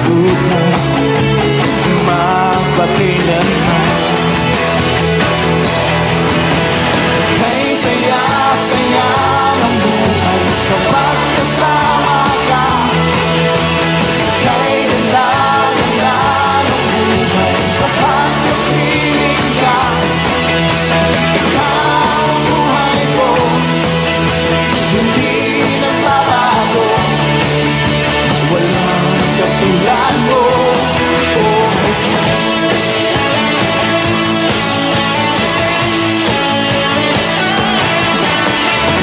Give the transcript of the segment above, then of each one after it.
buhay magpakailanman. Kay saya-saya ng buhay kapag kasama ka. Kay ganda-ganda ng buhay kapag kapiling ka. Ikaw ang buhay ko, hindi nagbabago. Walang katulad mo, oh Jesus.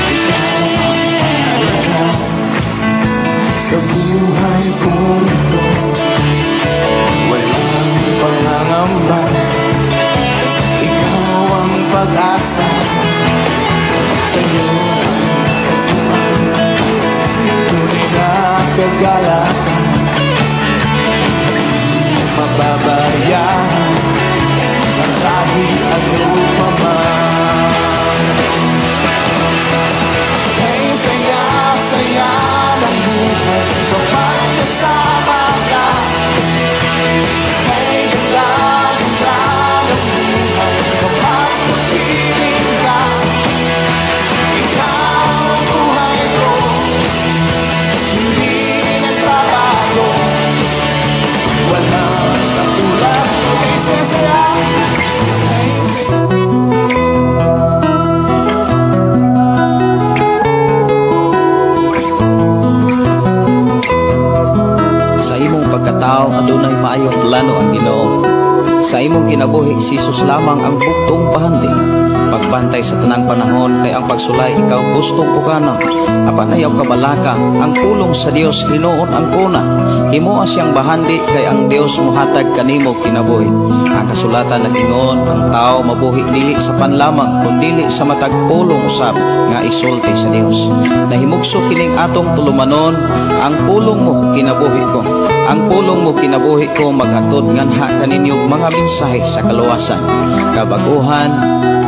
Ikaw ang mahalaga sa buhay kong ito. Walang pangangamba, ikaw ang pag-asa. Sa'yo ang tunay na kagalakan. Hindi mababayaan ang kahit ano pa man. Kay saya-saya ng buhay kapag kasama ka. Kay ganda-ganda ng buhay kapag kapiling ka. Ikaw ang buhay ko, hindi nagbabago. Walang katulad mo. Kay saya-saya. Sa imong pagkatao adunay maayong plano ang Ginoo. Sa imong kinabuhi si Jesus lamang ang bugtong bahandi. Pagbantay sa tanang panahon kay ang pagsulay ikaw gustong pukana. Apan ayaw kabalaka ang pulong sa Dios hinuon ang kuna. Himoa siyang bahandi kay ang Dios mohatag kanimo kinabuhi. Ang kasulatan nag-ingon ang tao mabuhi dili sa panlamang kundili sa matag pulong usab nga isulti sa Dios. Nahimugso kining atong tulumanon ang pulong mo kinabuhi ko. Ang pulong mo kinabuhi ko maghatod nganha kaninyo mga mensahe sa kaluwasan, kabaguhan,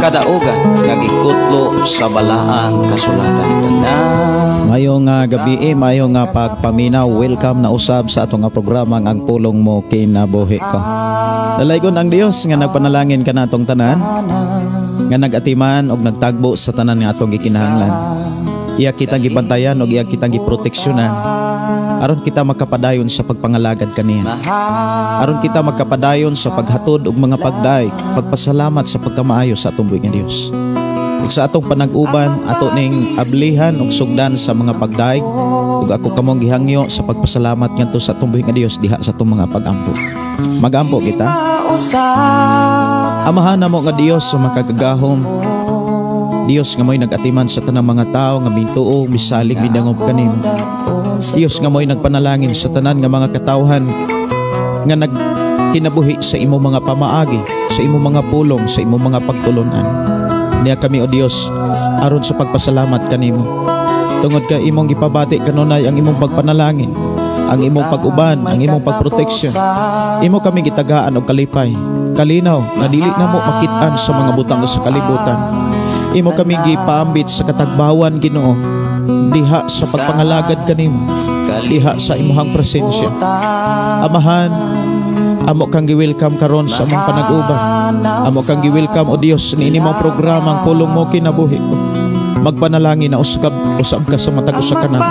kadaugan nga gikutlo sa balaang kasulatan. Tanan. Mayong gabi, mayong pagpaminaw, welcome na usab sa atong programa ang Pulong Mo Kinabuhi Ko. Dalaygon ang Dios nga nagpanalangin kanatong tanan, nga nagatiman og nagtagbo sa tanan nga atong gikinahanglan. Iya kitang gibantayan og iya kitang giproteksyonan aron kita makapadayon sa pagpangalagad kaniya. Aron kita makapadayon sa paghatod og mga pagdaig, pagpasalamat sa pagkamaayo sa atong buhi nga Dios. Ug sa atong panag-uban, ato ning ablihan og sugdan sa mga pagdaig, ug ako kamong gihangyo sa pagpasalamat ngadto sa atong buhi nga Dios diha sa atong mga pagampo. Magampo kita. Amahan namo nga Dios sa makagagahom, Dios nga mo'y nag-atiman sa tanang mga tao nga mintuo, misalig, midangop kanimo. Dios nga mo'y nagpanalangin sa tanan nga mga katawhan nga nagkinabuhi sa imong mga pamaagi, sa imong mga pulong, sa imong mga pagtulunan. Niya kami, o Dios, aron sa pagpasalamat kanimo. Tungod kay imong gipabati kanunay ang imong pagpanalangin, ang imong pag-uban, ang imong pagproteksyon. Imo kami gitagaan og kalipay, kalinaw nga dili namo makit-an sa mga butang sa kalibutan. Imo kami gipaambit sa katagbawan, Ginoo, diha sa pagpangalagad kanimo, diha sa imuhang presensya. Amahan, amo kang gi-welcome karon sa among panag-uban. Amo kang gi-welcome, o Dios, niini mong programa ang Pulong Mo Kinabuhi Ko. Magpanalangin na usab ka sa matag usa ka namo.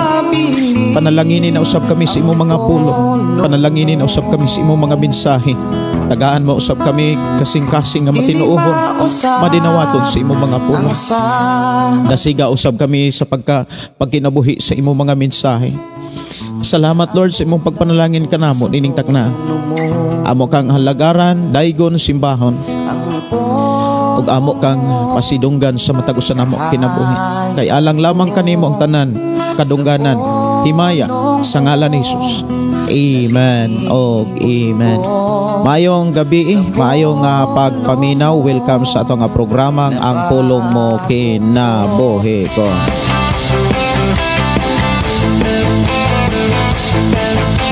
Panalanginin na usab kami sa imong mga pulong. Panalanginin na usab kami sa imong mga mensahe. Tagaan mo usab kami kasing-kasing nga matinuohon, madinawaton sa imong mga pulong. Dasiga usab kami sa pagkinabuhi sa imong mga mensahe. Salamat, Lord, sa imong pagpanalangin kanamo nining takna. Amo kang halagaran, daygon, simbahon, ug amo kang pasidunggan sa matag usa namo kinabuhi. Kay alang lamang kanimo ang tanan, kadungganan, himaya sa ngalan ni Jesus. Amen og amen. Maayong gabi, maayong pagpaminaw. Welcome sa atong programang Ang Pulong Mo Kinabuhi Ko.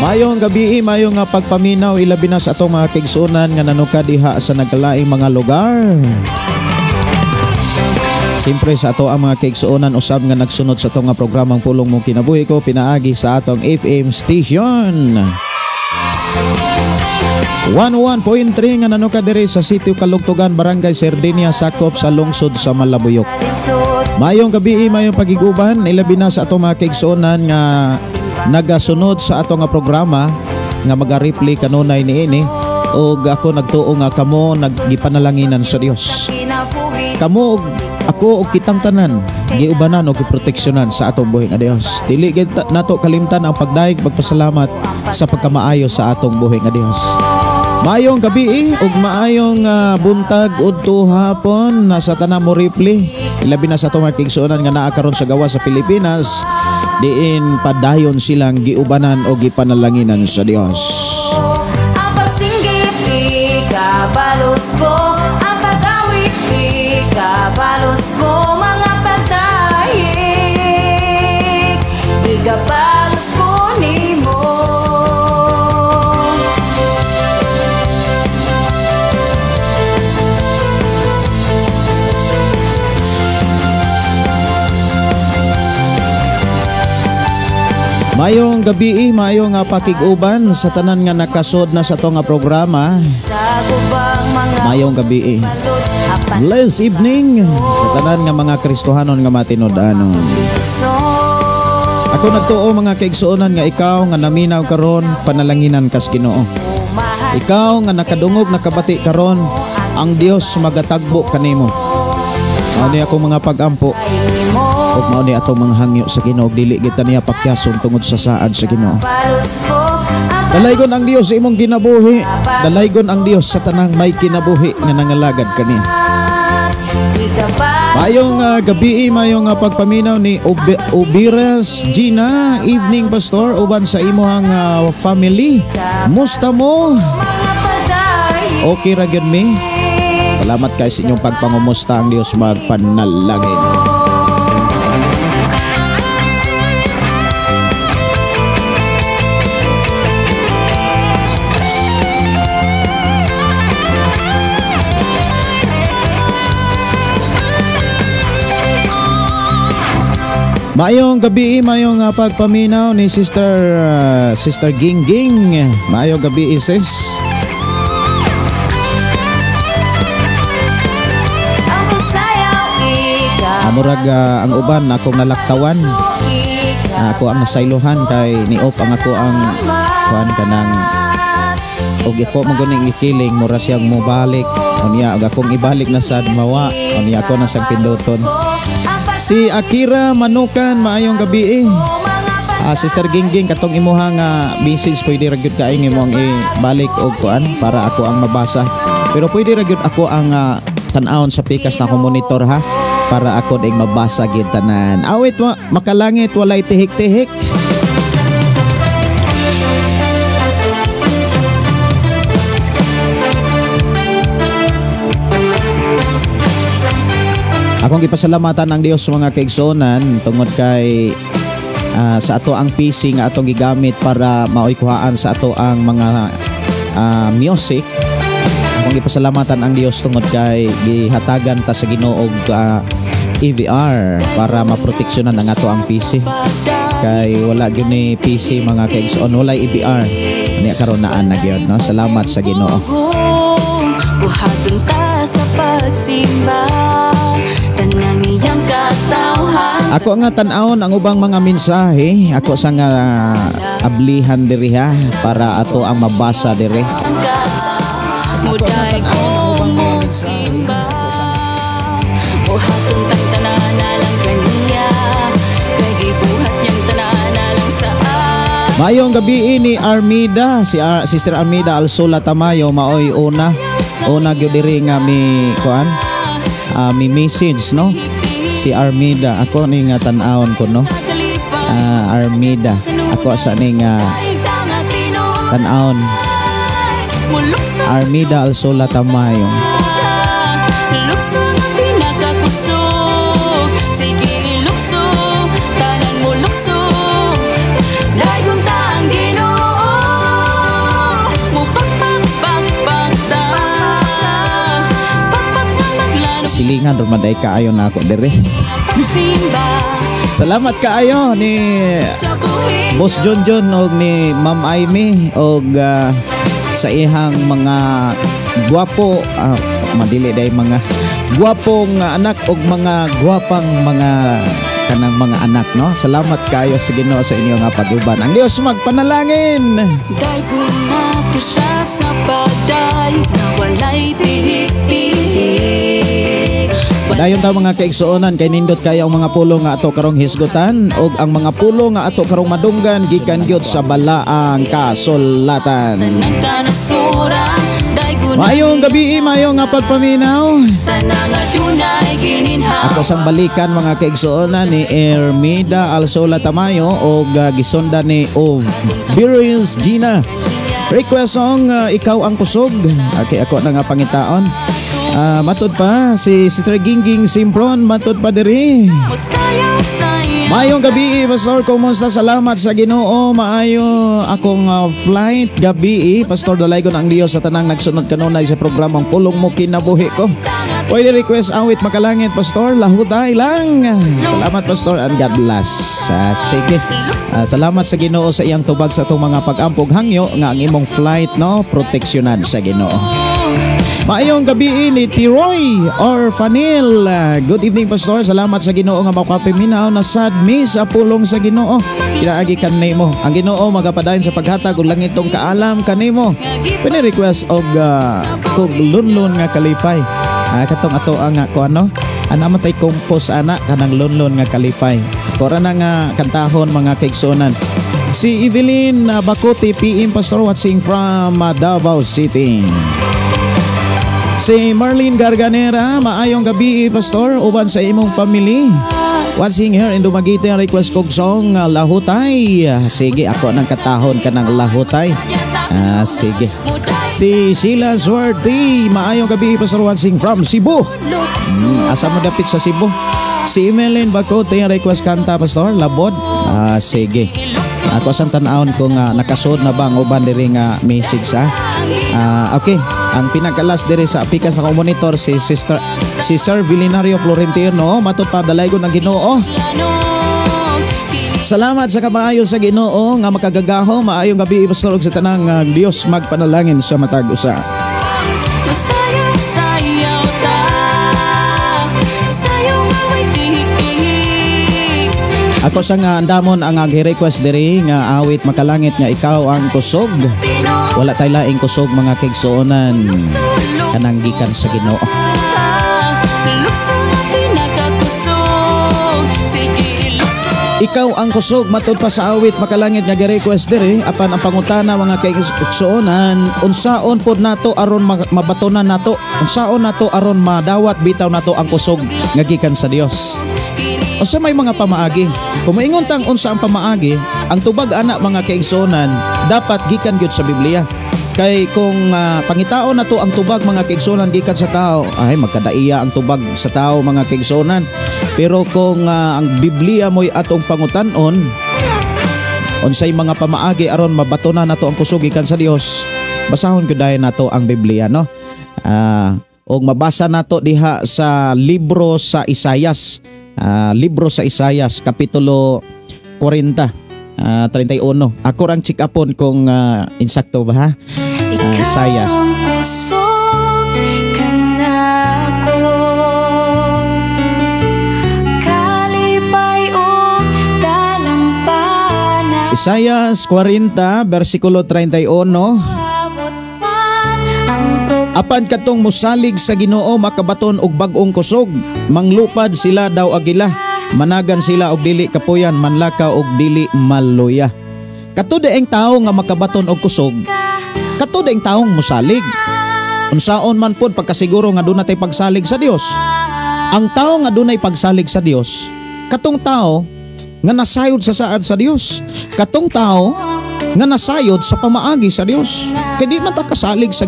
Maayong gabi, maayong pagpaminaw, ilabi na sa atong mga kaigsuonan nga nanuka diha sa nagkalaing mga lugar. Siyempre sa ato ang mga kaigsuonan usab nga nagsunod sa atong programang Pulong Mo Kinabuhi Ko pinaagi sa atong FM station. 101.3 nga nanuka diri sa Sitio Kalugtugan, Barangay Sardinia, sakop sa lungsod sa Malabuyok. Mayong gabi, mayong pagiguban, ilabi na sa atong mga kaigsuonan nga nagasunod sa ato nga programa nga maga-replay kanunay niini, og ako nagtuo nga kamo nagipanalanginan sa Dios. Kamo og ako og kitang tanan giubanan og giproteksyonan sa atong buhi nga Dios. Dili gid nato kalimtan ang pagdayeg pagpasalamat sa pagkamaayo sa atong buhi nga Dios. Maayong gabi ug maayong buntag udto hapon nasa tanan mo replay, ilabi na sa atong mga kaigsuonan nga naa karon sa gawas sa Pilipinas, diin padayon silang giubanan o gipanalanginan sa Dios. Ang pagsinggit ikabalos ko, ang pag-awit ikabalos ko, mga pagdayeg ikabalos ko nimo. Mayong gabi, mayong pakig-uban sa tanan nga nakasod na sa ato nga programa. Mayong gabi. Blessed evening sa tanan nga mga Kristohanon nga matinud-anon. Ako nagtuo mga kaigsuonan nga ikaw nga naminaw karon panalanginan kas Ginoo. Ikaw nga nakadungog nakabati karon, ang Dios magatagbo kanimo. Mao ni akong mga pag-ampo ug mao ni atong mga hangyo sa Ginoo, dili kita niya pakyason tungod sa saad sa Ginoo. Dalaygon ang Dios sa imong kinabuhi, dalaygon ang Dios sa tanang may kinabuhi nga nangalagad kaniya. Mayong gabi, mayong pagpaminaw ni Obires Gina, evening pastor, uban sa imuhang family. Musta mo? Okay ra gyud mi. Salamat kay sa inyong pagpangumusta, ang Dios magpanalangin. Maayong gabi, maayong pagpaminaw ni Sister Ging Ging. Maayong gabi, sis. Murag ang uban akong nalaktawan. Ako ang nasaylohan kay ni-off ang ako ang kuan kanang og iko man gud ning i-feeling mura siyang mobalik. Unya og akong ibalik na sad mawa. Unya ako na siyang pinduton. Si Akira Manukan, maayong gabi. Sister Gingging, katong imuha nga message pwede ra gyud kaing imong ibalik og kuan para ako ang mabasa. Pero pwede ra gyud ako ang tan-awon sa pikas na akong monitor ha, para ako ding mabasa gyud tanan. Awit wa makalangit walay tihik-tihik. Akong gipasalamatan ang Dios mga kaigsuonan tungod kay sa ato ang PC nga atong gigamit para maoy kuhaan sa ato ang mga music. Akong gipasalamatan ang Dios tungod kay gihatagan ta sa Ginoo og EVR para maproteksyonan ang ato ang PC. Kay wala gyud ni PC mga kaigsoon, walay EVR. Ania karon naa na gyud, no? Salamat sa Ginoo. Buhaton ta sa pagsimba, tanang iyang katawhan. Ako nga tan-awon ang ubang mga mensahe, ako sa nga ablihan diri ha, para ato ang mabasa diri. Muday ko mo simba, buhaton tang tanan kaniya, kay gibuhat niyang tanan sa. Mayong gabi ni Armida, si Sister Armida Alsola Tamayo maoy una. Una gyud diri nga mi kuan, mi message, no? Si Armida, ako ni nga tan-awon ko, no? Armida, ako sa ni nga tan-awon. Armida Alsola Tamayo. Silingan rumaday kaayo na ako diri. Salamat kaayo ni Boss John John og ni Ma'am Amy og sa ihang mga gwapo, madili day, mga gwapong anak og mga gwapang mga kanang mga anak, no? Salamat kayo sa Ginoo sa inyong nga pag-uban. Ang Dios magpanalangin. Daygon nato siya sa pagday na walay tihik-tihik. Dayon ta, mga kaigsuonan, kay nindot kaya ang mga pulong nga ato karong hisgutan og ang mga pulong nga ato karong madunggan gikan gyud sa Balaang Kasulatan. Tanang kanasuran, daygon. Maayong gabi, maayong nga pagpaminaw. Tanang adunay gininhawa. Ako sang balikan, mga kaigsuonan, ni Ermida Alsola Tamayo og gisonda ni O Birils Gina. Request song, "Ikaw ang Kusog." Okay, ako na nga pangitaon. Matud pa si Sister Gingging Simpron, matud pa diri. Sayaw-sayaw. Maayong gabi, Pastor. Kumusta? Salamat sa Ginoo. Maayo akong flight gabi, Pastor. Dalaygon ang Dios sa tanang nagsunod kanunay sa programang Pulong Mo Kinabuhi Ko. Pwede request awit makalangit, Pastor? "Lahutay" lang. Salamat, Pastor, and God bless. Sige. Salamat sa Ginoo sa iyang tubag sa atong mga pag-ampog. Hangyo nga ang imong flight, no, proteksyonan sa Ginoo. Maayong gabi ni Tiroy or Fanil. Good evening, Pastor. Salamat sa Ginoo nga makapaminaw na sad mi sa pulong sa Ginoo. Pinaagi kanimo. Ang Ginoo magapadayon sa paghatag og langitong kaalam kanimo. Pwede request og kog "Lunlun nga Kalipay". Katong ato ang ko ano? Ana man tay compose ana kanang "Lunlun nga Kalipay". Kora na nga kantahon, mga kaigsuonan. Si Evelyn Bacote PM, Pastor, watching from Davao City. Si Marlene Garganera, maayong gabi, Pastor, uban sa imong family. Watching here in Dumaguete, request kog song "Lahutay". Sige, ako nang katahon ka ng "Lahutay". Sige. Si Sheila Suerte, maayong gabi, Pastor, watching from Cebu. Asa mo dapit sa Cebu? Si Emeline Bacote, request kanta, Pastor, "Labod". Sige. Ako sang tan-awon kung nakasud na ba ang uban diri nga message ah. Okay, ang pinakalas diri sa pikas sa monitor, si Sister, si Sir Vilinario Florentino, matud pa, dalaygon ang Ginoo. Salamat sa kamaayo sa Ginoo nga makagagaho. Maayong gabi, Pastor, ug sa tanang Dios magpanalangin sa matag usa. Sayaw-sayaw ta. Sayaw nga way tihik-tihik. Ako sa nga andamon ang request diri nga awit makalangit nga "Ikaw ang Kusog". Wala tay laing kusog, mga kaigsuonan, kanang gikan sa Ginoo. Lukso nga pinakakusog. Sige, ilukso. "Ikaw ang Kusog", matud pa sa awit makalangit nga gi-request diri. Apan ang pangutana, mga kaigsuonan, unsaon pod nato aron mabatonan nato, unsaon nato aron madawat bitaw nato ang kusog nga gikan sa Dios? Unsa may mga pamaagi? Kung moingon tang unsa ang pamaagi, ang tubag ana, mga kaigsuonan, dapat gikan gyud sa Biblia. Kay kung pangitaon nato ang tubag, mga kaigsuonan, gikan sa tao, ay magkadaiya ang tubag sa tao, mga kaigsuonan. Pero kung ang Biblia mo'y atong pangutan-on, unsay mga pamaagi aron mabatonan nato ang kusog gikan sa Dios, basahon gyud dayon nato ang Biblia, no? Og mabasa nato diha sa libro sa Isayas. Libro sa Isayas kapitulo 40, 31. Ako rang check upon kung insakto ba ha. Isayas. Ikaw ang kusog kanako, kalipay ug dalampana. Isayas 40 versikulo 31. Abot man ang Apan katong musalig sa Ginoo makabaton og bag-ong kusog, manglupad sila daw agila, managan sila og dili kapuyan, manlakaw og dili maluya. Kato daing tawo nga makabaton og kusog, kato daing taong musalig. Unsaon man pod pagkasiguro nga dunay tay pagsalig sa Dios? Ang tao nga dunay pagsalig sa Dios, katong tao nga nasayod sa saad sa Dios. Katong tao nga nasayod sa pamaagi sa Dios. Kay di man ta kasalig sa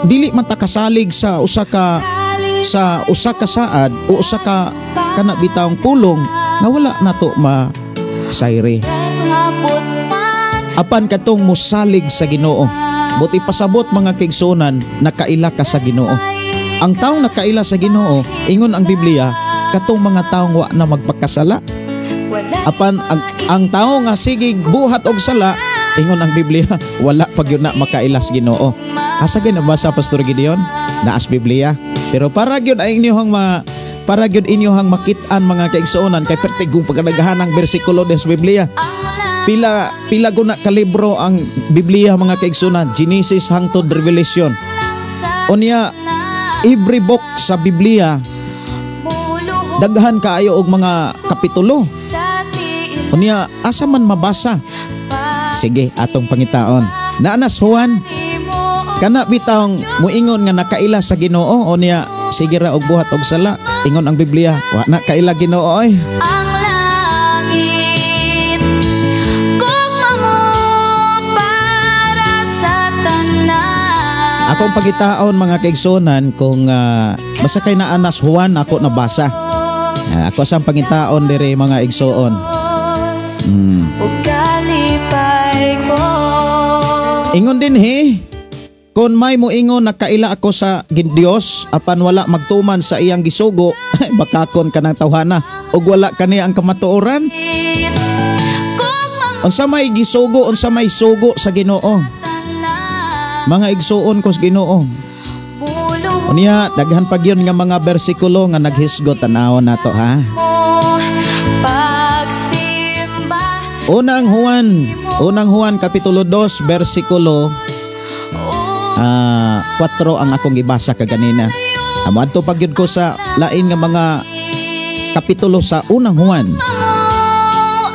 dili man ta kasalig sa usa ka saad o usa ka kana bitawng pulong nga wala nato masayri. Abot man. Apan katong musalig sa Ginoo. Buti pasabot, mga kaigsuonan, nakaila ka sa Ginoo. Ang taong nakaila sa Ginoo, ingon ang Biblia, katong mga taong wa na magpakasala. Wala. Apan ang tao nga sige buhat og sala, ingon ang Biblia, wala pa gyud na makailas Ginoo. Asa gyud nabasa, Pastor Gideon? Naas Biblia. Pero para gyud ay inyong ma para gyud inyohang makit-an, mga kaigsuonan, kay pertigong pagkadaghan ang bersikulo des Biblia. Pila pila guna ka libro ang Biblia, mga kaigsuonan, Genesis hangtod Revelation. Unya every book sa Biblia daghan kaayo og mga kapitulo. Unya asa man mabasa? Sige, atong pangitaon. Naanas Juan, kana bitawng muingon nga nakaila sa Ginoo unya sige ra og buhat og sala. Ingon ang Biblia, wa na kaila Ginoo oy. Ang langit gugma mo para sa tanan. Akong pagitaon, mga kaigsunan, kung basta kay naanas Juan ako nabasa. Ako sa pangitaon dire, mga igsoon. Ug kalipay ko. Ingon din he, kung may moingon na kaila ako sa Dios apan wala magtuman sa iyang gisugo, bakakon ka ng tawhana ug wala kaniya ang kamatuoran. Gugma mo Unsa may gisugo, unsa may sugo sa Ginoo? Tanan. Mga igsuon ko sa Ginoo. Muluhot Unya daghan pa gyud nga mga bersikulo nga naghisgot, tanawon nato ha. mo pagsimba. Unang Juan kapitulo 2 bersikulo 4 ang akong gibasa kaganina. Amo adto pa gyud ko sa lain nga mga kapitulo sa Unang Juan. Mo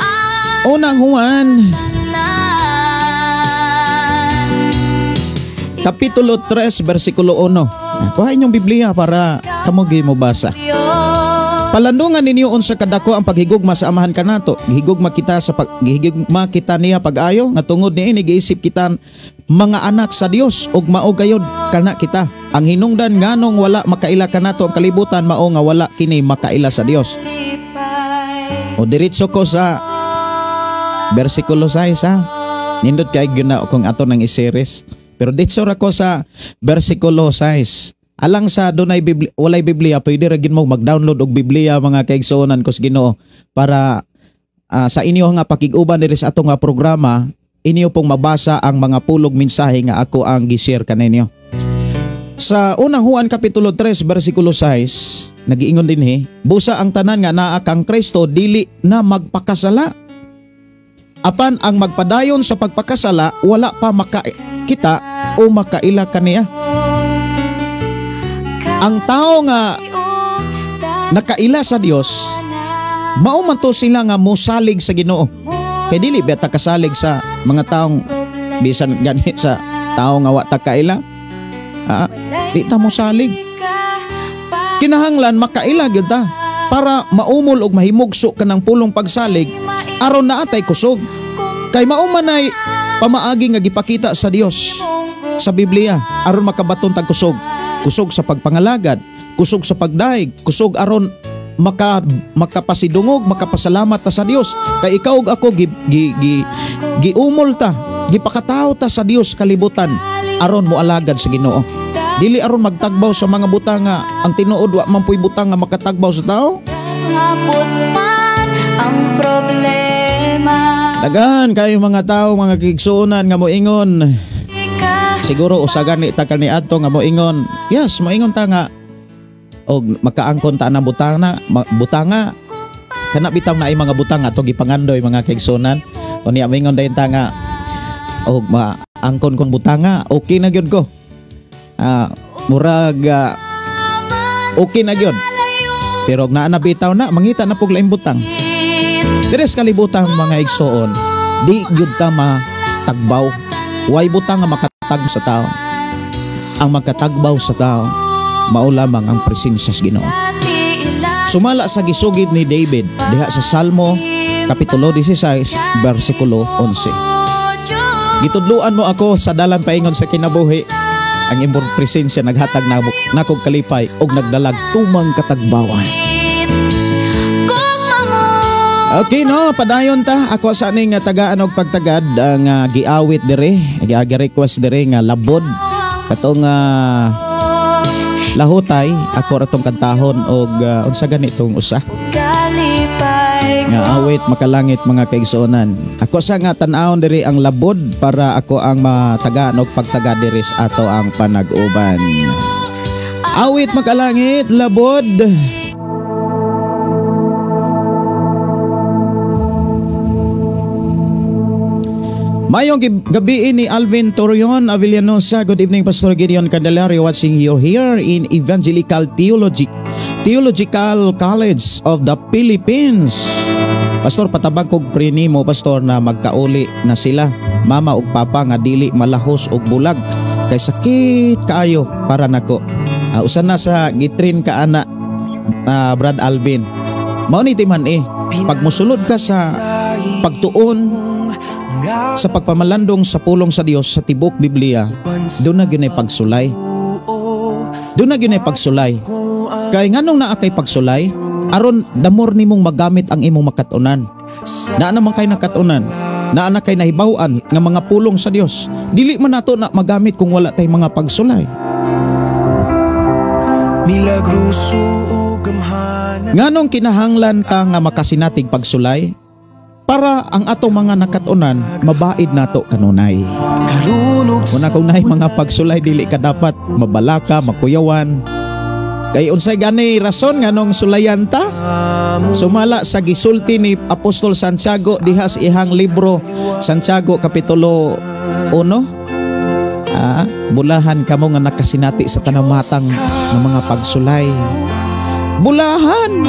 ang Unang Juan tanan. kapitulo 3 bersikulo 1. Kuha inyong Biblia para kamo gyud mo basa. Diyos. Palandungan ninyo unsa kadako ang paghigugma sa Amahan kanato. Gihigugma kita niya pag-ayo nga tungod niini giisip kita mga anak sa Dios ug mao gayud kana kita. Ang hinungdan nganong wala makaila kanato ang kalibutan mao nga wala kini makaila sa Dios. Lipay. O diretso ko sa versikulo 6 ha. Nindot kay gyud na kung ato nang i-series. Pero ditso ra ko sa versikulo 6. Alang sa dunay Biblia, walay Biblia, pwede ra gyud mo mag-download og Biblia, mga kaigsuonan ko sa Ginoo, para sa inyo nga pakig-uban diri sa ato nga programa, inyo pong mabasa ang mga pulog mensahe nga ako ang gi-share kaninyo. Sa Unang Juan kapitulo 3 bersikulo 6, nagiingon dinhi, busa ang tanan nga naa kang Kristo dili na magpakasala. Apan ang magpadayon sa pagpakasala wala pa makakita o makaila kaniya. Ang tao nga nakaila sa Dios, mao man to sila nga mosalig sa Ginoo. Kay dili ba ta kasalig sa mga taong bisan gani sa tao nga wa ta kaila? Di ta mosalig. Kinahanglan makaila gyud ta para maumol og mahimugso ka ng pulong pagsalig aron naa tay kusog. Kay mao man ay pamaagi nga gipakita sa Dios sa Biblia aron makabaton tag kusog. Kusog sa pagpangalagad, kusog sa pagdaig, kusog aron makapasidungog, makapasalamat ta sa Dios. Kay ikaw ug ako gi, gi, gi, giumol ta, gipakatawo ta sa Dios kalibutan aron moalagad sa Ginoo. Dili aron magtagbaw sa mga butang nga ang tinuod wa man puy butang nga makatagbaw sa tao. Abot man ang problema. Daghan kayo mga tao, mga kigsuonan, nga moingon. Siguro usa gani ta kaniadto nga moingon. Yes, moingon ta nga og makaangkon ta ng butanga, butanga. Kana bitaw na ay mga butanga ato gipangandoy, mga kaigsuonan. Unya moingon dayon ta nga og maangkon kong butanga, okay na gyud ko. Murag okay na gyud. Pero og naa na bitaw na, mangita na pug laing butang. Dire sa kalibutan, mga igsoon, di gyud ta matagbaw. Way butang nga makatag sa tao. Ang makatagbaw sa tao, mao lamang ang presensya sa Ginoo. Sumala sa gisugid ni David diha sa Salmo kapitulo 16 bersikulo 11. Gitudluan mo ako sa dalan paingon sa kinabuhi. Ang imong presensya naghatag nakog kalipay og nagdalag tumang katagbawan. Okay no, padayon ta. Ako sa ning tagaan og pagtagad ang giawit dire, gi request dire nga labod katong lahutay ako ra tong kantahon og unsa gani tong usa. Kalipay Nga awit makalangit, mga kaigsuonan. Ako sa nga tan-awon diri ang labod para ako ang matagaan og pagtaga diri sa ato ang panag-uban. Awit makalangit, labod. Mayong gabi ni Alvin Torion Avellanosa. Good evening, Pastor Gideon Candelario, watching you here in Evangelical Theological College of the Philippines. Pastor, patabang kog pray nimo, Pastor, na magkauli na sila, mama ug papa, nga dili malahos og bulag kay sakit kaayo para nako. Usa na sa gitrin ka ana, Brad Alvin. Mao ni timan eh, pag mosulod ka sa pagtuon sa pagpamalandong sa pulong sa Dios sa tibok Biblia, doon na gyud pagsulay. Doon na gyud pagsulay. Kay nganong naa kay pagsulay, aron damor nimong magamit ang imong makatunan. Naa naman kay nakatunan, naa na kay nahibaw-an nga mga pulong sa Dios. Dili man nato na magamit kung wala tay mga pagsulay. Nganong kinahanglan ta nga makasinatig pagsulay? Para ang atong mga nakatunan mabaid nato kanunay. Una kung naay mga pagsulay, dili ka dapat mabalaka, makuyawan. Kay unsay gani rason nganong sulayan ta? Sumala sa gisulti ni Apostol Santiago diha sa ihang libro Santiago Kapitulo 1. Bulahan kamo nga nakasinati sa tanang matang ng mga pagsulay. Bulahan!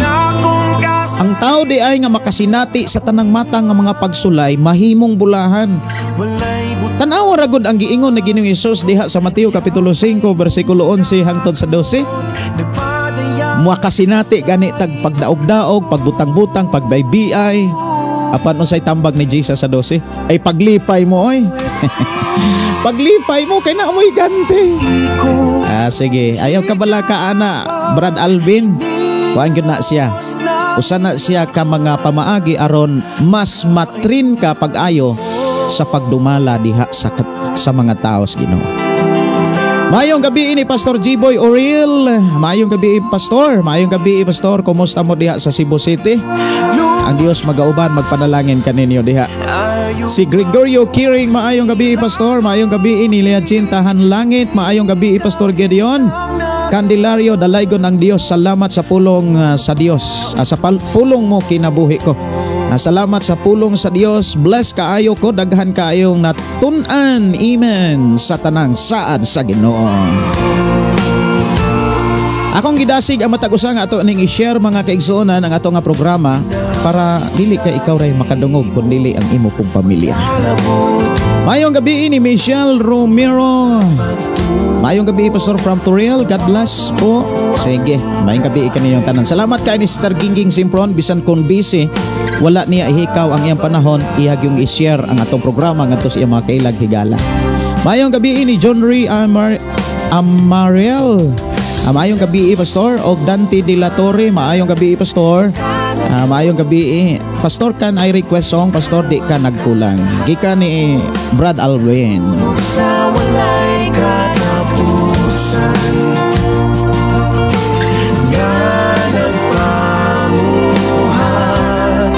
Ang tao di ay nga makasinati sa tanang matang nga mga pagsulay, mahimong bulahan. Tan-awa ra gud ang giingon ni Ginoong Hesus diha sa Mateo Kapitulo 5 bersikulo 11 hangtod sa 12. Makasinati gani tag pagdaog-daog, pagbutang-butang, pagbaybiay. Apan unsay tambag ni Jesus sa 12? Ay paglipay mo oy. Paglipay mo kay naa moy ganti. Sige, ayaw ka bala ka ana, Brad Alvin. Kuan gyud na siya. Usa na siya ka mga pamaagi aron mas matrin ka pag-ayo sa pagdumala diha sa mga tao sa Ginoo. Maayong gabi ni Pastor G-Boy Oriel. Maayong gabi, Pastor. Maayong gabi, Pastor. Kumusta mo diha sa Cebu City? Ang Dios magauban, magpanalangin kaninyo diha. Si Gregorio Kiring, maayong gabi, Pastor. Maayong gabi ni Lea Cintahan Langit. Maayong gabi, Pastor Gideon Candelario. Dalaygon ang Dios. Salamat sa pulong sa Dios. Sa pulong mo kinabuhi ko. Salamat sa pulong sa Dios. Bless kaayo ko, daghan kaayong natun-an. Amen. Sa tanang saad sa Ginoo. Akong gidasig ang matag usa nga ato ning i-share mga kaigsuonan ang ato nga programa para dili ka ikaw ray makadungog kun dili ang imo pong pamilya. Maayong gabi ni Michelle Romero. Maayong gabi, Pastor from Torreal. God bless po. Sige, maayong gabi kaninyong tanan. Salamat kay ni Sister Gingging Simpron, bisan kung busy, wala niya ihikaw ang iyang panahon, ihag yung i-share ang atong programa ngadto sa iyang mga kailag higala. Maayong gabi ni John Ray Amariel. Maayong gabi, Pastor. Og Dante de la Torre, maayong gabi, Pastor. Maayong gabi, Pastor, can I request song? Pastor, di ka nagkulang. Gikan ni Brad Alvin. Sa walay katapusan nga nagpamuhat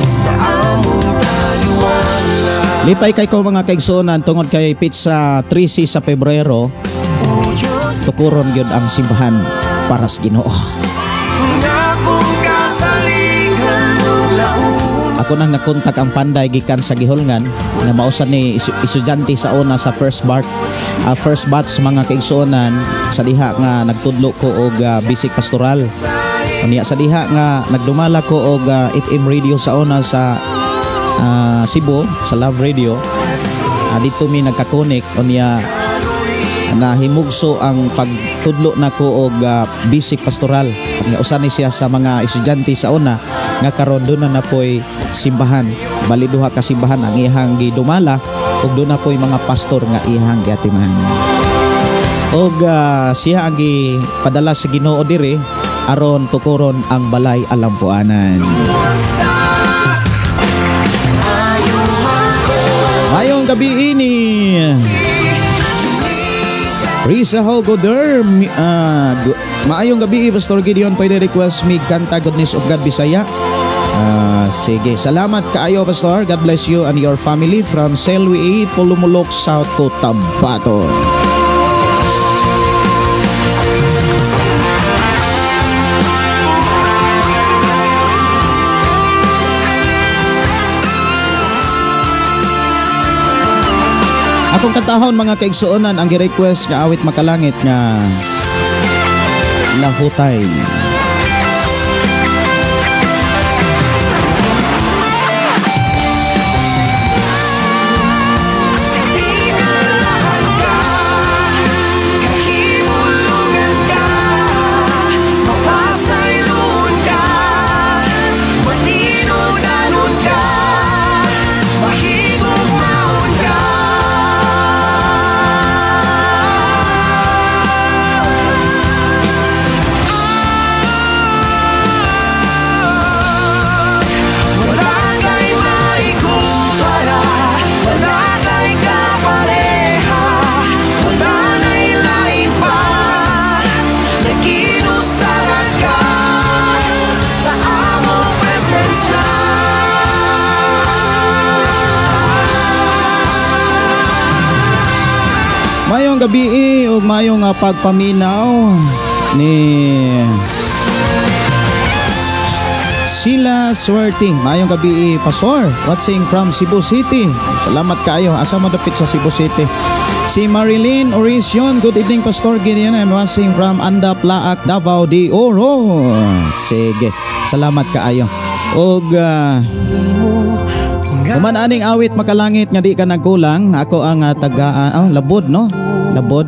sa among taliwala. Lipay kay ko mga kaigsuonan tungod kay pizza 13 sa Pebrero, tukuron gyud ang simbahan para sa Ginoo. Ako nang nakontak ang Panday gikan sa Gihulngan nga mausa ni estudyante sa una sa first batch mga kaigsuonan sa diha nga nagtudlo ko og basic pastoral. Unya sa diha nga nagdumala ko og FM radio sa una sa Cebu, sa Love Radio. Dito mi nagkakonek, unya nahimugso ang pagtudlo nako og basic pastoral. Unya usa ni siya sa mga estudyante sa una nga karon doon na napoy simbahan. Bali duha ka simbahan ang iyang gidumala ug doon na poy mga pastor nga iyang giatiman. Og siya ang gipadala sa Ginoo diri aron tukuron ang balay alampuanan. Mayong gabi ini Risa Hogoder, maayong gabi, Pastor Gideon, pwede request mig kanta Goodness of God Bisaya. Sige, salamat kaayo, Pastor. God bless you and your family from Selwi 8, Pulumulok, South Cotabato. Akong kantahon mga kaigsuonan ang gi-request nga awit makalangit nga Lahutay. Katigalahan ka, kahibulungan ka, mapasayloon ka, matinudanon ka, mahigugmaon ka. Wala kay maikumpara, wala kay kapareha, wala na'y lain pa, naginusaran ka sa among presensya. Mayong gabi ug mayong pagpaminaw ni Sila Swerte. Mayong gabi, Pastor. Watching from Cebu City. Salamat kaayo. Asa mo dapit sa Cebu City? Si Marilyn Orision. Good evening, Pastor Gideon. I'm watching from Andap, Laak, Davao de Oro. Sige. Salamat kaayo. Og human aning awit makalangit nga di ka nagkulang. Ako ang taga labod no? Labod.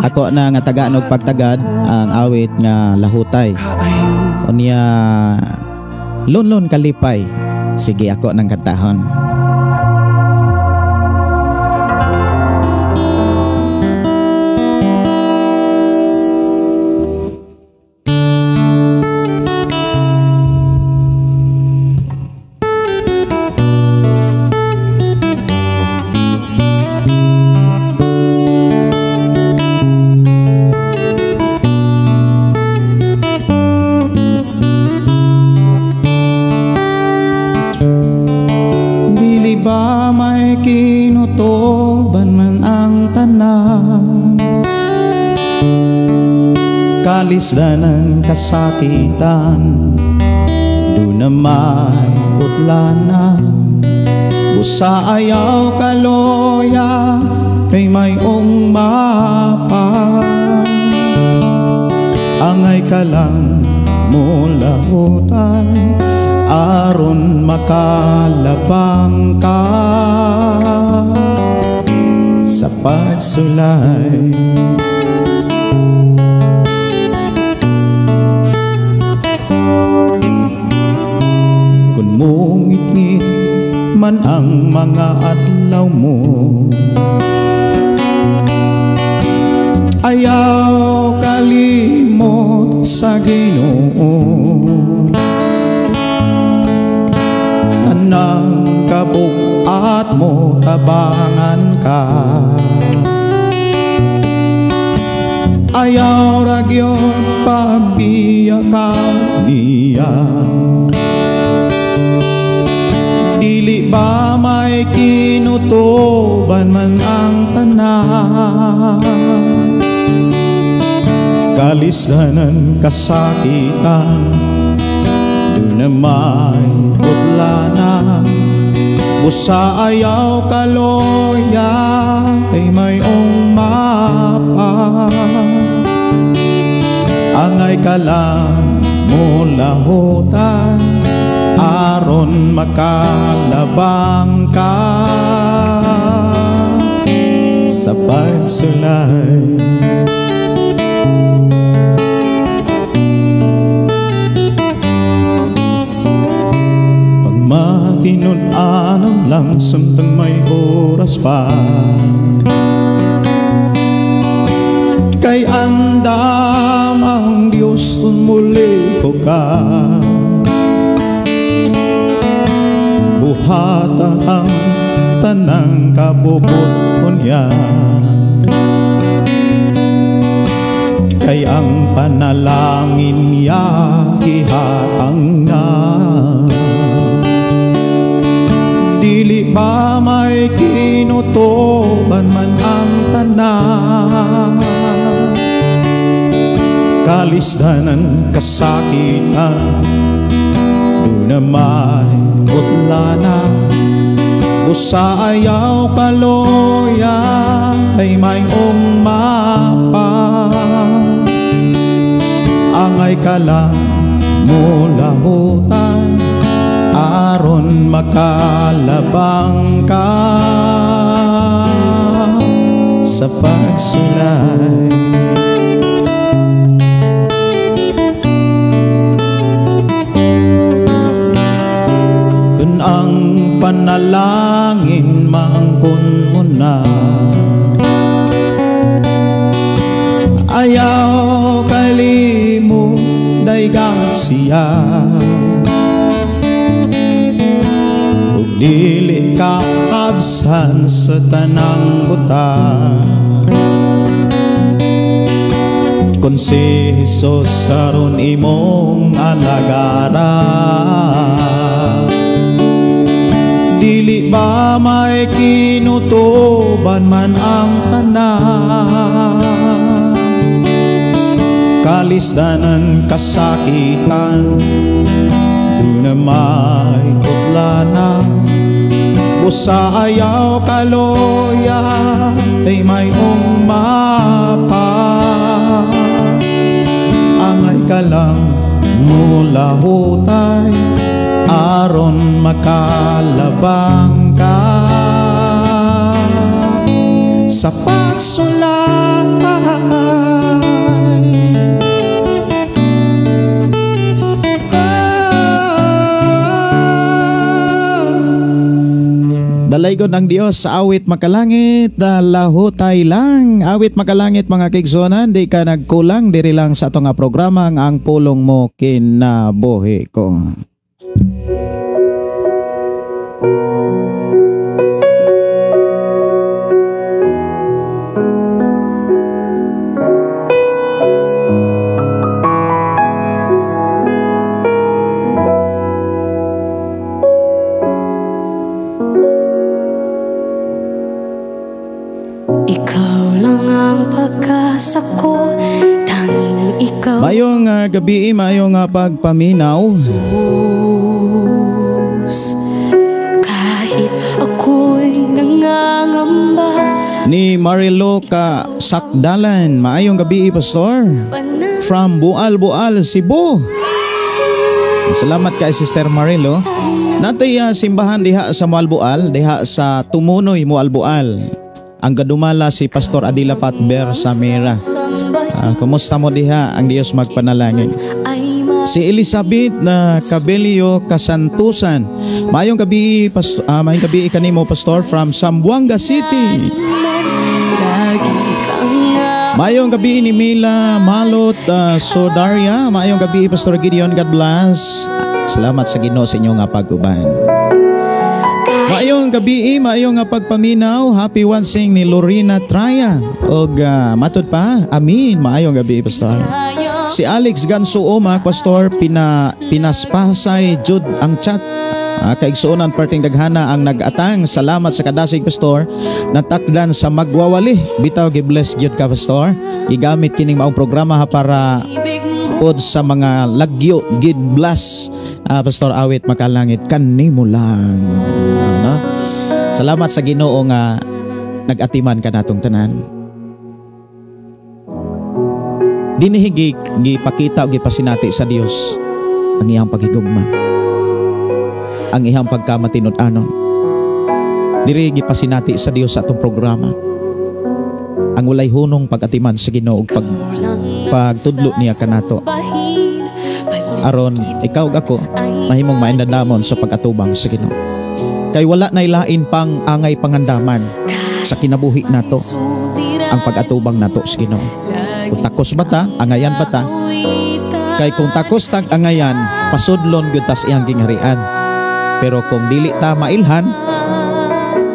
Ako na nga tagaan og pagtagad ang awit nga Lahutay. Unya Lunlun Kalipay. Sige, ako nang kantahon. Dili ba may kinutuban man ang tanan, kalisdanan kasakitan, do na may utlanan, busa ayaw kaloya kay mayong mapa. Angay ka lang mulahutan aron makalabang ka sa pagsulay. Kung mungitngit man ang mga adlaw mo, ayaw kalimot sa Ginoo. Tanang kabug-at mo tabangan ka, ayaw ra gyud pagbiya ka niya. Dili ba may kinutuban man ang tanan, kalisdanan kasakitan, do na may utlanan, busa ayaw kaloya kay mayong mapa. Angay ka lang mulahutan aron makalabang ka sa pagsulay. Pagmatinud-anon lang samtang may oras pa, kay andam ang Diyos kung muli ko ka. Buhata ang tanang kabubut niya, kay ang panalangin niya gihatang na. Dili ba may kinutuban man ang tanan, kalisdanan, kasakitan, duna may utlana. Busa ayaw kaloya kay mayong mapa. Angay kala mulahutan aron makalabang ka sa pagsulay. Kun ang panalangin maangkon mo na, ayaw kalimo dayga siya. Ug dili ka kabsan sa tanang buta, kun si Jesus karon imong alagaran. Dili ba may kinutuban man ang tanan, kalisdanan, kasakitan, duna may utlana. Busa ayaw kaloya ay mayong mapa. Angay ka lang mulahutay aron makalabang ka sa pagsulay. Dalaygon ang Dios sa awit makalangit, lahutay lang. Awit makalangit mga kaigsuonan, di ka nagkulang diri lang sa atong programa ang pulong mo kinabuhi ko. Ko, tanging ikaw. Mayong gabi, mayong pagpaminaw. Jesus, kahit ako'y nangangamba. Ni Marilo ka Sakdalan. Maayong gabi, Pastor. From Bual Bual, Cebu. Salamat kay Sister Marilo. Natay simbahan diha sa Mualbual, diha sa Tumunoy, Mualbual. Ang gadumala si Pastor Adila Fatber Samira. Kumusta mo diha? Ang Diyos magpanalangin. Si Elizabeth na Cabello Kasantusan. Maayong gabi, maayong gabi kanimo Pastor from Zamboanga City. Maayong gabi ni Mila Malot Sodaria. Maayong gabi Pastor Gideon, God bless. Salamat sa Ginoo sa inyong pag-uban. Maayong gabi, maayong pagpaminaw. Happy wansing ni Lorena Traya. Og matud pa, amin. Maayong gabi, Pastor. Si Alex Gansuoma, Pastor, pinaspasay jud ang chat. Kaigsuonan perting daghana ang nag-atang. Salamat sa kadasig, Pastor. Natakdan sa magwawali. Bitaw gi-bless jud ka, Pastor. Gigamit kining maong programa ha para pod sa mga lagyo gid bless. Pastor Awit Makalangit kanimo lang. No? Salamat sa Ginoo nga nag-atiman ka natong tanan. Dinhi gipakita o gipasinati sa Dios ang iyang paghigugma, ang iyang pagkamatinud-anon. Diri gipasinati sa Dios sa atong programa ang walay hunong pag-atiman sa Ginoo ug pagtudlo niya kanato. Aron ikaw ug ako mahimong maindandamon sa pag-atubang sa Ginoo. Kay wala nay lain pang angay pangandaman sa kinabuhi nato ang pag-atubang nato sa Ginoo. Kung takos ba ta, angayan ba ta? Kay kung takos tag angayan, pasudlon gyud tas iyang gingharian. Pero kung dili ta mailhan,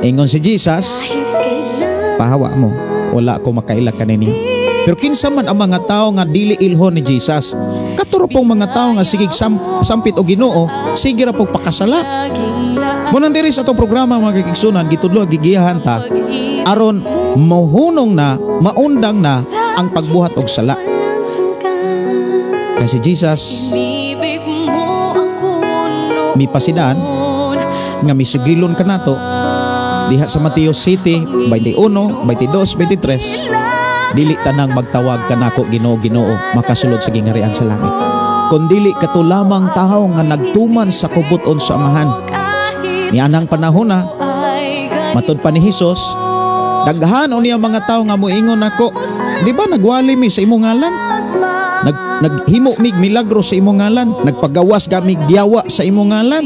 ingon si Jesus, pahawa mo, wala ko makaila kaninyo. Pero kinsa man ang mga tao nga dili ilhon ni Jesus? Katuro pong mga tao nga sigig sampit o Ginoo, sige ra pog pakasala. Mao nang diri sa atong programa, mga kaigsuonan, gitudlo, gigiyahan ta aron mohunong na, maundang na ang pagbuhat og sala. Kasi Jesus mipasidaan nga misugilon kanato diha sa Mateo 7, 21, 22, 23: "Dili tanang magtawag kanako 'Ginoo, Ginoo' makasulod sa gingharian sa langit, kundili kato lamang tawo nga nagtuman sa kabubut-on sa Amahan." Ni anang panahon na, matud pa ni Hesus, daghan o niya mga tao nga moingon nako, "Di ba nagwali mi sa imong ngalan? Naghimo mig milagro sa imong ngalan, nagpagawas gamig diyawa sa imong ngalan,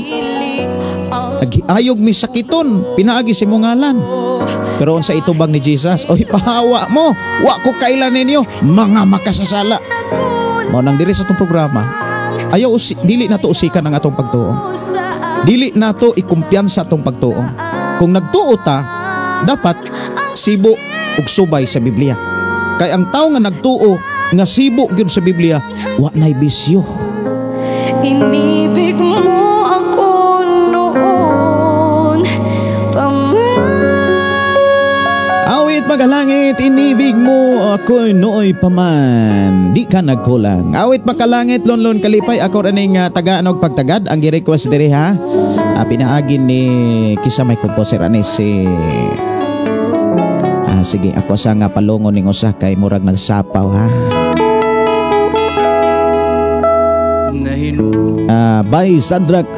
nag-ayog mi sakiton pinaagi sa imong ngalan." Pero unsa itubang ni Jesus? "Oy, pahawa mo, wa ko kaila ninyo, mga makasasala." Mao nang diri sa atong programa, ayaw dili nato usikan ang atong pagtuo. Dili nato ikumpiyansa atong pagtuo. Kung nagtuo ta, dapat sibo ug subay sa Biblia. Kay ang tao nga nagtuo nga sibo gyud sa Biblia, wa nay bisyo. Inibig mo ako noon pa man. Awit magalangit, inibig mo ako nooy paman. Di ka nagkulang. Awit makalangit, Lonlon Kalipay, ako raning tagaan og pagtagad. Ang gi-request diri ha. Pinaagi ni kisa may composer ani si. Sige, ako sa nga palungon ning usa kay murag nagsapaw ha. By Sandrak.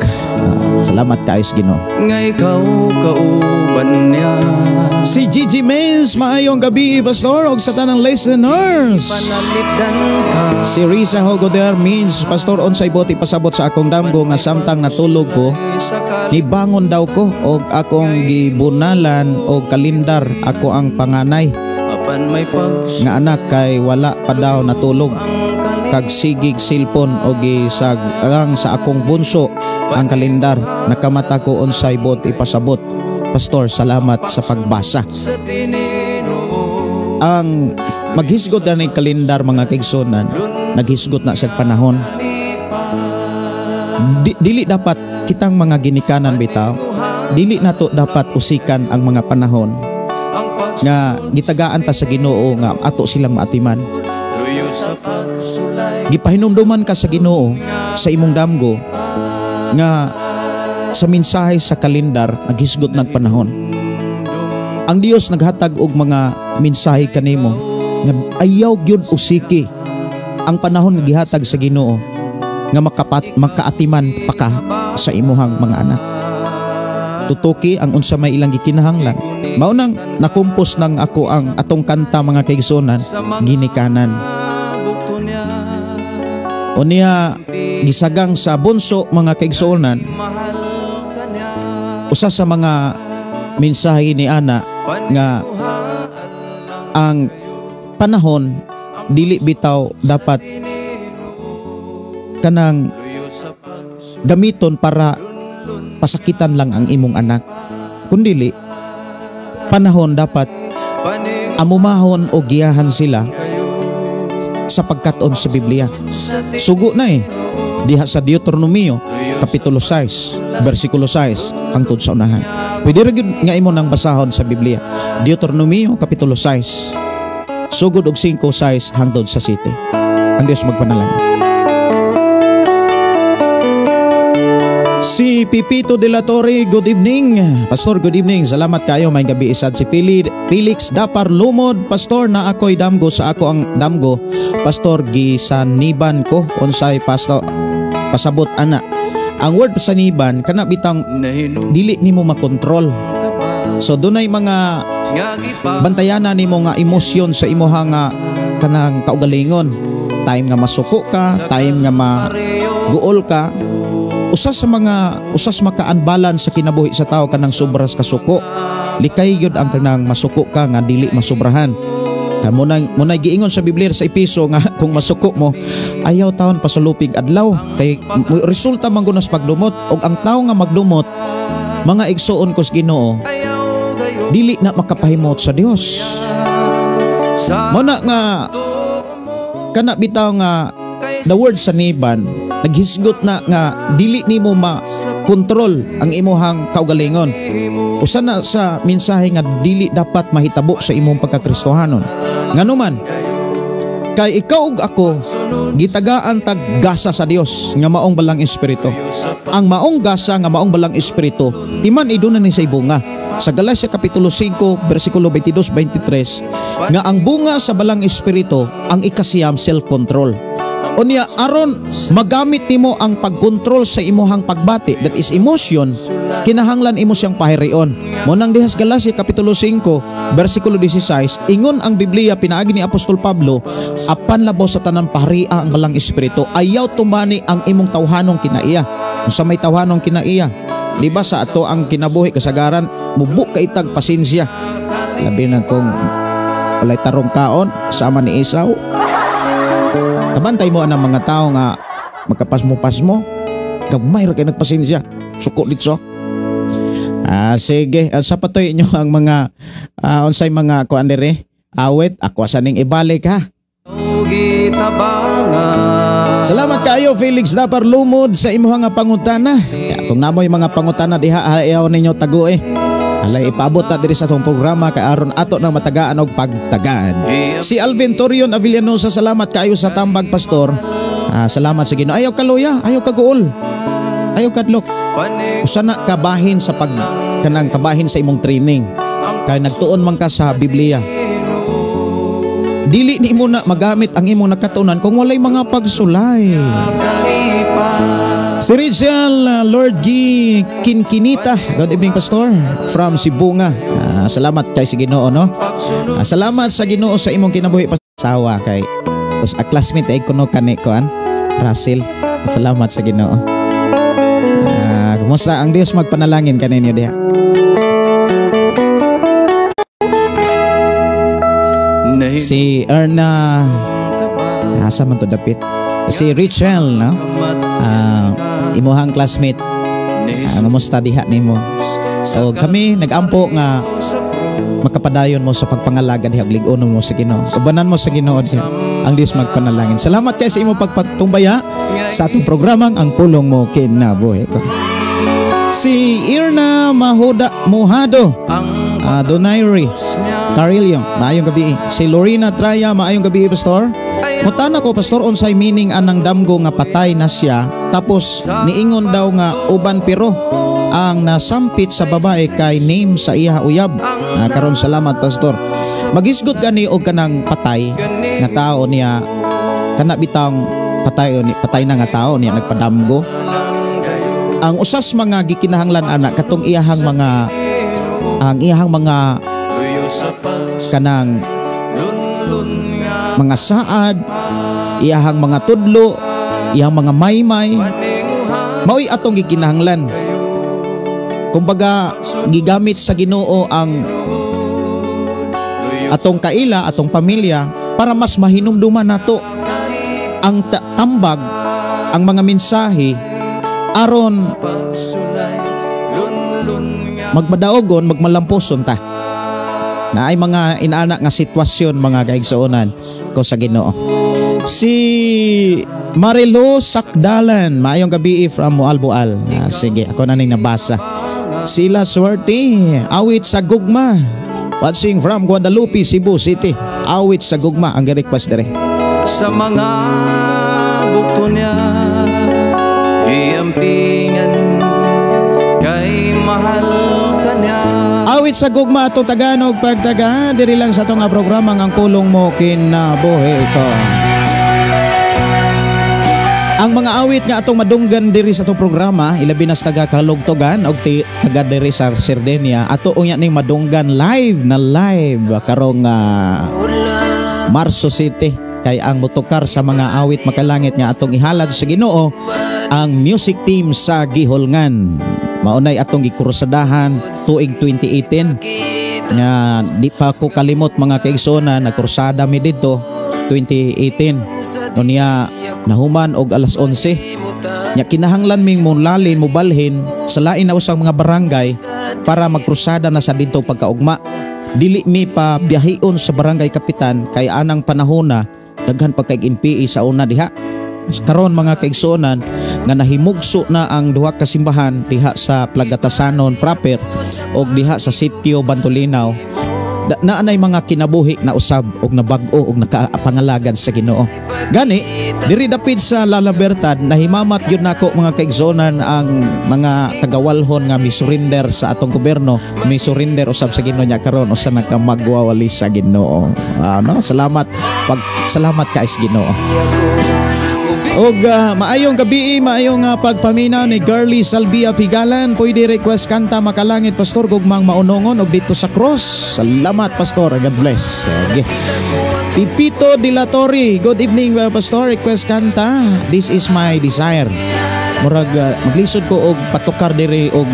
Salamat kaayo sa Ginoo. Nga ikaw kauban niya. Si Gigi Mays, maayong gabi, Pastor, og sa tanang listeners. Panalipdan ka. Si Risa Hogoder means, "Pastor, unsay buot ipasabot sa akong damgo nga samtang natulog ko, nibangon daw ko og akong gibunalan og kalendar ako ang panganay Apan may pag nga anak kay wala pa daw natulog kag sigig cellphone og gisagang sa akong bunso ang kalendar. Nakamata ko. Unsay buot ipasabot, Pastor? Salamat sa pagbasa." Sa tinino. Ang maghisgot na ni kalendar, mga kaigsuonan, naghisgot na sa panahon. Dili dapat kitang mga ginikanan bitaw, dili nato dapat usikan ang mga panahon Ang pag nga gitagaan ta sa Ginoo nga ato silang maatiman. Luyo sa pagsulay. Gipahinumduman ka sa Ginoo sa imong damgo nga sa mensahe sa kalendar naghisgot ng panahon. Ang Dios naghatag og mga mensahe kanimo nga ayaw gyud usiki ang panahon nga gihatag sa Ginoo nga makaatiman pa ka sa imuhang mga anak. Tutuki ang unsa may ilang gikinahanglan. Mao nang nakumpos nang ako ang atong kanta, mga kaigsuonan, "Ginikanan." Bukto niya. Unya gisagang sa bunso, mga kaigsuonan, Mahal ka niya. Usa sa mga mensahe ni ana nga ang panahon dili bitaw dapat kanang gamiton para pasakitan lang ang imong anak, kundili panahon dapat amumahon o giyahan sila sa pagkat-on sa Biblia. Sugo na eh diha sa Deuteronomio kapitulo 6 versikulo 6 hangtod sa unahan. Pwede ra gyud nga imo nang basahon sa Biblia. Deuteronomio kapitulo 6 sugod og 5 6 hangtod sa 7. Ang Dios magpanalangin. Si Pipito de la Torre, good evening. Pastor, good evening. Salamat kayo. May gabi isad si Felix Dapar Lumod. "Pastor, na ako'y damgo sa ako ang damgo. Pastor, gisaniban ko. Unsay pastor pasabot ana?" Ang word saniban, kana bitang dili nimo makontrol. So dunay mga bantayanan nimo nga emosyon sa imuha nga kanang kaugalingon. Time nga masuko ka, time nga maguol ka. Usa sa maka-unbalance sa kinabuhi sa tao kanang sobras kasuko. Likay gyud ang kanang masuko ka nga dili masubrahan. Kamo na mo na giingon sa Biblia sa Epeso nga kung masuko mo, ayaw taon pasulupig adlaw kay resulta man gud sa pagdumot. Og ang tawo nga magdumot, mga igsuon ko sa Ginoo, dili na makapahimot sa Dios. Mo na nga kana bitaw nga the word saniban. Naghisgot na nga dili nimo ma-kontrol ang imuhang kaugalingon. Usa na sa mensahe nga dili dapat mahitabo sa imong pagkakristohanon. Nganuman, kay ikaw ug ako gitagaan tag gasa sa Dios nga maong balang espiritu. Ang maong gasa nga maong balang espiritu timan iduna ni say bunga. Sa Galacia kapitulo 5 bersikulo 22-23 nga ang bunga sa balang espiritu ang ikasiyam, self-control. Unya aron magamit nimo ang pagkontrol sa imuhang pagbati, that is emotion, kinahanglan imo siyang pahirion. Mo nang dihas Galacia kapitulo 5 bersikulo 16, ingon ang Biblia pinaagi ni Apostol Pablo, apan labaw sa tanan, paharia ang balang espiritu, ayaw tumani ang imong tawhanong kinaiya. Unsa may tawhanong kinaiya? Di ba sa ato ang kinabuhi kasagaran mubo kay tag pasensya, labi na kung walay tarong kaon sama ni Esau. Kabantay mo ang mga tao nga magkapasmo-pasmo, gamay ra kay nagpasensya, suko ditso. Sige, sa patuloy inyo ang mga unsay mga kuan diri? Awit, ako sa ning ibalik ha. Salamat kayo Felix Dapar Lumod sa imuha nga pangutana. Ya, kung namoy mga pangutana diha, ayaw ninyo tago eh. Alay ipaabot ta diri sa atong programa kay aron ato na matagaan og pagtagaan. Si Alvin Torion Avellanosa, salamat kaayo sa tambag, Pastor. Salamat sa Ginoo. Ayaw kaluya, ayaw kaguol. Ayaw kadlok. Usa na kabahin sa pag kanang kabahin sa imong training. Kay nagtuon man ka sa Biblia. Dili nimo na magamit ang imong nakatunan kung walay mga pagsulay. Si Rachel Lord G. Kinkinita, good evening, Pastor, from Sibunga. Salamat kay si Ginoo, no? Salamat sa Ginoo sa imong kinabuhi, pasawa kay us a classmate ay kuno kani kuan Russell. Salamat sa Ginoo. Kumusta ang Dios magpanalangin kaninyo diha? Si Erna, asa man to dapit? Si Rachel, no? Imuhang classmate. Mamusta diha nimo? So kami nagampo nga makapadayon mo sa pagpangalaga diha, lig-on mo sa Ginoo. Ubanan mo sa Ginoo diha. Ang Dios magpanalangin. Salamat kay sa imong pagpatumbaya sa atong programang Ang Pulong Mo Kinabuhi Ko. Si Irna Mahuda Mojado, Donaire Carillo, maayong gabi. Si Lorena Traya, maayong gabi, Pastor. Mutana ko, Pastor, unsay meaning anang damgo nga patay na siya, tapos niingon daw nga uban pero ang nasampit sa babae kay name sa iya uyab. Karon salamat, Pastor. Magisgot gani og kanang patay nga tao niya, kana bitang patay patay na nga tao niya nagpadamgo. Ang usas mga gikinahanglan ana katong iyahang mga ang iyahang mga kanang mga saad, iyahang mga tudlo, iyahang mga maymay, mao'y atong gikinahanglan. Kumbaga gigamit sa Ginoo ang atong kaila, atong pamilya para mas mahinumduman nato ang tambag, ang mga mensahe aron magmadaogon, magmalamposon ta. Na ay mga inaana nga sitwasyon mga kaigsuonan ko sa Ginoo. Si Marilo Sakdalan, maayong gabi from Moalboal. Sige, ako na ning nabasa. Sila Swerte, awit sa gugma. Watching from Guadalupe, Cebu City. Awit sa gugma ang request dire. Sa mga bukto niya iampingan kay mahal ka niya. Awit sa gugma atong taganog pagtaga diri lang sa atong programa Ang Pulong Mo Kinabuhi Ko. Ang mga awit nga atong madunggan diri sa atong programa, ilabi na sa taga Kalugtogan og taga diri sa Sardenia, ato unya ning madunggan live na live karong Marso City, kay ang motokar sa mga awit makalangit nga atong ihalad sa Ginoo ang music team sa Giholngan. Maunay atong gikurusadahan tuig 2018 nga di pa ko kalimot mga kaigsoona, nagkursada mi didto 2018. Unya nahuman og alas 11. Nya kinahanglan ming molalin mobalhin sa lain na usang mga barangay para magkrusada na sa didto pagkaugma. Dili mi pa biyahion sa barangay kapitan kay anang panahona daghan pagkay NPA sa una diha. Karon, mga kaigsuonan, nga nahimugso na ang duha ka simbahan diha sa Plagatasanon proper og diha sa Sitio Bantolinaw, naanay mga kinabuhi na usab og nabag-o og nakapangalagan sa Ginoo. Gani diri dapit sa La Libertad, nahimamat gyud nako, mga kaigsuonan, ang mga tagawalhon nga mi-surrender sa atong gobyerno, mi-surrender usab sa Ginoo nya karon usa na ka magwawali sa Ginoo. Ano, salamat, pag salamat kay sa Ginoo. Og maayong gabi, maayong pagpaminaw ni Girly Salvia Pigalan. Pwede request kanta "Makalangit", Pastor, "Gugmang Maunongon" og "Dito sa Cross". Salamat, Pastor. God bless. Sige. Pipito de la Torre, good evening, Pastor. Request kanta "This Is My Desire". Murag maglisod ko og patukar diri og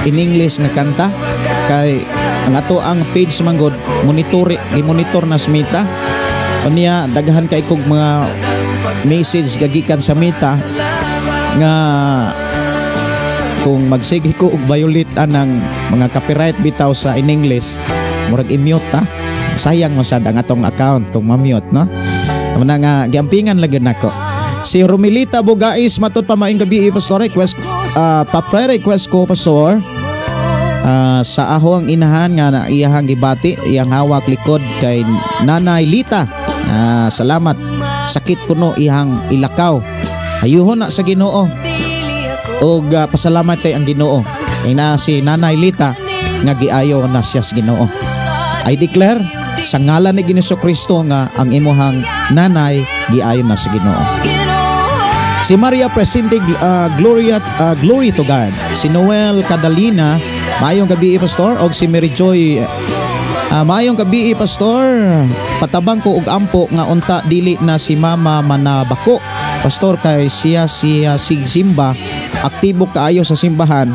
in English nga kanta kay ang ato ang page manggod monitor, gi-monitor na sa Meta. Unya daghan kay kog mga message gagikan sa Meta nga kung magsige ko og violate anang mga copyright bitaw sa in English, murag i-mute ta. Sayang masad ang atong account kung ma-mute, no? Muna nga giampingan lang gyud nako. Si Romilita Bugais, matud pa, maayong gabi, Pastor, request pa request ko, Pastor, sa aho ang inahan nga na iyahang gibati iyang hawak likod kay Nanay Lita. Salamat, sakit kuno iyang ilakaw. Ayuhon na sa Ginoo og pasalamat kay ang Ginoo kay na si Nanay Lita nga giayo na siya sa Ginoo. I declare sa ngalan ni Ginoong Kristo nga ang imuhang nanay giayo na sa Ginoo. Si Maria Presente, Gloria, glory to God. Si Noel Cadalina, maayong gabi, Pastor, og si Mary Joy, maayong gabi, Pastor. Patabang ko og ampo nga unta dili na si Mama manabako. Pastor, kay siya siya sig simba, aktibo kaayo sa simbahan.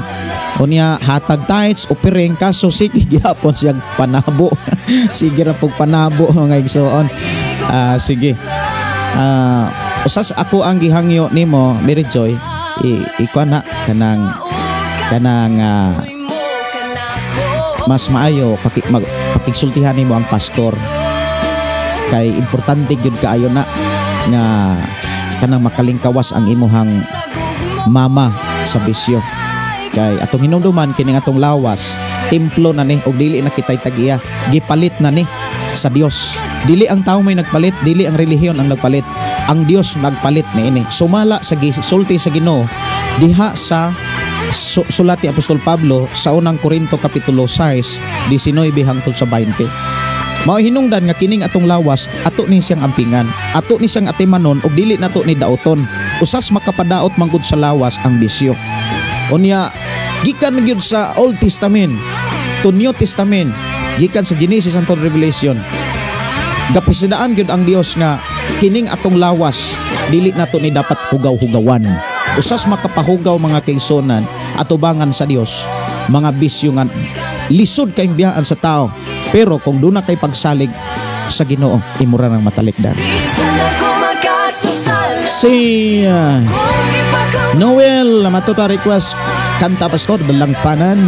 Unya hatag tithes, offering, kaso sige gyapon siyang panabo. Sige ra pug panabo, mga igsoon. Sige. Usas ako ang gihangyo nimo, Mary Joy, ikuan na kanang kanang mas maayo pakigsultihan nimo ang pastor kay importante gyud kaayo na nga kanang makalingkawas ang imuhang mama sa bisyo, kay atong hinumduman kining atong lawas, templo na ni ug dili na kitay tag-iya, gipalit na ni sa Dios. Dili ang tao may nagpalit, dili ang relihiyon ang nagpalit, ang Dios nagpalit niini sumala sa gisulti sa Ginoo diha sa sulat ni Apostol Pablo sa Unang Korinto kapitulo 6, 19 hangtod sa 20. Mao hinungdan nga kining atong lawas, ato ni siyang ampingan, ato ni siyang atimanon ug dili nato ni daoton. Usas makapadaot manggod sa lawas ang bisyo. Unya gikan gyud sa Old Testament to New Testament, gikan sa Genesis hangtod Revelation, gapasidaan gyud ang Dios nga kining atong lawas dili nato ni dapat hugaw-hugawan. Usas makapahugaw, mga kaigsuonan, atubangan sa Dios, mga bisyo nga lisod kayong biyaan sa tao, pero kung duna kay pagsalig sa Ginoo, imura nang matalikdan. Si Noel matuta, request kanta, Pastor, "Dalangpanan".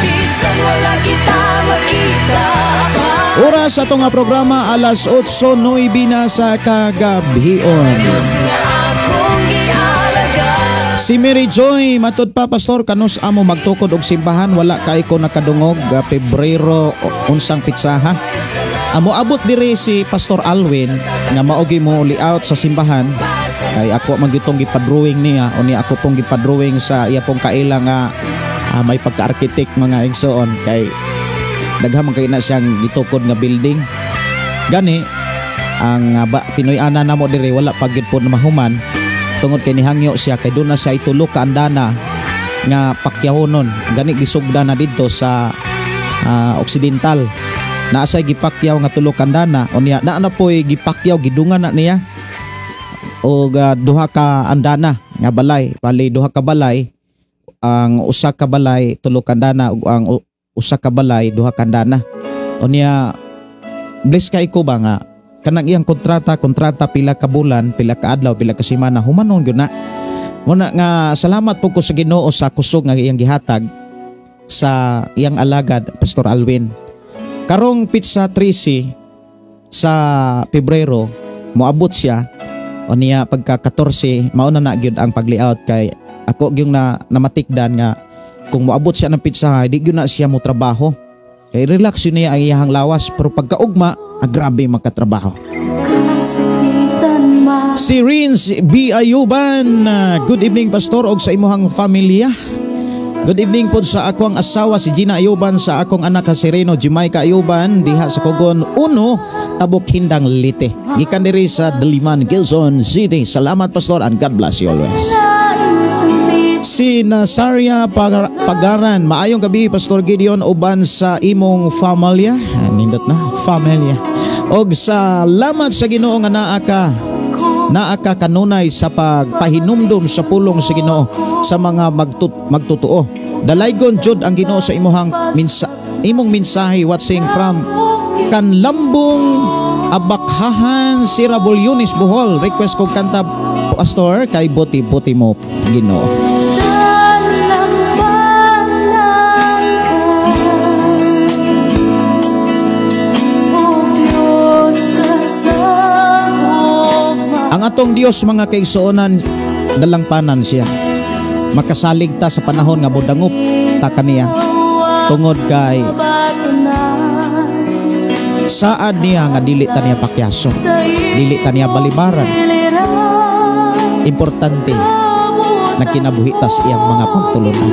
Bisan wala kita makita pa. Oras sa atong nga programa, alas 8:09 na sa kagabhion. Diyos nga akong gialagad. Si Mary Joy, matud pa, Pastor, kanus amo magtukod og simbahan? Wala kay ko nakadungog Pebrero unsang pitsaha. Amo abot diri si Pastor Alwin nga maogi mo layout sa simbahan kay ako man gyud tong gipa-drawing niya, unya ako pong gipa-drawing sa iya pong kaila nga may pagka-architect, mga igsoon, kay daghan man kay na siyang gitukod nga building. Gani ang Pinoy ana namo diri wala pa gyud po na mahuman tungod kay nihangyo siya kay doon na siya itulo ka andana nga pakyahonon. Gani gisugda na didto sa Occidental, naa say gipakyaw nga tulo ka andana. Unya naa na poy gipakyaw, gidungan na niya og duha ka andana nga balay. Bali duha ka balay, ang usa ka balay tulo ka andana ug ang usa ka balay duha ka andana. Unya bless kay ko ba nga kanang iyang kontrata kontrata pila ka bulan, pila ka adlaw, pila ka semana, humanon gyud na. Muna nga salamat po ko sa Ginoo sa kusog nga iyang gihatag sa iyang alagad, Pastor Alwin. Karong petsa 13 Sa Pebrero moabot siya o niya pagka 14, mao na na gyud ang paglayout, kay ako gyud na namatikdan nga kung moabot siya ng petsa, di gyud na siya mo trabaho kay relax yun niya ang iyahang lawas, pero pagkaugma, grabe makatrabaho. Si Rins B. Ayuban, good evening, Pastor, og sa imuhang familia. Good evening pod sa akong asawa si Gina Ayuban, sa akong anak si Reno Jamaica Ayuban diha sa Cogon 1, Tabok, Hindang, Leyte. Gikan diri sa Diliman, Quezon City. Salamat, Pastor, and God bless you always. Si Nasaria Pagaran, maayong gabi, Pastor Gideon, uban sa imong familia. Nindot na, familia. Og salamat sa Ginoo nga naa ka kanunay sa pagpahinumdum sa pulong sa Ginoo sa mga magtutoo. Dalaygon jud ang Ginoo sa imuhang imong mensahe, watching from Kanlambong, Abakhahan, Sira Bolyones, Bohol. Request ko kanta, Pastor, kay Buti Buti Mo Ginoo. Ang atong Dios, mga kaigsuonan, dalangpanan siya. Makasalig ta sa panahon nga modangop ta kaniya tungod kay saad niya nga dili ta niya pakyaso, dili ta niya balibaran. Importante nagkinabuhi ta sa iyang mga pagtulunan.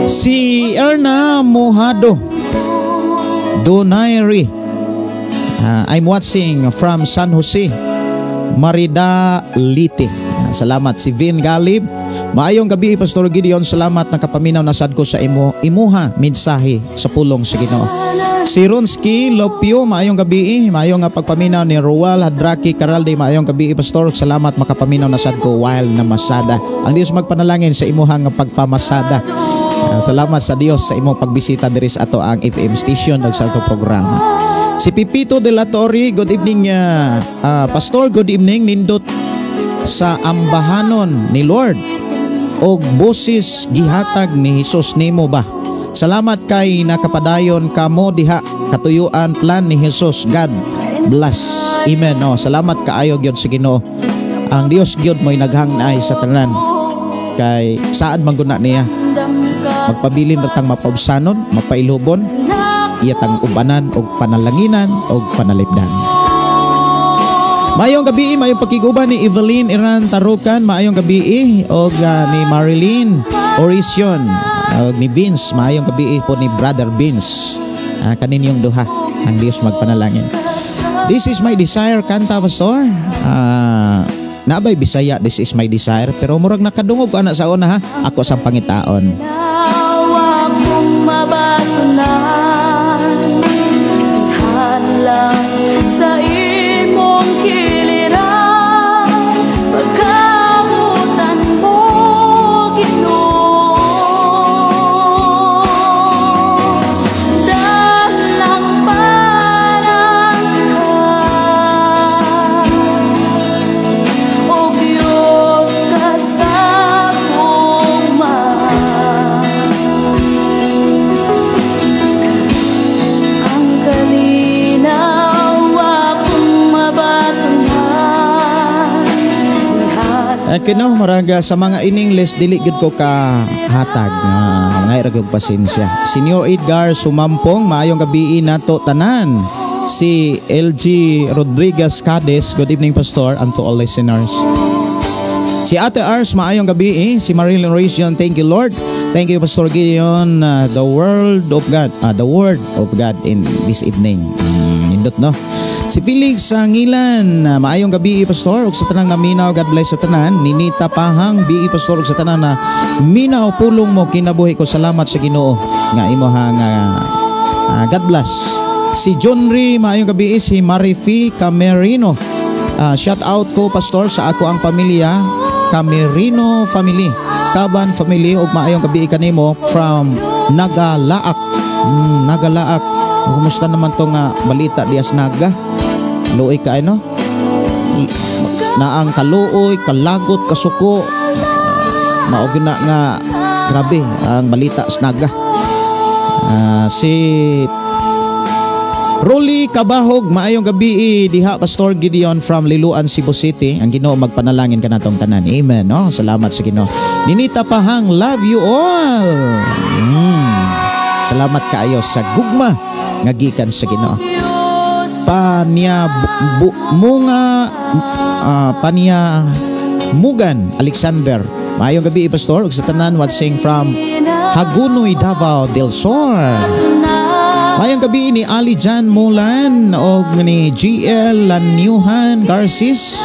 Si Erna Mojado Donaire, I'm watching from San Jose, Marida, Leyte. Salamat. Si Vin Galib, maayong gabi, Pastor Gideon, salamat nakapaminaw na sad ko sa imuha mensahe sa pulong sa Ginoo. Si Ronski Lopio, maayong gabi, maayong nga pagpaminaw ni Roel Hadraki Caralde, maayong gabi, Pastor, salamat makapaminaw na sad ko while na masada. Ang Dios magpanalangin sa imuha nga pagpamasada. Salamat sa Dios sa imong pagbisita diri sa ato ang FM station ug sa ato programa. Si Pipito de la Torre, good evening, Pastor, good evening, nindot sa ambahanon ni Lord og boses gihatag ni Hesus nimo ba? Salamat kay nakapadayon kamo diha katuyuan plan ni Hesus. God bless. Amen. No, salamat kaayo gyud sa Ginoo. Ang Dios gyud mo'y naghangnay sa tanan. Kay saan man guna niya magpabilin ra tang mapaubsanon, mapailubon, iya tang ubanan og panalanginan og panalipdan. Maayong gabi, maayong pakiguban ni Evelyn Iran Tarukan, maayong gabi og ni Marilyn Orision og ni Vince, maayong gabi po ni Brother Vince. Kaninyong duha, ang Dios magpanalangin. This Is My Desire kanta, Pastor. Nabay Bisaya This Is My Desire, pero murag nakadungog ko ana sa una ha. Ako sa pangitaon. Nawa kong mabatunan hanlang sa imong kiliran pagkabutan mo, Ginoo, dalang parang ka o Diyos ka sa gugma. Ang kalinaw akong mabatunan. Kino maraga sa mga in English dili gyud ko ka hatag nga ngay ra gyud pasensya. Senior Edgar Sumampong, maayong gabi nato tanan. Si LG Rodriguez Cades, good evening, Pastor, and to all listeners. Si Ate Ars, maayong gabi eh. Si Marilyn Ration, thank you, Lord. Thank you, Pastor Gideon, the word of God, the word of God in this evening. Nindot no. Si Felix Sangilan, maayong gabi, Pastor, ug sa tanang naminaw, God bless sa tanan. Ninita Pahang, bi Pastor, ug sa tanan na minaw pulong mo kinabuhi ko, salamat sa Ginoo nga imuha nga God bless. Si John Ray, maayong gabi. Si Marifi Camerino. Shout out ko, Pastor, sa ako ang pamilya Camerino family, Kaban family, ug maayong gabi kanimo from Nagalaak. Nagalaak. Kumusta naman tong balita dias Naga? Luoy ka no? Naang kaluoy, kalagot, kasuko. Mao gyud na nga grabe ang balita sa Naga. Si Rolly Kabahog, maayong gabi diha, Pastor Gideon from Liloan, Cebu City. Ang Ginoo magpanalangin kanatong tanan. Amen, no? Salamat sa Ginoo. Ninita Pahang, love you all. Salamat kaayo sa gugma nga gikan sa Ginoo. Panya bu, munga panya Mugan Alexander. Maayong gabi, Pastor, ug sa tanan watching from Hagonoy, Davao del Sur. Maayong gabi ni Ali Jan Mulan og ni GL Lanyuhan Garcis,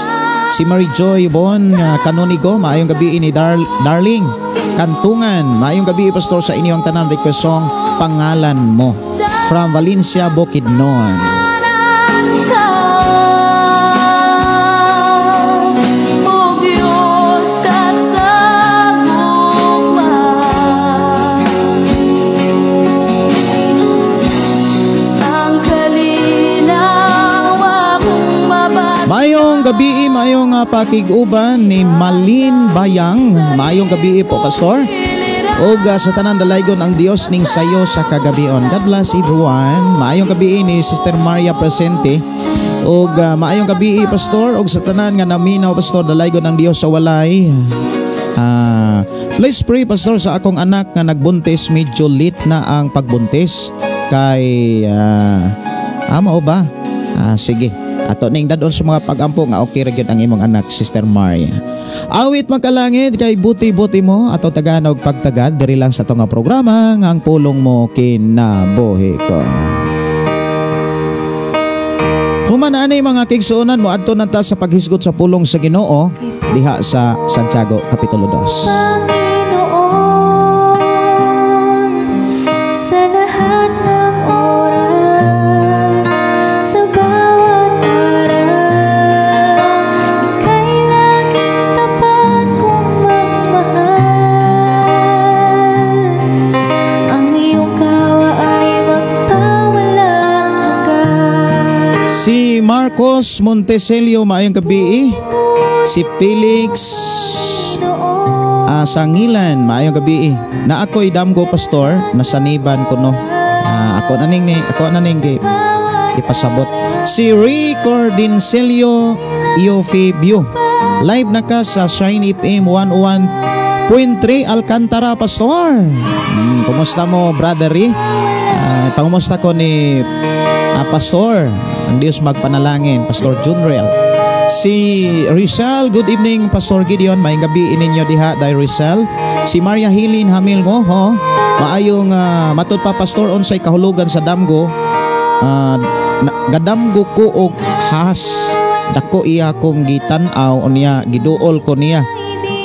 si Marie Joy Bon Canonigo, maayong gabi ni Darling Kantungan. Maayong gabi, Pastor, sa inyong tanan, request song "Pangalan Mo" from Valencia, Bukidnon. Ka O Diyos ka sa gugma. Ang kalinaw akong mabati. Maayong gabi, maayong pakig-uban ni Malin Bayang. Maayong gabi po, Pastor. Og sa tanan, dalaygon ang Dios ning sayo sa kagabion. God bless everyone. Maayong gabi ni Sister Maria Presente. Og maayong gabi, Pastor, og sa tanan nga naminaw, Pastor, dalaygon ang Dios sa walay. Please pray, Pastor, sa akong anak nga nagbuntis, medyo late na ang pagbuntis kay mao ba? Sige. Ato ning dadon sa mga pagampo nga okay ra gyud ang imong anak, Sister Maria. Awit makalangit kay buti-buti mo ato tagaan og pagtagad diri lang sa ato nga programa nga "Ang Pulong Mo Kinabuhi Ko". Human ani, mga kaigsuonan, mo adto na ta sa paghisgot sa pulong sa Ginoo diha sa Santiago kapitulo 2. Panginoon, sa lahat ng oras, sa bawat araw, ika'y laging tapat kong magmahal. Ang iyong kawa ay magpawalang hanggan. Si Marcos Montecelio, maayong gabi. Si Felix Sangilan, maayong gabi. Na ako'y damgo, Pastor, nasaniban ko no. Ako na ning ipasabot. Si Rico Dincelio Iofibio. Live na ka sa Shine FM 101.3 Alcantara, Pastor. Kumusta mo, brother Lee? Pangumusta ko ni Pastor. Ang Diyos magpanalangin, Pastor Junrel. Si Rizal, good evening, Pastor Gideon. Maayong gabi ininyo diha, Day Rizal. Si Maria Hilin Hamil Ngoho, maayong matud pa, Pastor, unsay kahulugan sa damgo? Gadamgo ko og has. Dako iya kong gitan-aw unya giduol ko niya.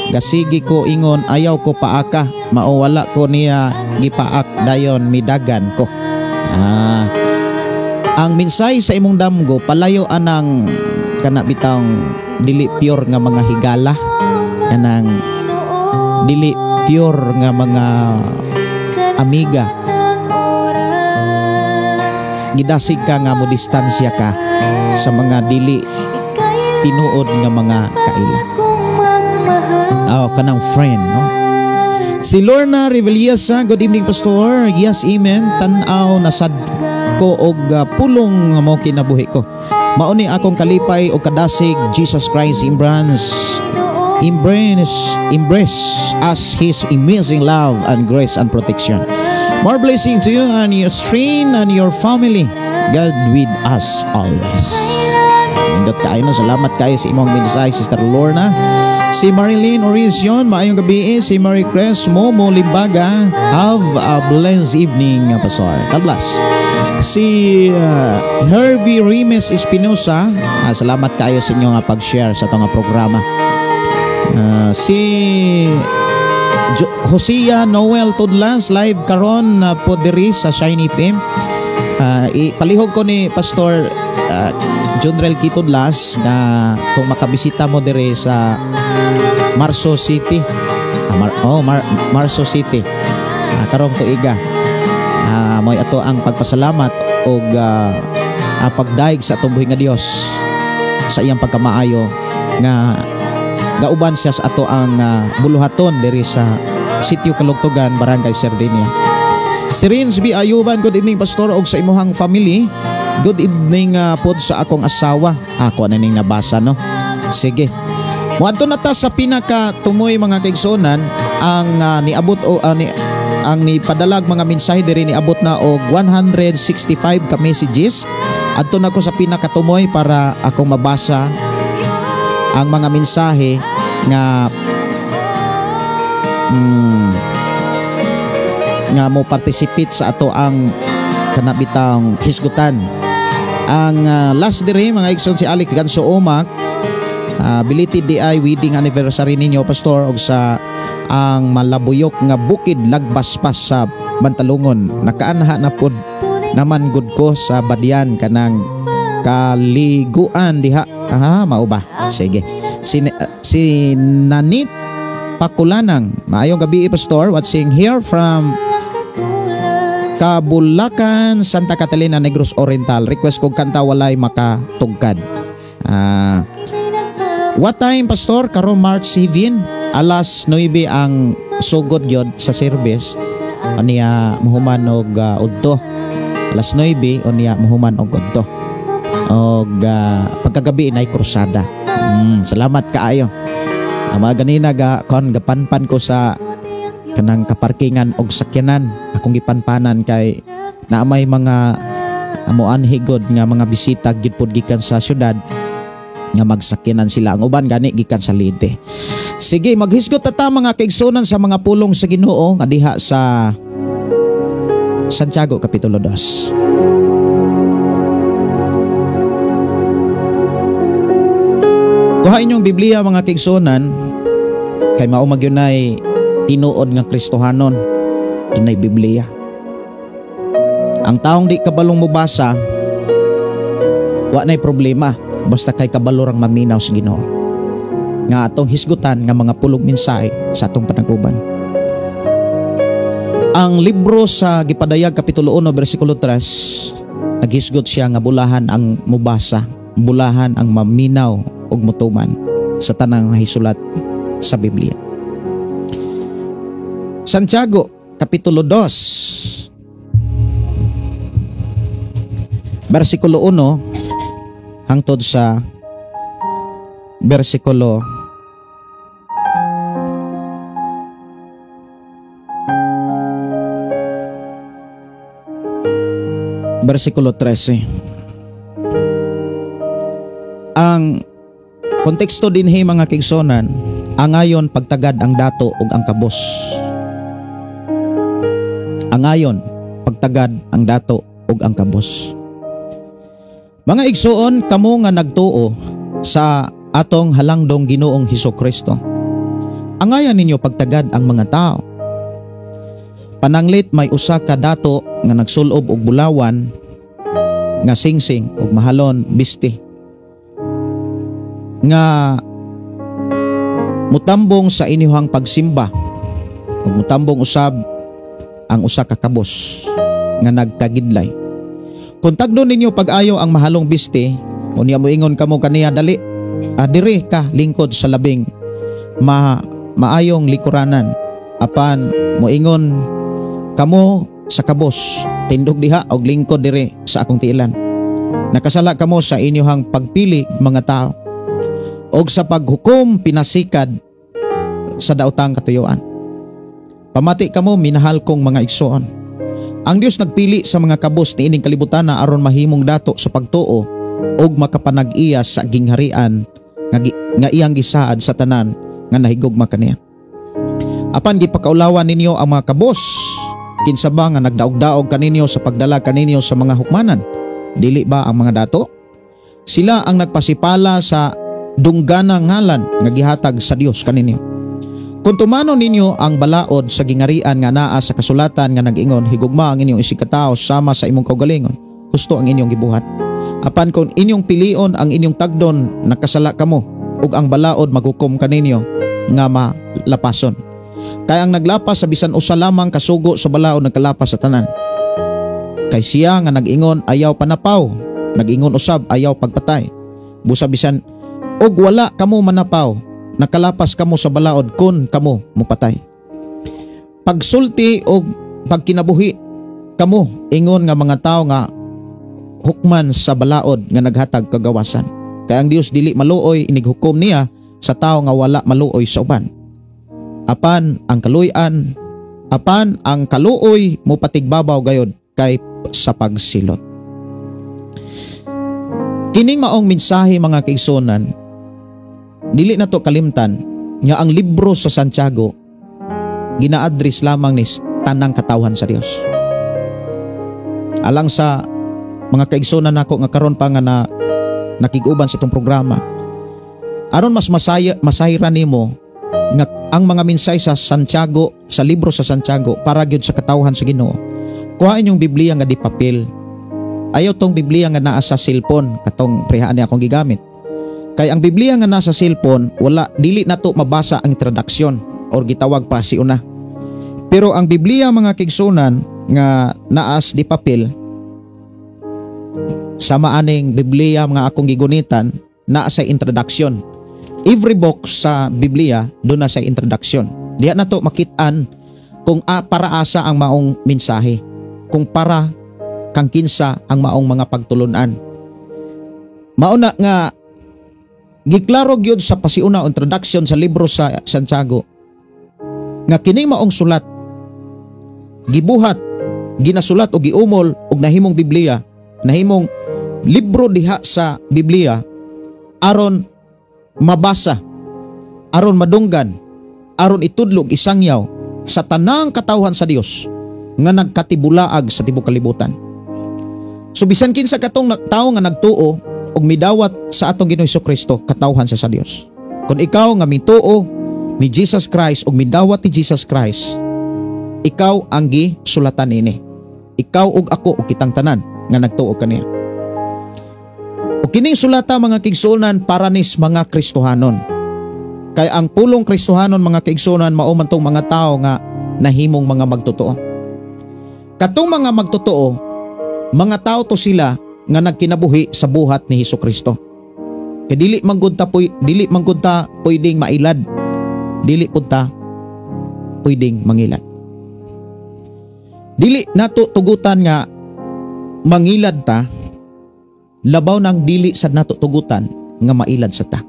Gasigi ko ingon ayaw ko paaka, mao wala ko niya gipaak, dayon midagan ko. Ang minsay sa imong damgo, palayo anang kana bitang dili pure nga mga higala, kanang dili pure nga mga amiga. Gidasig ka nga mo distansya ka sa mga dili tinuod nga mga kaila. Oh, kanang friend, no? Si Lorna Revillasa, good evening, Pastor. Yes, amen. Tan-aw nasad ko og pulong nga mo kinabuhi ko. Mao ni akong kalipay og kadasig, Jesus Christ embrace us His amazing love and grace and protection. More blessing to you and your strain and your family. God with us always. Nindot kayo no. Salamat kayo sa imong mensahe, Sister Lorna. Si Marilyn Orizion, maayong gabi. Si Marie Cres Momo Limbaga, have a blessed evening, Pastor. God bless. Si Herbie Rimes Espinosa, salamat kayo sa inyong pag-share sa itong programa. Si Hosea Noel Tudlas, live karon na po diri sa Shiny FM. Palihog ko ni Pastor Junrel Kitudlas na kung makabisita mo diri sa Marso City. Oh, Marso City. Karong tuiga. Mo'y ato ang pagpasalamat og pagdaig sa atong buhi nga Dios sa iyang pagkamaayo nga gauban siya sa ato ang buluhaton diri sa Sitio Kalugtugan, Barangay Sardinia. Si Rins B. Ayuban, good evening, Pastor, og sa imuhang family. Good evening pod sa akong asawa. Ako na ning nabasa, no. Sige. Moadto na ta sa pinaka tumoy, mga kaigsuonan, ang niabot o ni ang nipadalag mga mensahe diri, niabot na og 165 ka messages. Adto na ko sa pinakatumoy para akong mabasa ang mga mensahe nga nga mo participate sa ato ang kanabitang hisgutan. Ang last diri, mga igsoon, si Alec Ganso Umak, belated diay wedding anniversary ninyo, Pastor, og sa ang malabuyok nga bukid lagbaspas sa Bantalungon. Nakaanha na pod naman gud ko sa Badian kanang kaliguan diha. Ah, mao ba? Sige. Si Nanit Pakulanang, maayong gabi, Pastor, watching here from Kabulakan, Santa Catalina, Negros Oriental. Request kog kanta, "Walay Makatugkad." Ah, what time, Pastor? Karon March 7, alas 9 ang sugod gyud sa service. Unya muhuman og udto. Alas 9, unya muhuman og udto. Og pagkagabi nay krusada. Salamat kaayo. Ang mga ganina ga kon gapanpan ko sa kanang kaparkingan og sakyanan, akong gipanpanan kay naa may mga amuan higod nga mga bisita gid pod gikan sa syudad nga magsakyanan sila. Ang uban gani gikan sa Leyte. Sige, maghisgot ta ta, mga kaigsunan, sa mga pulong sa Ginoo nga diha sa Santiago Kapitulo 2. Kuha inyong Biblia, mga kaigsunan, kay mao magyunay tinuod nga Kristohanon, dunay Biblia. Ang taong di kabalong mobasa, wa nay problema basta kay kabalo rang maminaw sa Ginoo. Nga atong hisgutan nga mga pulong mensahe sa atong panag-uban. Ang libro sa Gipadayag Kapitulo 1 bersikulo 3, naghisgot siya nga bulahan ang mubasa, bulahan ang maminaw ug mutuman sa tanang nahisulat sa Biblia. Santiago Kapitulo 2 bersikulo 1 hangtod sa bersikulo 13. Ang konteksto dinhi, mga kaigsuonan, angayon pagtagad ang dato ug ang kabos. Angayon pagtagad ang dato ug ang kabos. Mga igsuon, kamo nga nagtuo sa atong halangdong Ginoong Hesus Kristo, angayan ninyo pagtagad ang mga tao. Pananglit may usa ka dato nga nagsulob og bulawan nga singsing ug mahalon bisti nga mutambong sa inyuhang pagsimba ug mutambong usab ang usa ka kabos nga nagkagidlay. Kung tagdon ninyo pag-ayo ang mahalong bisti, unya moingon kamo kaniya, "Dali, diri ka lingkod sa labing maayong lingkuranan," apan moingon kamo sa kabos, "Tindog diha og lingkod diri sa akong tiilan," nakasala kamo sa inyohang pagpili mga tao og sa paghukom pinasikad sa daotang katuyuan. Pamati kamo, minahal kong mga igsoon. Ang Dios nagpili sa mga kabos niining kalibutan na aron mahimong dato sa pagtuo og makapanag-iya sa gingharian nga iyang gisaad sa tanan nga nahigugma kaniya. Apan gipakaulawan ninyo ang mga kabos. Kinsa ba nga nagdaog-daog kaninyo sa pagdala kaninyo sa mga hukmanan? Dili ba ang mga dato? Sila ang nagpasipala sa dungganang ngalan nga gihatag sa Dios kaninyo. Kung tumanon ninyo ang balaod sa gingarian nga naa sa kasulatan nga nag-ingon, "Higugma ang inyong isigkatao sama sa imong kaugalingon," husto ang inyong gibuhat. Apan kung inyong pilion ang inyong tagdon, nakasala kamo ug ang balaod maghukom kaninyo nga malapason. Kay ang naglapas sa bisan usa lamang kasugo sa balaod, nagkalapas sa tanan. Kay siya nga nag-ingon, "Ayaw panapaw," nag-ingon usab, "Ayaw pagpatay." Busa bisan og wala kamo manapaw, nakalapas kamo sa balaod kun kamo mupatay. Pagsulti og pagkinabuhi kamo ingon nga mga tawo nga hukman sa balaod nga naghatag kagawasan. Kay ang Dios dili maluoy, inighukom niya sa tawo nga wala maluoy sa uban. Apan ang kaluy-an, apan ang kaluoy mopatigbabaw gayod kay sa pagsilot. Kining maong mensahe, mga kaigsuonan, dili na to kalimtan nga ang libro sa Santiago gina-address lamang ni tanang katawhan sa Dios. Alang sa mga kaigsuonan nako nga karon pa nga na nakig-uban sa itong programa, aron mas masayran nimo nga ang mga mensahe sa Santiago, sa libro sa Santiago, para gyud sa katawhan sa Ginoo. Kuhain yung Biblia nga di papel. Ayaw tong Biblia nga naa sa cellphone katong prehaan niya akong gigamit. Kay ang Biblia nga nasa cellphone, wala, dili na to mabasa ang introduction or gitawag pa si una. Pero ang Biblia, mga kaigsuonan, nga naas di papel, sama aning Biblia nga akong gigunitan, naa sa introduction. Every book sa Biblia doon na sa introduction. Diha na to makit-an kung para asa ang maong mensahe, kung para kang kinsa ang maong mga pagtulunan. Mauna nga giklaro gyud sa pasiuna o introduction sa libro sa Santiago nga kining maong sulat gibuhat, ginasulat o giumol og nahimong Biblia, nahimong libro diha sa Biblia aron mabasa, aron madunggan, aron itudlog, isangyaw sa tanang katawhan sa Dios nga nagkatibulaag sa tibok kalibutan. So bisan kinsa katong tawo nga nagtuo og midawat sa atong Ginoong Kristo, katawhan sa Dios. Kung ikaw nga mituo ni Jesus Christ og midawat ni Jesus Christ, ikaw ang gisulatan nini. Ikaw ug ako ug kitang tanan nga nagtuo kaniya. Ug kining sulata, mga kaigsuonan, para nis mga Kristohanon. Kay ang pulong Kristohanon, mga kaigsuonan, mao man tong mga tawo nga nahimong mga magtotoo. Katong mga magtotoo, mga tao to sila nga nagkinabuhi sa buhat ni Hesus Kristo. Kay dili man gud ta pwedeng mailad, dili pud ta pwedeng mangilad. Dili nato tugutan nga mangilad ta, labaw nang dili sad nato tugutan nga mailad sa ta.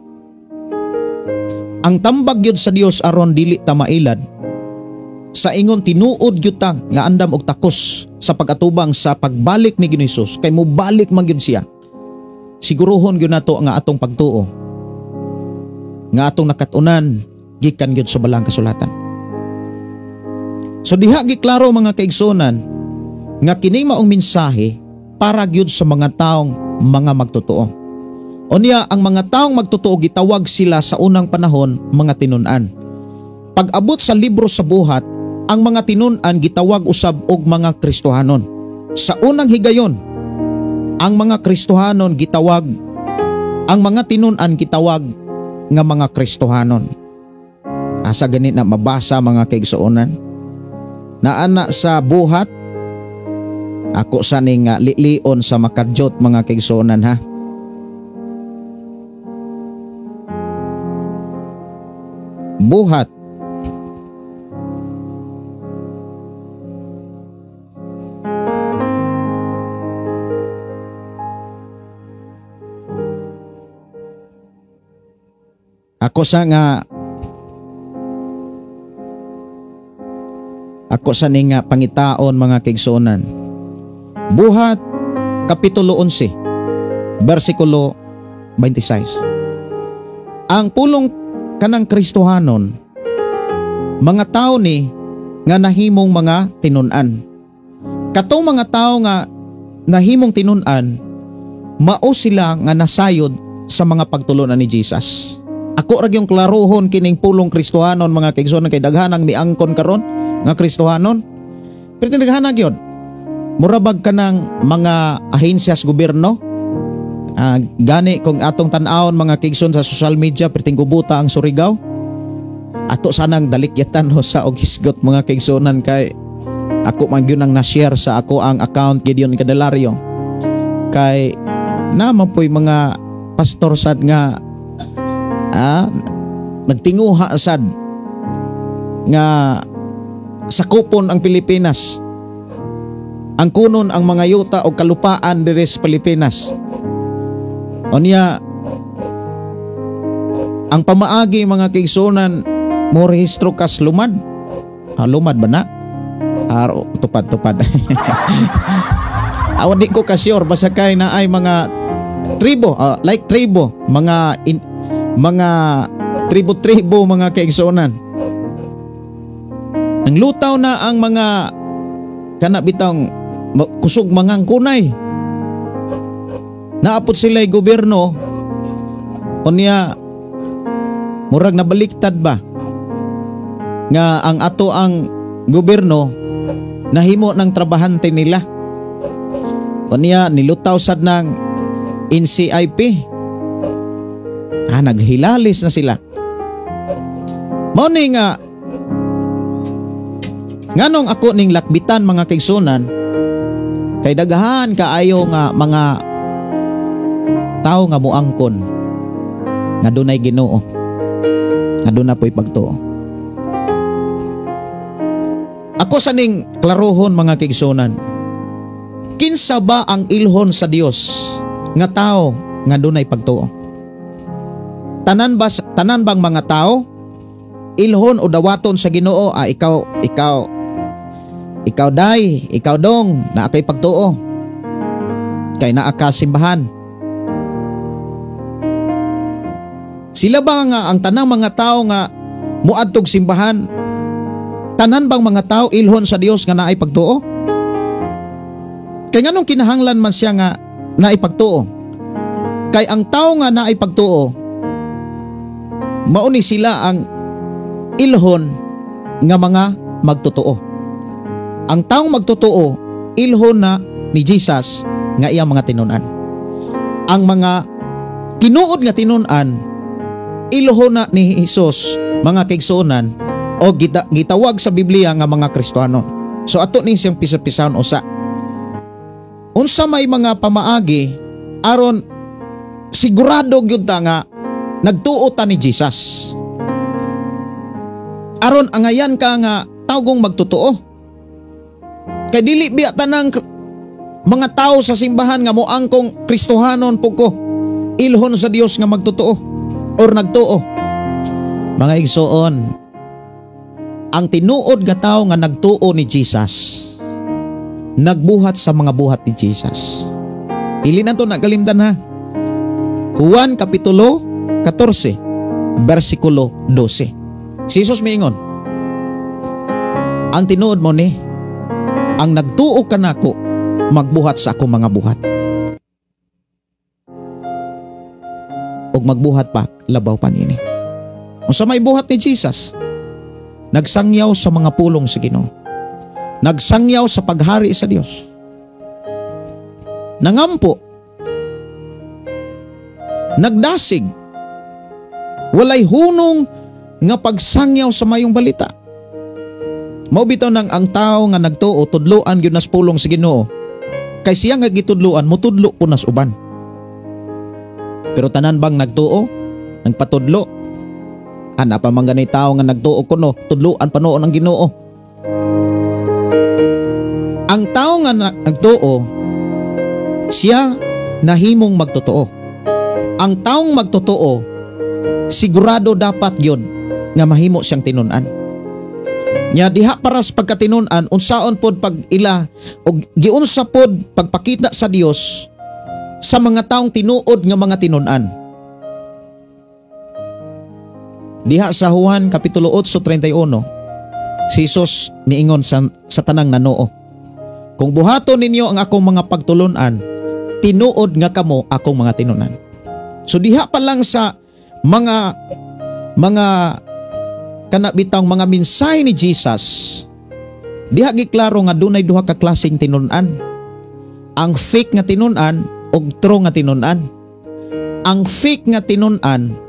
Ang tambag gyud sa Dios aron dili ta mailad, sa ingon tinuod gyud ta nga andam og takos sa pag-atubang sa pagbalik ni Ginoong Hesus, kay mobalik man gyud siya. Siguruhon gyud nato nga atong pagtuo nga atong nakat-unan gikan gyud sa balang kasulatan. So diha giklaro, mga kaigsuonan, nga kini maong mensahe para gyud sa mga taong mga magtotoo. Unya ang mga taong magtotoo gitawag sila sa unang panahon mga tinun-an. Pag-abot sa libro sa Buhat, ang mga tinun-an gitawag usab og mga Kristohanon. Sa unang higayon, ang mga Kristohanon gitawag, ang mga tinun-an gitawag nga mga Kristohanon. Asa ganit na mabasa, mga kaigsuonan? Naana sa Buhat, ako sa ning lilion sa makadyot, mga kaigsuonan, ha. Buhat ako sa ning pangitaon, mga kaigsuonan. Buhat Kapitulo 11 versikulo 26. Ang pulong kanang Kristohanon, mga tao ni nga nahimong mga tinun-an. Katong mga tao nga nahimong tinun-an, mao sila nga nasayod sa mga pagtulunan ni Jesus. Ako ra gyung klarohon kining pulong Kristohanon, mga kaigsuonan, kay daghan ang miangkon karon nga Kristohanon. Pero tinaghan gyud. Mura bag kanang mga ahensyas gobyerno. Gani kung atong tan-awon, mga kaigsoon, sa social media, perting gubuta ang Surigao. Ato sanang dalikyatan ho sa og hisgot, mga kaigsuonan, kay ako man gyud ang na-share sa ako ang account Gideon Candelario. Kay naman po'y mga pastor sad nga nagtinguha sad nga sakupon ang Pilipinas. Ang kunon ang mga yuta o kalupaan diri sa Pilipinas. Unya ang pamaagi, mga kaigsuonan, mo rehistro kas lumad. Ah, lumad ba na? Aro, tupad-tupad. Awan, di ko ka-sure, basta kay na ay mga tribo, like tribo, mga tribo-tribo, mga kaigsuonan. Nang lutaw na ang mga kana bitang kusog mangangkunay. Naapot sila gobyerno, unya murag nabaliktad ba nga ang ato ang gobyerno nahimo ng trabahante nila. Unya nilutaw sad ng NCIP. Ah, naghilalis na sila. Mao ni nga nganong ako ning lakbitan, mga kaigsuonan, kay daghan kaayo nga mga tao nga muangkon nga dunay Ginoo, nga duna po'y pagtuo. Ako sa ning klarohon, mga kaigsuonan, kinsa ba ang ilhon sa Dios nga tao nga dunay pagtuo? Tanan bang mga tao ilhon o dawaton sa Ginoo? Ah, ikaw, ikaw, ikaw day, ikaw dong, naa kay pagtuo kay naa ka simbahan. Sila ba nga ang tanang mga tao nga muadtog simbahan, tanan bang mga tao ilhon sa Dios nga naay pagtuo? Kay nganong kinahanglan man siya nga naay pagtuo? Kay ang tao nga naay pagtuo, mauni sila ang ilhon nga mga magtotoo. Ang taong magtotoo, ilhon na ni Jesus nga iyang mga tinun-an. Ang mga tinuod nga tinun-an, ilhon na ni Jesus, mga kaigsuonan, o gitawag sa Biblia nga mga Kristohanon. So ato ni siyang pisa-pisahon usa. Unsa may mga pamaagi aron sigurado gyud ta nga nagtuo ta ni Jesus? Aron angayan ka nga tawgong magtotoo. Kay dili biya tanang mga tao sa simbahan nga moangkong Kristohanon pug ko, ilhon sa Dios nga magtotoo or nagtuo. Mga igsoon, ang tinuod nga tao nga nagtuo ni Jesus, nagbuhat sa mga buhat ni Jesus. Dili na to nagalimdan ha. Juan Kapitulo 14, versikulo 12. Si Jesus miingon, ang tinuod mo ni, ang nagtuo kanako, magbuhat sa akong mga buhat. Og magbuhat pa, labaw pa niini. Unsa may buhat ni Jesus? Nagsangyaw sa mga pulong sa Ginoo. Nagsangyaw sa paghari sa Dios. Nangampo. Nagdasig. Walay hunong nga pagsangyaw sa mayong balita. Mao bitaw nang ang tao nga nagtuo tudloan gyud nas pulong sa Ginoo. Kay siya nga gitudloan, mutudlo po nas uban. Pero tanan bang nagtuo, nagpatudlo? Ana pa man gani tao nga nagtuo kuno, tudloan pa noon ang Ginoo. Ang tao nga nagtuo, siya nahimong magtotoo. Ang taong magtotoo, sigurado dapat gyud nga mahimo siyang tinun-an. Nya diha para sa pagkatinun-an, unsaon pod pag ila og giunsa pod pagpakita sa Dios sa mga taong tinuod nga mga tinun-an. Diha sa Juan Kapitulo 8:31, si Jesus miingon sa tanang nanoo, kung buhaton ninyo ang akong mga pagtulunan, tinuod nga kamo akong mga tinunan. So diha pa lang sa mga kanabitang mga mensahe ni Jesus, diha giklaro nga dunay duha ka klaseng tinun-an. Ang fake nga tinun-an og true nga tinun-an. Ang fake nga tinun-an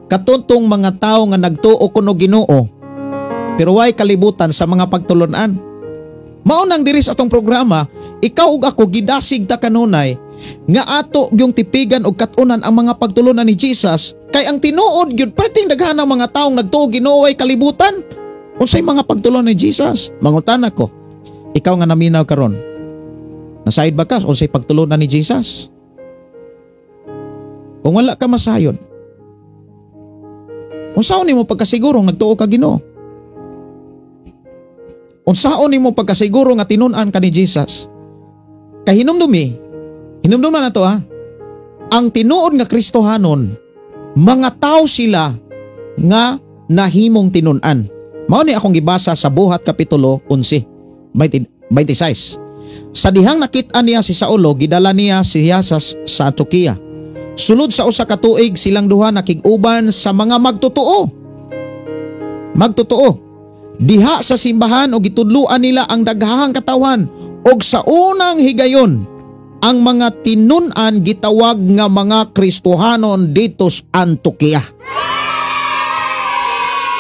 katuntong mga tao nga nagtuo kuno Ginoo pero way kalibutan sa mga pagtulunan. Mao nang diri sa atong programa, ikaw ug ako gidasig ta kanunay nga ato gyung tipigan og kat-unan ang mga pagtulunan ni Jesus, kay ang tinuod gyud perting daghan ang mga taong nagtuo Ginoo ay kalibutan. Unsay mga pagtulunan ni Jesus? Mangutana ko, ikaw nga naminaw karon, Nasayod ba ka unsay pagtulunan ni Jesus? Kung wala ka masayod, unsaon nimo pagkasiguro nagtuo ka Ginoo? Unsaon nimo pagkasiguro nga tinun-an ka ni Jesus? Kay hinumdumi, hinumduman na to ha, ang tinuod nga Kristohanon, mga tao sila nga nahimong tinun-an. Mao ni akong gibasa sa Buhat Kapitulo 11, 26. Sa dihang nakit-an niya si Saulo, gidala niya siya sa Antioquia. Sulod sa usa ka tuig silang duha nakig-uban sa mga magtotoo. Magtotoo. Diha sa simbahan og gitudloan nila ang daghang katawhan, og sa unang higayon ang mga tinun-an gitawag nga mga Kristohanon dito sa Antioquia.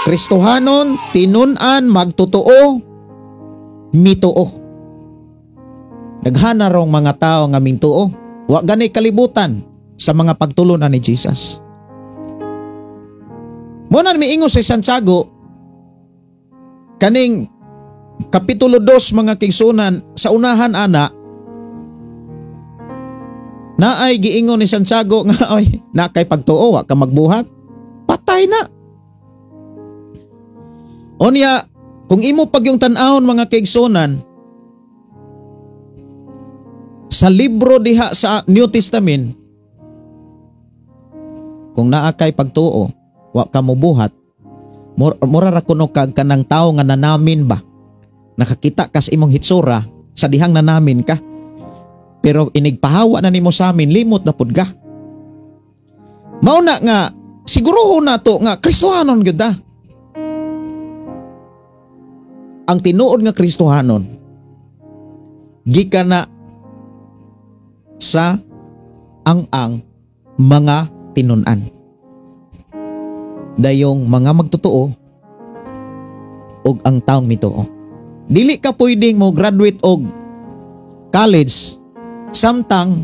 Kristohanon, tinun-an, magtotoo, mituo. Daghana rong mga tao nga mintuo, wa gani kalibutan sa mga pagtulunan ni Jesus. Muna miingon si Santiago kaning Kapitulo 2 mga kaigsuonan, sa unahan ana naay giingon ni Santiago nga oy na kay pagtuo wa ka magbuhat, patay na. Onya kung imo pagyong tan-awon mga kaigsuonan sa libro diha sa New Testament, kung naa kay pagtuo wa ka mobuhat, mura ra kuno kag kanang tawo nga nanamin ba, nakakita kas imong hitsura sa dihang nanamin ka, pero inigpahawa na nimo sa amin, limot na pud ka. Mao na nga siguruhon nato nga Kristohanon gyud ta. Ang tinuod nga Kristohanon gikan na sa ang mga tinun-an, dayong mga magtotoo og ang taong mituo. Dili ka pwedeng mo graduate og college samtang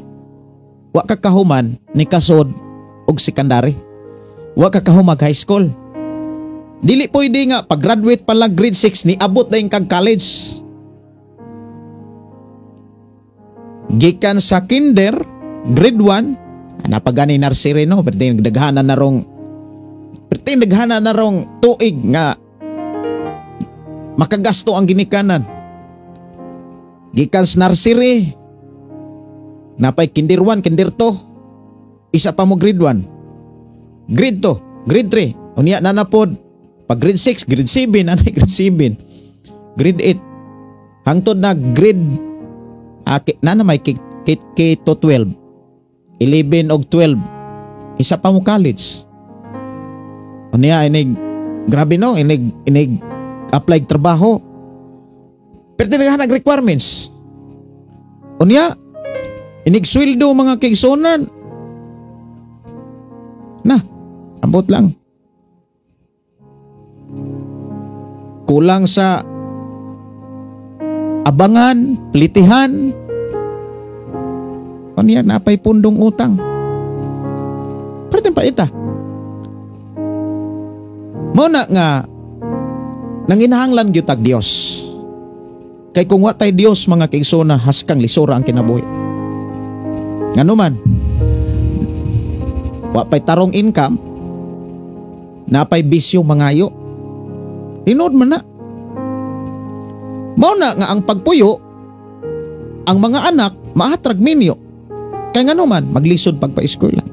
wa ka kahuman ni kasod og sekondary, wa ka kahumag high school. Dili pwede nga pag-graduate pa lang grade 6 ni abot na kag college. Gikan sa kinder grade 1, napagani nursery no, pero daghana na rong tuig nga makagasto ang ginikanan. Gikan sa nursery, napay kinder 1, kinder 2, isa pa mo grade 1, grade 2, grade 3, unya na napod pag grade 6, grade 7, anay grade 7, grade 8, hangtod na grade na may K to 12, 11 og 12, isa pa mo college. Unya inig grabe no, inig apply trabaho. Pero tinagahan ang requirements. Unya inig sweldo mga kaigsuonan. Na, ambot lang. Kulang sa abangan, plitihan. Unya napay pundong utang. Pero pa ita. Mao na nga nanginahanglan gyud tag Dios. Kay kung wa tay Dios mga kaigsoona, haskang lisora ang kinabuhi. Ngano man, wa pay tarong income, napay bisyo mangayo. Tinuod man na. Mao na nga ang pagpuyo, ang mga anak maatrag minyo. Kay ngano man, maglisod pagpa-eskwela.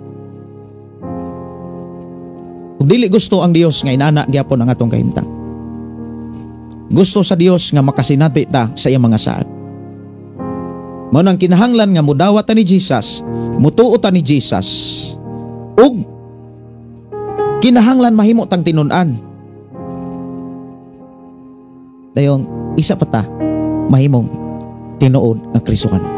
Ug dili gusto ang Dios nga inana gyapon ang atong kahimtang. Gusto sa Dios nga makasinati ta sa iyang mga saad. Mao nang kinahanglan nga mudawat ta ni Jesus, mutuo ta ni Jesus, ug kinahanglan mahimo tang tinun-an. Dayong isa pa ta mahimong tinuod nga Kristohanon.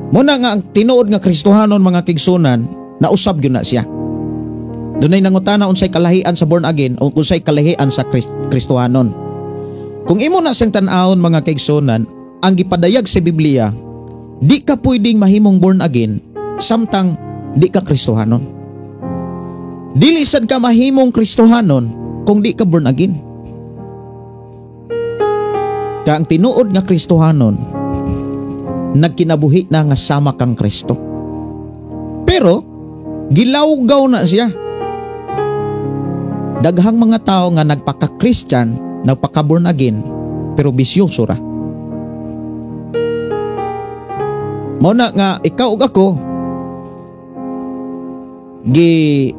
Mao na nga ang tinuod nga Kristohanon mga kaigsuonan, nausab gyud na siya. Dunay nangutana unsay kalahian sa born again o unsay kalahian sa Kristohanon. Kung imo na siyang tan-awon mga kaigsuonan, ang gipadayag sa Biblia, di ka pwedeng mahimong born again samtang di ka Kristohanon. Dili sad ka mahimong Kristohanon kung di ka born again. Ka ang tinuod nga Kristohanon, nagkinabuhi na nga sama kang Kristo. Pero gilawgaw na siya. Daghang mga tao nga nagpaka-Christian, nagpaka-born again, pero bisyoso ra. Mao na nga ikaw ug ako gi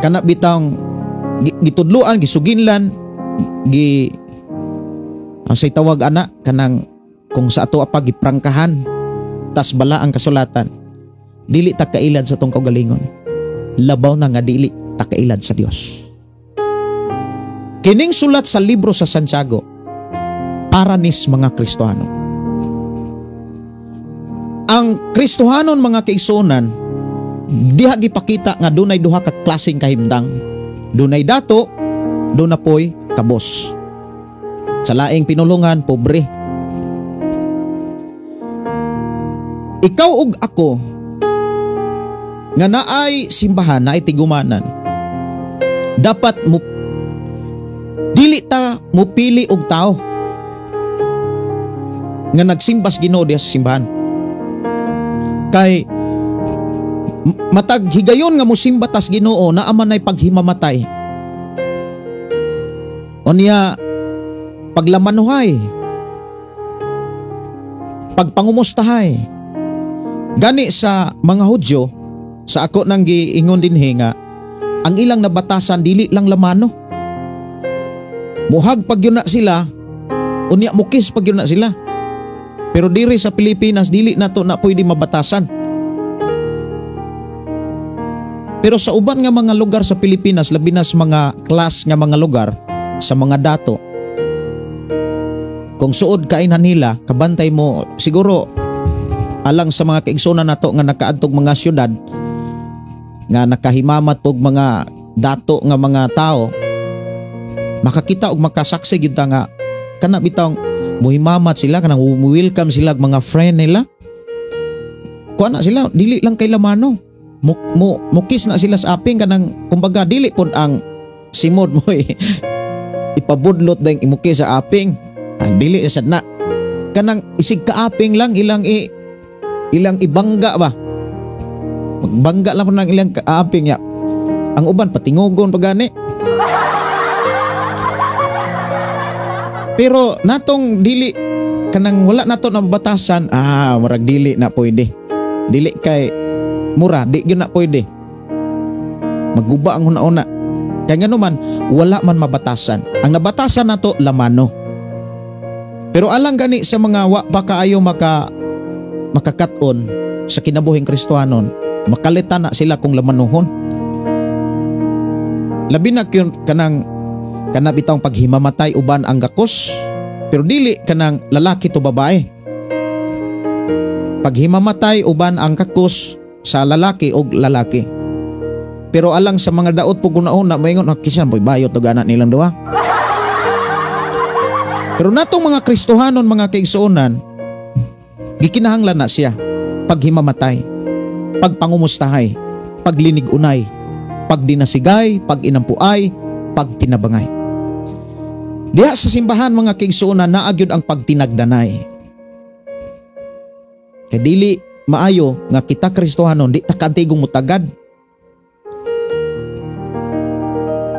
kana bitang gitudloan, gisuginlan, gi ang say tawag ana kanang kung sa ato pa giprangkahan tas bala ang kasulatan, dili ta kailad sa tong kaugalingon, labaw na nga dili ta kailad sa Dios. Kining sulat sa libro sa Santiago para nis mga Kristohano. Ang Kristohanon mga kaigsuonan, diha gipakita nga dunay duha ka klaseng kahimtang. Dunay dato, duna poy kabos. Sa laing pinulungan, pobre. Ikaw ug ako nga naay simbahan, naay tigumanan, dapat mo dili ta mupili og tao nga nagsimbas Ginoo diha sa simbahan. Kay matag higayon nga mosimba tas Ginoo, naa man ay paghimamatay. Unya paglamanuhay, pagpangumustahay. Gani sa mga Hudyo, sa ako nang giingon dinhi nga ang ilang nabatasan dili lang lamano. Muhag pag yun na sila, unya mukis pag yun na sila. Pero diri sa Pilipinas dili na to na pwede mabatasan. Pero sa uban nga mga lugar sa Pilipinas, labi na sa mga class nga mga lugar, sa mga dato, kung suod kainan nila, kabantay mo siguro alang sa mga kaigsunan nato nga nakaadtog mga syudad nga nakahimamat og mga dato nga mga tao, makakita og makasaksi gyud ta nga kana bitawng muhimamat sila, kanang welcome sila og mga friend nila. Kuha na sila, dili lang kay lamano. Mukis na sila sa aping kanang kumbaga dili pod ang simod mo ipabudlot dayong imukis sa aping. Ah, dili sad na. Kanang isig kaaping lang ilang ibangga ba. Magbangga lang po ng ilang kaaping ya. Ang uban patingogon pa gani. Pero natong dili kanang wala nato na batasan, murag dili na pwede. Dili kay mura, di gyud na pwede. Maguba ang una-una. Kaya ngano man, wala man mabatasan. Ang nabatasan nato lamano. Pero alang gani sa mga wa pa kaayo makakat-on sa kinabuhing Kristohanon, makalita na sila kung lamanuhon. Labi na kanang kanabitang paghimamatay uban ang gakos, pero dili kanang lalaki to babae. Paghimamatay uban ang kakos sa lalaki og lalaki. Pero alang sa mga daot po guna-una, maingon kisan boy bayot og anak nilang duha. Pero natong mga Kristohanon mga kaigsuonan, gikinahanglan na siya paghimamatay, pagpangumustahay, paglinig-unay, pagdinasigay, paginampuay, pagtinabangay. Diha sa simbahan mga kaigsuonan, naa gyud ang pagtinagdanay. Kay dili maayo nga kita Kristohanon di ta kantigong mutagad.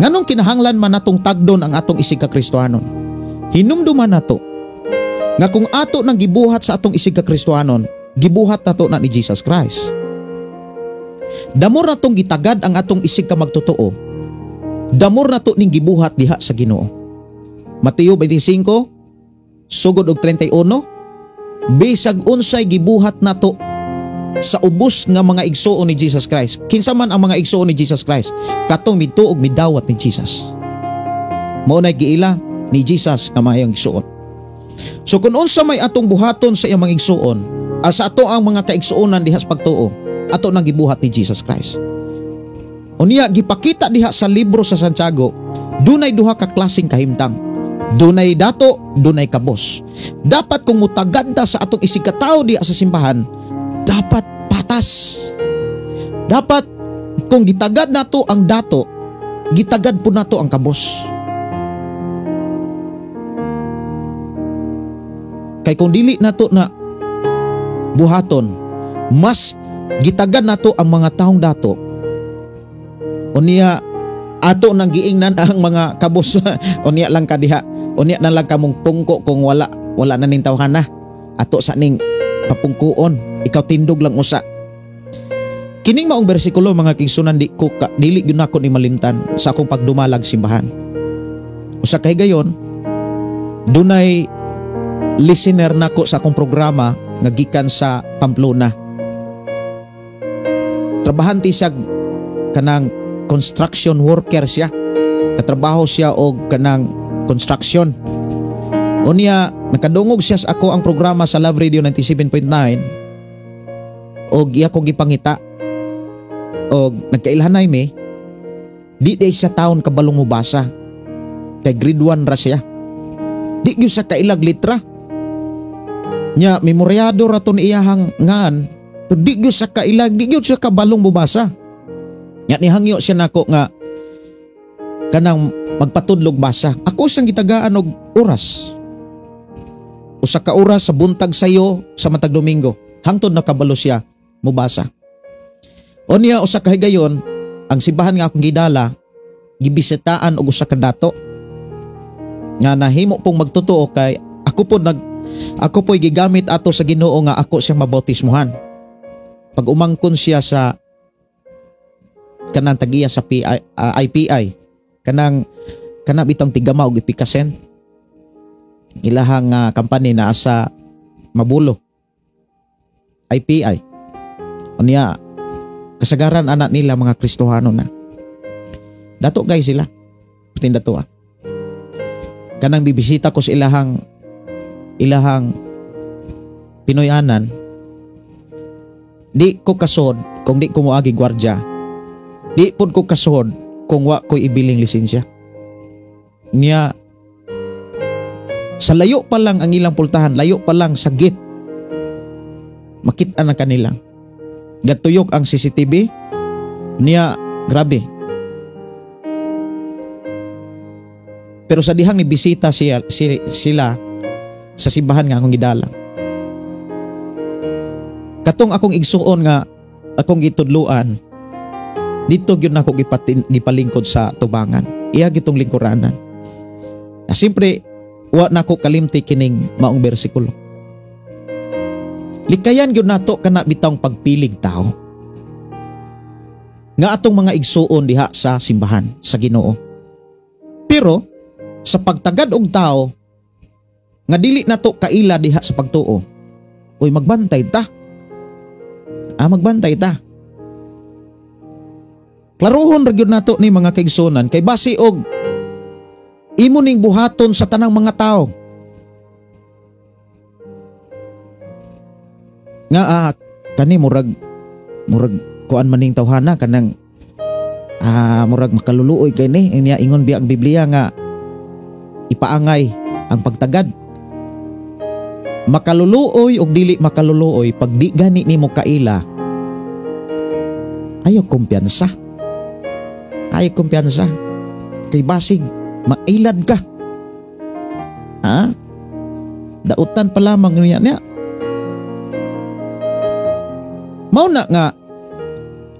Nganong kinahanglan man natong tagdon ang atong isig ka Kristohanon? Hinumduman nato nga kung ato nang gibuhat sa atong isig ka Kristohanon, gibuhat nato na ni Jesus Christ. Damor natong gitagad ang atong isig ka magtotoo, damor nato ning gibuhat diha sa Ginoo. Mateo 25 sugod og 31, bisag unsay gibuhat nato sa ubos nga mga igsuon ni Jesus Christ. Kinsa man ang mga igsuon ni Jesus Christ, katong mituo og midawat ni Jesus. Mao nay giila ni Jesus nga maayong igsuon. So kung unsa may atong buhaton sa iyang mga igsuon, sa ato ang mga kaigsuonan diha sa pagtuo, ato nang gibuhat ni Jesus Christ. Unya gipakita diha sa libro sa Santiago, dunay duha ka klaseng kahimtang. Dunay dato, dunay kabos. Dapat kung mutagad ta sa atong isig katao diha sa simbahan, dapat patas. Dapat kung gitagad nato ang dato, gitagad po nato ang kabos. Kay kung dili nato na buhaton, mas gitagad nato ang mga taong dato. Unya ato nang giingnan ang mga kabos. Unya lang ka diha, unya na lang kamong pungko kung wala wala na ning tawhana. Ato sa ning papungkuon, ikaw tindog lang usa. Kining maong bersikulo, mga kaigsuonan, di ko ka, dili gyud nako ni malimtan sa akong pagdumalag simbahan. Usa kay gayon, dunay listener nako sa akong programa nga gikan sa Pamplona. Trabahante siya, kanang construction worker siya. Katrabaho siya og kanang construction. Unya nakadungog siya sa ako ang programa sa Love Radio 97.9 og iya kong gipangita og nagkailhanay mi. Di day siya taon kabalong mobasa kay grade 1 ra siya. Di gyud sa kailag litra nya, memoryado ra to ni iyahang ngan, pero di gyud sa kailag, di gyud siya kabalong mobasa. Nya nihangyo siya nako nga kanang magpatudlog basa. Ako siyang gitagaan og oras, usa ka oras sa buntag sayo sa matag Domingo, hangtod nakabalo siya mobasa. Unya usa ka higayon, ang simbahan nga akong gidala gibisitaan og usa ka dato nga nahimo pong magtotoo kay ako po'y gigamit ato sa Ginoo nga ako siyang mabautismuhan. Pag umangkon siya sa kanang tagiya sa PI, IPI, kanang kana bitong tigama og ipikasen, ilahang company naa sa Mabulo, IPI. Unya kasagaran anak nila mga Kristohano na. Dato guys sila. Putin dato ah. Kanang bibisita ko sa ilahang Pinoyanan, di ko kasod kung di ko moagi gwardya. Di pod ko kasod kung wa ko'y ibiling lisensya. Nya sa layo pa lang ang ilang pultahan, layo pa lang sa gate, makita na kanila. Gatuyok ang CCTV niya, grabe. Pero sa dihang nibisita sila sa simbahan nga akong gidala, katong akong igsuon nga akong gitudluan, dito gyud nako gipalingkod sa tubangan. Iya gitong lingkuranan. Na siyempre, wa nako kalimti kining maong bersikulo. Likayan gyud nato kana bitawng pagpilig tao nga atong mga igsuon diha sa simbahan sa Ginoo. Pero sa pagtagad og tao nga dili nato kaila diha sa pagtuo, uy, magbantay ta. Ah, magbantay ta. Klarohon ra gyud nato ni, mga kaigsuonan, kay basi og imo ning buhaton sa tanang mga tao nga kani murag murag kuan maning tawhana, kanang murag makaluluoy kay ni. Inya ingon biya ang Biblia nga ipaangay ang pagtagad. Makaluluoy og dili makaluluoy, pag di gani nimo kaila, ayaw kumpiyansa. Ayaw kumpiyansa kay basig mailad ka. Ha? Dautan pa lamang niya niya. Mao na nga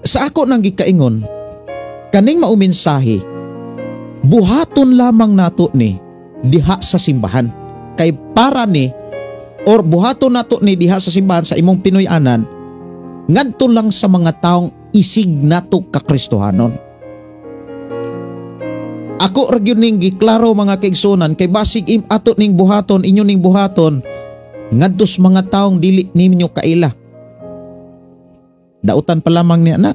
sa ako nang gikaingon kaning maumensahe, buhaton lamang nato ni diha sa simbahan kay para ni, or buhaton nato ni diha sa simbahan sa imong Pinoy-anan, ngadto lang sa mga taong isig nato ka Kristohanon. Ako ra gyud ning giklaro, mga kaigsuonan, kay basig im ato ning buhaton, inyo ning buhaton ngadto sa mga taong dili ninyo kaila. Dautan pa lamang niya na.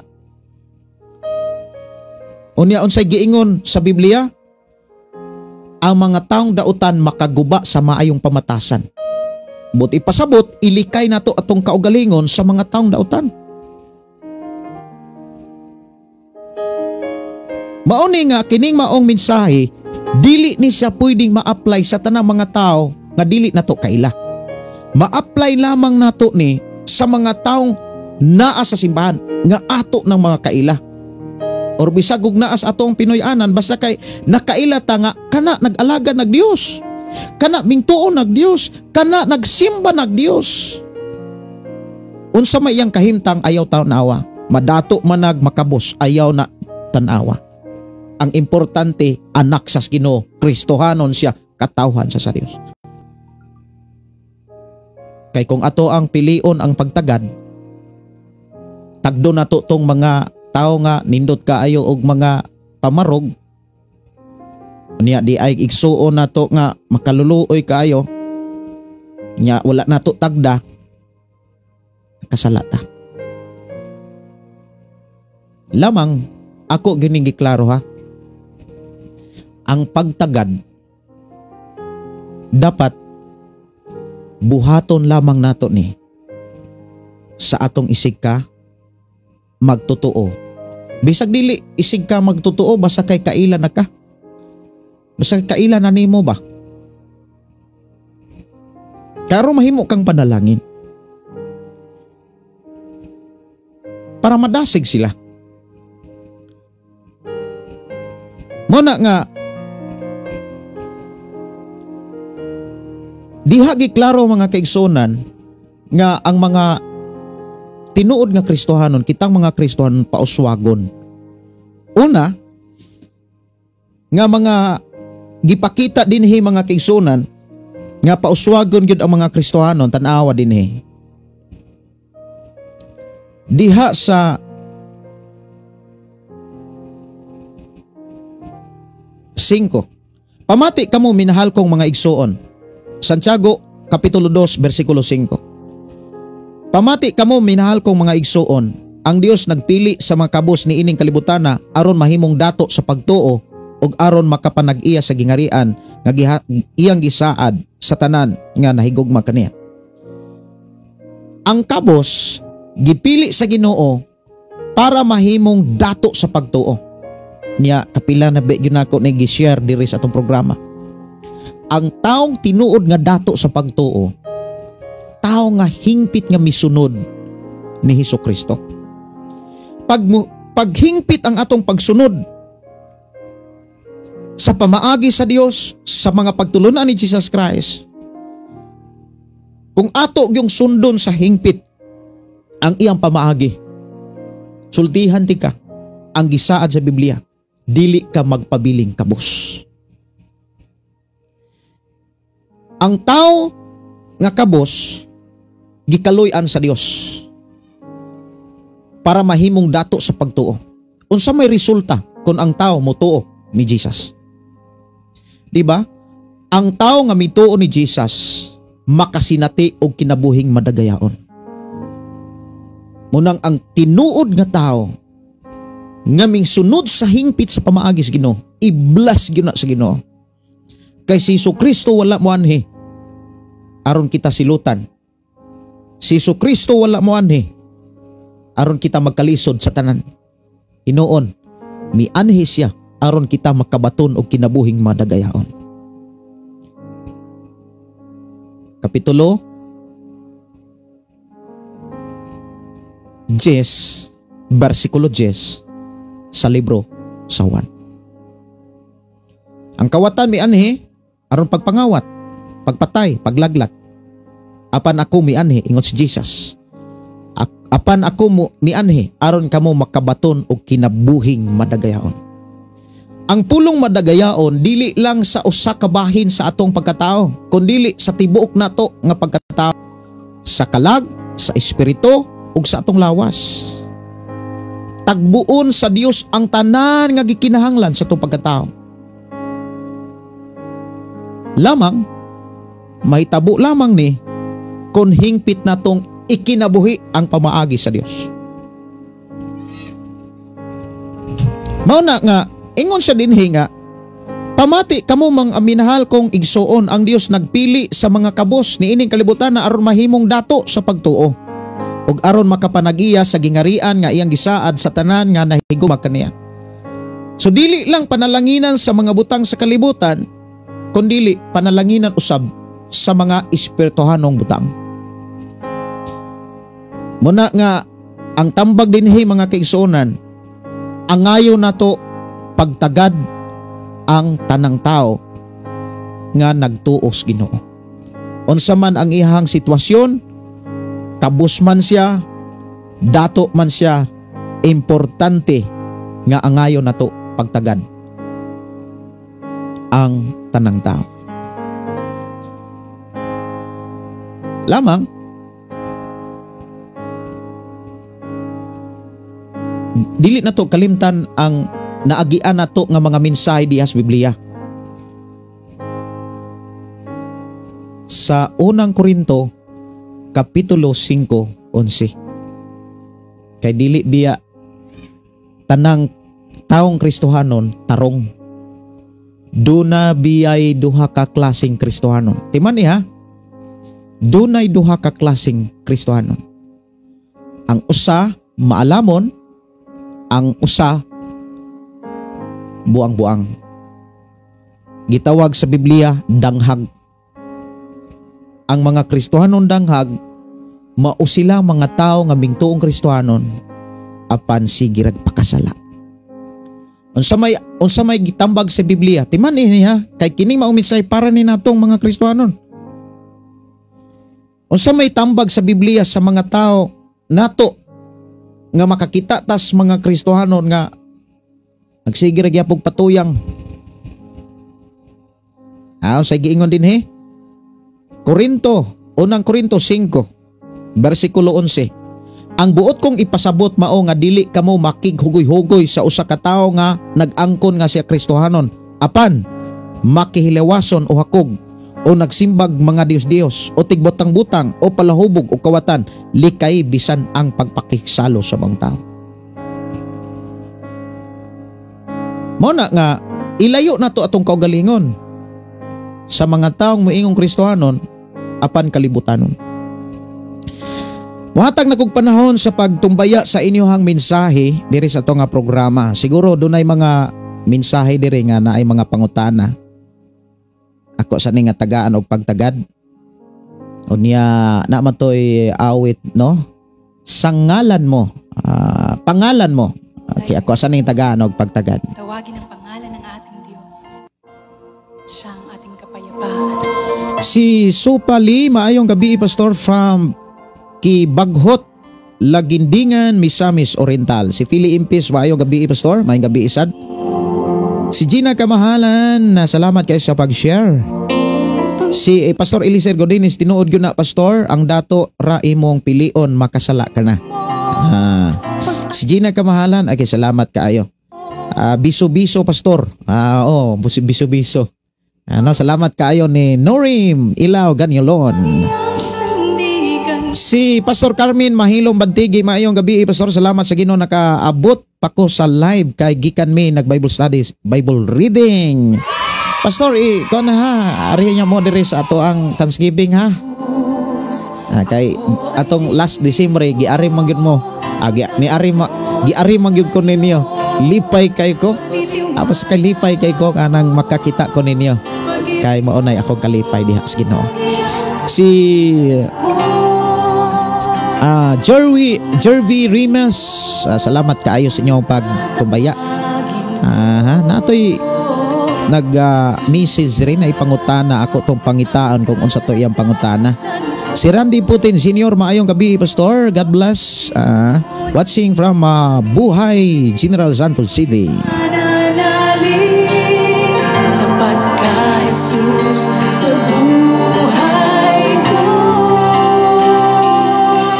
Unya unsay giingon sa Biblia? Ang mga taong dautan makaguba sa maayong pamatasan. But ipasabot, ilikay nato atong kaugalingon sa mga taong dautan. Mauni nga kining maong mensahe dili ni siya pwedeng ma-apply sa tanang mga tao nga dili nato kaila. Ma-apply lamang nato ni sa mga taong naa sa simbahan nga ato ng mga kaila. Or bisag og naa sa atong Pinoy-anan, basta kay nakaila ta nga kana nag-alaga nag Dios. Kana mingtuo nag Dios, kana nagsimba nag Dios. Unsa may iyang kahimtang, ayaw tanawa. Madato manag makabos, ayaw na tanawa. Ang importante, anak sa Ginoo, Kristohanon siya, katawhan sa Dios. Kay kung ato ang pilion ang pagtagad, tagdo nato tong mga tao nga nindot kaayo og mga pamarog niya, di ay igsuon nato nga makaluluoy kaayo nya, wala nato tagda, kasala ta. Lamang ako gining giklaro ha, ang pagtagad dapat buhaton lamang nato ni sa atong isig ka magtotoo. Bisag dili isig ka magtotoo, basta kay kaila na ka. Basta kaila na nimo ba? Karo mahimo kang panalangin para madasig sila. Muna nga diha giklaro mga kaigsunan nga ang mga tinuod nga Kristohanon, kitang mga Kristohanon pauswagon. Una, nga mga gipakita dinhi mga kaigsunan nga pauswagon gyud ang mga Kristohanon, tan-awa dinhi. Diha sa 5. Pamati kamo minahal kong mga igsuon. Santiago Kapitulo 2 versikulo 5. Pamati kamo minahal kong mga igsuon, ang Dios nagpili sa mga kabos niining kalibutana aron mahimong dato sa pagtuo ug aron makapanag-iya sa gingarian nga iyang gisaad sa tanan nga nahigugma kaniya. Ang kabos gipili sa Ginoo para mahimong dato sa pagtuo. Niya kapila na gyud nako ni gi-share diri sa atong programa. Ang taong tinuod nga dato sa pagtuo, tao nga hingpit nga misunod ni Hesus Kristo. Paghingpit ang atong pagsunod sa pamaagi sa Dios, sa mga pagtulunan ni Jesus Christ, kung ato yung sundon sa hingpit ang iyang pamaagi, sultihan ti ka ang gisaad sa Biblia, dili ka magpabiling kabos. Ang tao nga kabos gikaluy-an sa Dios para mahimong dato sa pagtuo. Unsa may resulta kung ang tao motuo ni Jesus? Di ba? Ang tao nga mituo ni Jesus makasinati og kinabuhing madagayaon. Munang ang tinuod nga tao nga mingsunod sa hingpit sa pamaagi sa Ginoo, i-bless gyud na sa Ginoo. Kay si Jesucristo wala moanhi aron kita silutan. Si Jesucristo wala moanhi aron kita magkalisod sa tanan. Hinuon, mianhi siya aron kita makabaton og kinabuhing madagayaon. Kapitulo 10, versikulo 10 sa libro sa Juan. Ang kawatan mianhi aron pagpangawat, pagpatay, paglaglag. Apan ako mianhi, ingon si Jesus. Apan ako mianhi aron kamo makabaton og kinabuhing madagayaon. Ang pulong madagayaon dili lang sa usa ka bahin sa atong pagkatao, kundili sa tibuok nato nga pagkatao, sa kalag, sa espiritu ug sa atong lawas. Tagbuon sa Dios ang tanan nga gikinahanglan sa atong pagkatao. Lamang mahitabo lamang ni kung hingpit natong ikinabuhi ang pamaagi sa Dios. Mao na nga ingon siya dinhi nga, pamati kamo mga minahal kong igsuon, ang Dios nagpili sa mga kabos niining kalibutan na aron mahimong dato sa pagtuo ug aron makapanag-iya sa gingarian nga iyang gisaad sa tanan nga nahigugma kaniya. So dili lang panalanginan sa mga butang sa kalibutan, kundili panalanginan usab sa mga espirituhanong butang. Muna nga ang tambag dinhi mga kaigsuonan, angayo nato pagtagad ang tanang tao nga nagtuo sa Ginoo. Unsa man ang iyang sitwasyon, kabus man siya, dato man siya, importante nga angayon nato pagtagad ang tanang tao. Lamang dili nato kalimtan ang naagian nato nga mga mensahe diha sa Biblia. Sa unang Korinto kapitulo 5:11. Kay dili biya tanang taong Kristohanon tarong. Duna biyay duha ka klaseng Kristohanon. Timan ha? Dunay duha ka klaseng Kristohanon. Ang usa maalamon, ang usa buang-buang. Gitawag sa Biblia danghag. Ang mga Kristohanon danghag, mao sila mga tao nga mingtuong Kristohanon apan sige rag pakasala. Unsa may gitambag sa Biblia? Timan ini ha, kay kining maong mensahe para ni natong mga Kristohanon. Unsa may tambag sa Biblia sa mga tao nato nga makakita tas mga Kristohanon nga nagsige ra gyapog patuyang? Unsay giingon dinhi? Korinto, unang Korinto 5, bersikulo 11. Ang buot kong ipasabot mao nga dili kamo makighugoy-hugoy sa usa ka tawo nga nag-angkon nga siya Kristohanon, apan makihilawason o hakog o nagsimbag mga Diyos-Diyos o tigbutang-butang o palahubog o kawatan, likay bisan ang pagpakiksalo sa mga tao. Mao na nga ilayo nato atong kaugalingon sa mga taong moingong Kristohanon apan kalibutanon. Muhatag na kog panahon sa pagtumbaya sa inyohang mensahe diri sa ato nga programa. Siguro dunay mga mensahe diri nga naay mga pangutana. Ako sa ni nga tagaan og pagtagad. Unya na man toy awit, no? Sangalan mo, pangalan mo. Okay, ako sa ni tagaan og pagtagad. Tawagin ang pangalan ng ating Diyos. Siya ang ating kapayapaan. Si Supali, maayong gabi, Pastor, from Kibaghot, Lagindingan, Misamis Oriental. Si Philly Impis, maayong gabi, Pastor. Maayong gabi, isad. Si Gina Kamahalan, salamat kayo sa pag-share. Si Pastor Eliser Godines, tinuod yun na, Pastor, ang dato ra imong pilion, makasala ka na. Si Gina Kamahalan, okay, salamat kaayo. Biso-biso, Pastor. Biso-biso. Ano, salamat kaayo ni Norim Ilaw Ganyolon. Si Pastor Carmen Mahilom Bantigi, maayong gabi, Pastor. Salamat sa Ginoo nakaabot pa ko sa live kay gikan mi nag Bible studies, Bible reading. Pastor, ko na ha, ari niya mo diri sa ato ang Thanksgiving ha. Kay atong last December giari man gyud mo. Giari man gyud ko ninyo. Lipay kay ko. Tapos kalipay kay ko anang makakita ko ninyo. Kay mao nay akong kalipay diha sa Ginoo. Si Jervy Rimas, salamat kaayo sa inyong pagtumbaya. Natoy nag message rin ay pangutana ako tong pangitaan kung unsa to iyang pangutana. Si Randy Putin Senior, maayong gabi, Pastor. God bless. Watching from Buhay, General Santos City.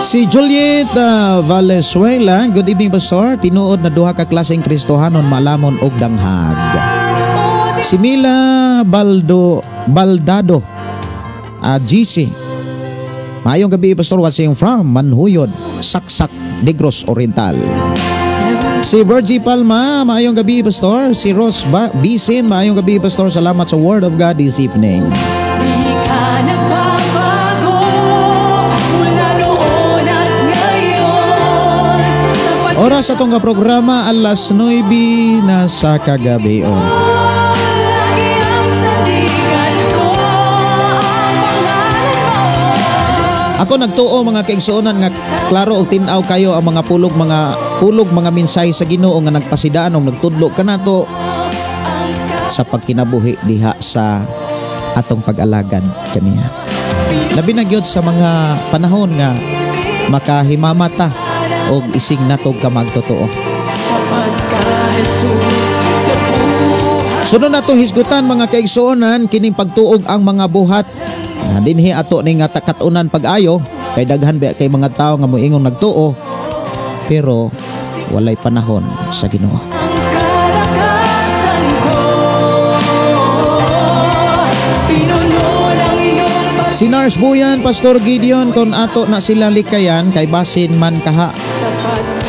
Si Juliet Valenzuela, good evening, Pastor. Tinuod na duha ka klaseng Kristohanon, malamon og danghag. Si Mila Baldado, GC. Maayong gabi, Pastor. Watching from Manhuyod, Saksak, Negros Oriental. Si Virgie Palma, maayong gabi, Pastor. Si Rose Bisin, maayong gabi, Pastor. Salamat sa Word of God this evening. Oras atong programa alas 9 na sa kagabi. Ako nagtuo mga kaigsuonan nga klaro og tin-aw kayo ang mga pulog mga mensahe sa Ginoo nga nagpasidaan og nagtudlo kanato sa pagkinabuhi diha sa Atong pag-alagad kaniya. Labi na gyud sa mga panahon nga makahimamata og isig natog ka magtotoo. Sunod nato hisgutan, mga kaigsuonan, kining pagtuog ang mga buhat. Dinhi ato ning nga takatunan pag-ayo kay daghan ba kay mga tawo nga moingong nagtuo pero walay panahon sa Ginoo. Kalakasan ko. Pinuno ng iyong Si Nars Buyan, Pastor Gideon, kung ato na sila likayan, kay basin man kaha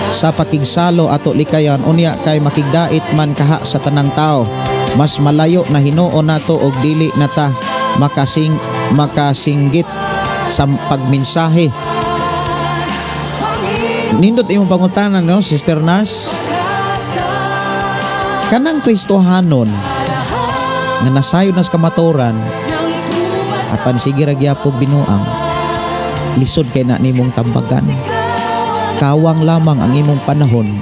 sa pakigsalo ato likayan, unya kay makigdait man kaha sa tanang tao. Mas malayo na hinuon nato og dili na ta makasinggit sa pagmensahe. Nindot imong pangutana, no, Sister Nars? Kanang Kristohanon nga nasayod na sa kamatuoran apan sige ra gyapog binuang, lisod kay na nimong tambagan. Kawang lamang ang imong panahon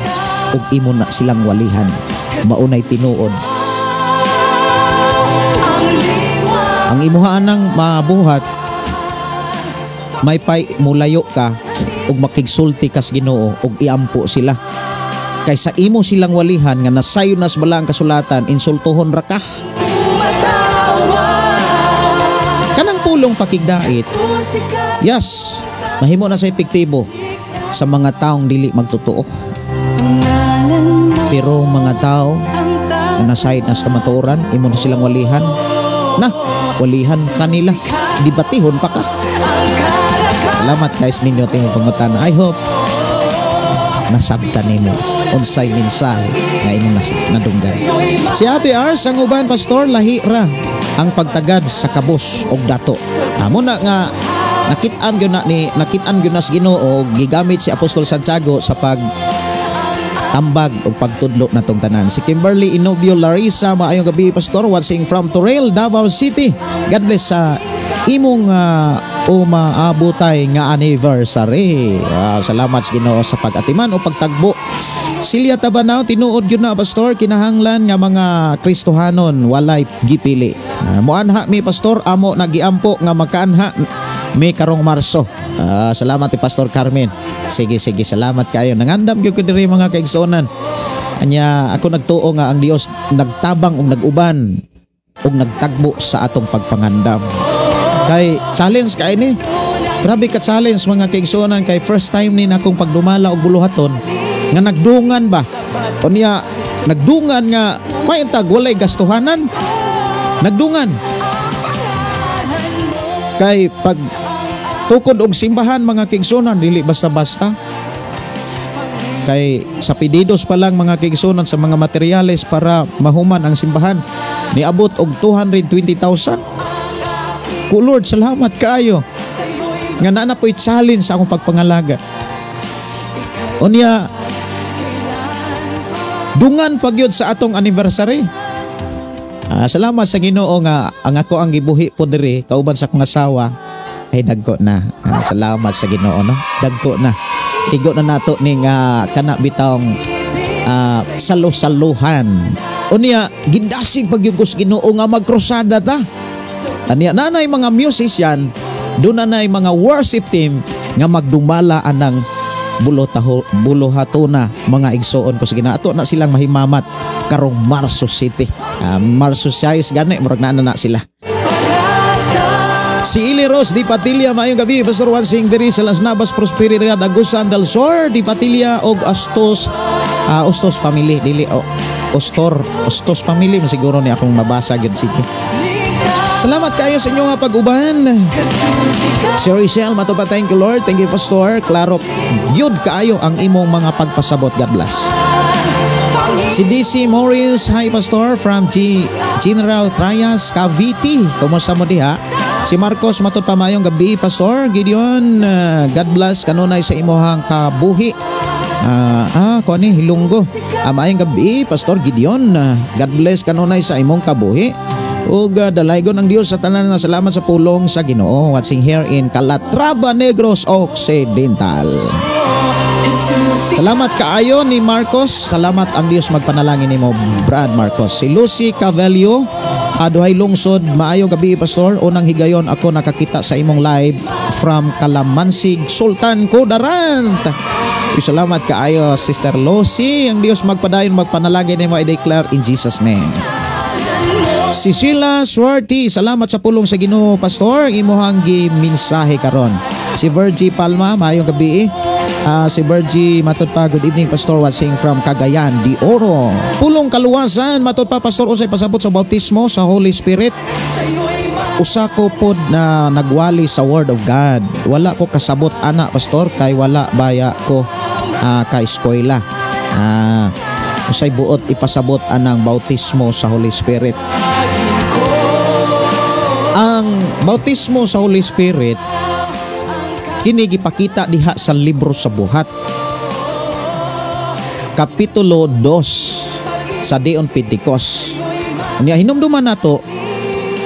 ug imo na silang walihan. Maunay tinuod. Ang imuha nang mabuhat, may pay mulayo ka ug makigsulti kas Ginoo ug iampo sila. Kay sa imo silang walihan nga nasayon nas bala ang kasulatan, insultuhon ra ka. Kanang pulong pakigdait, yes, mahimo na sa epektibo sa mga taong dili magtotoo. Pero mga tao nga nasayod na sa kamatuoran, imo na silang walihan. Na, walihan kanila. Dibatihon pa ka. Salamat guys ninyo timong pangutana. I hope nasabtan nimo unsay mensahe nga imong nadunggan. Si Ate Ars ang uban, Pastor, lahi ra ang pagtagad sa kabos og dato. Amo na nga nakit-an gyud na ni nakit-an gyud na sa Ginoo, gigamit si Apostol Santiago sa pag tambag og pagtudlo natong tanan. Si Kimberly Inobio Larissa, maayong gabi, Pastor, watching from Torel, Davao City. God bless sa imong umaabotay nga anniversary. Salamat sa Ginoo sa pag-atiman o pagtagbo. Silya Tabanao, tinuod gyud na, Pastor, kinahanglan nga mga Kristohanon walay gipili. Moanha mi, Pastor, amo nagiampo nga makaanha mi karong Marso. Salamat ni Pastor Carmen. Sige, sige, salamat kayo. Nangandam gyud ko diri, mga kaigsuonan. Anya ako nagtuo nga ang Dios nagtabang ug nag-uban ug nagtagbo sa atong pagpangandam. Kay challenge kay ni. Grabe ka challenge, mga kaigsuonan, kay first time ni nakong pagdumala og buluhaton nga nagdungan ba. Unya nagdungan nga maintag walay gastuhanan. Nagdungan. Kay pag tukod og simbahan, mga kaigsuonan, dili basta-basta. Kay sa pedidos pa lang, mga kaigsuonan, sa mga materyales para mahuman ang simbahan, niabot og 220,000. Ku Lord, salamat kaayo. Nga naa na po'y challenge sa akong pagpangalaga. Unya, dungan pagyud sa atong anniversary. Salamat sa Ginoo nga ang ako ang gibuhi po diri kauban sa akong asawa ay dagko na. Salamat sa Ginoo, no. Dagko na. Tigo na nato ning kana bitawng salo-saluhan. Unya gidasig pagyud ko sa Ginoo nga magkrusada ta. Anya nanay mga musician, doon nanay mga worship team nga magdumala anang buluhatona, mga igsoon ko sa Ginoo. Ato na silang mahimamat karong Marso City. Marso 6 gani murag naa na sila. Si Ili Rose Di Patilla, maayong gabi, Pastor Wansing diri sa Las Navas, Prosperity Agusan del Sur, Di Patilla og Astos, Ostos family, dili o Ostor, Ostos family masiguro ni akong mabasa gid, sige. Salamat kayo sa inyong pag-uban. Si Rachel Matupa, thank you, Lord. Thank you, Pastor. Klaro, gyud kaayo ang imong mga pagpasabot. God bless. Si DC Morris, hi, Pastor, from General Trias, Cavite. Kumusta mo diha? Si Marcos Matod pa, maayong gabi, Pastor Gideon. God bless kanunay sa imuhang kabuhi. Kuan ni Hilonggo. Maayong gabi, Pastor Gideon. God bless kanunay sa imong kabuhi. Ug dalaygon ang Dios sa tanan nga salamat sa pulong sa Ginoo. Watching here in Calatrava, Negros Occidental. Salamat kaayo ni Marcos. Salamat, ang Dios magpanalangin nimo, Brad Marcos. Si Lucy Cavello, Aduhay lungsod, maayong gabi, Pastor. Unang higayon ako nakakita sa imong live from Kalamansig, Sultan Kudarat. Salamat kaayo, Sister Lucy. Ang Dios magpadayon magpanalangin nimo, I declare in Jesus' name. Si Sheila Swarty, salamat sa pulong sa Ginoo, Pastor. Imuhang gimensahe karon. Si Virgie Palma, maayong gabi. Si Virgie, matod pa, good evening, Pastor, watching from Cagayan de Oro. Pulong kaluwasan, matod pa, Pastor, usay pasabot sa bautismo sa Holy Spirit? Usa ko pod na nagwali sa Word of God. Wala ko kasabot ana, Pastor, kay wala baya ko ka eskwela. Usay buot ipasabot anang bautismo sa Holy Spirit? Ang bautismo sa Holy Spirit kini gipakita diha sa libro sa Buhat Kapitulo 2 sa Day on Pentecost. Nya hinumduman nato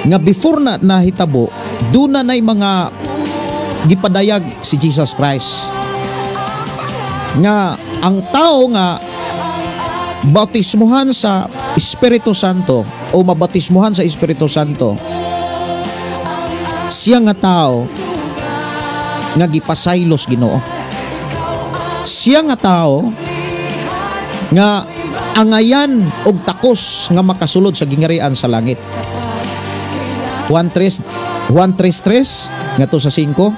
nga before na nahitabo, duna nay mga gipadayag si Jesus Christ nga ang tao nga bautismuhan sa Espiritu Santo o mabatismuhan sa Espiritu Santo, siya nga tao nga gipasaylos Ginoo, siya nga tao nga angayan og takos nga makasulod sa gingharian sa langit. 1:3 1:3 ngadto sa 5,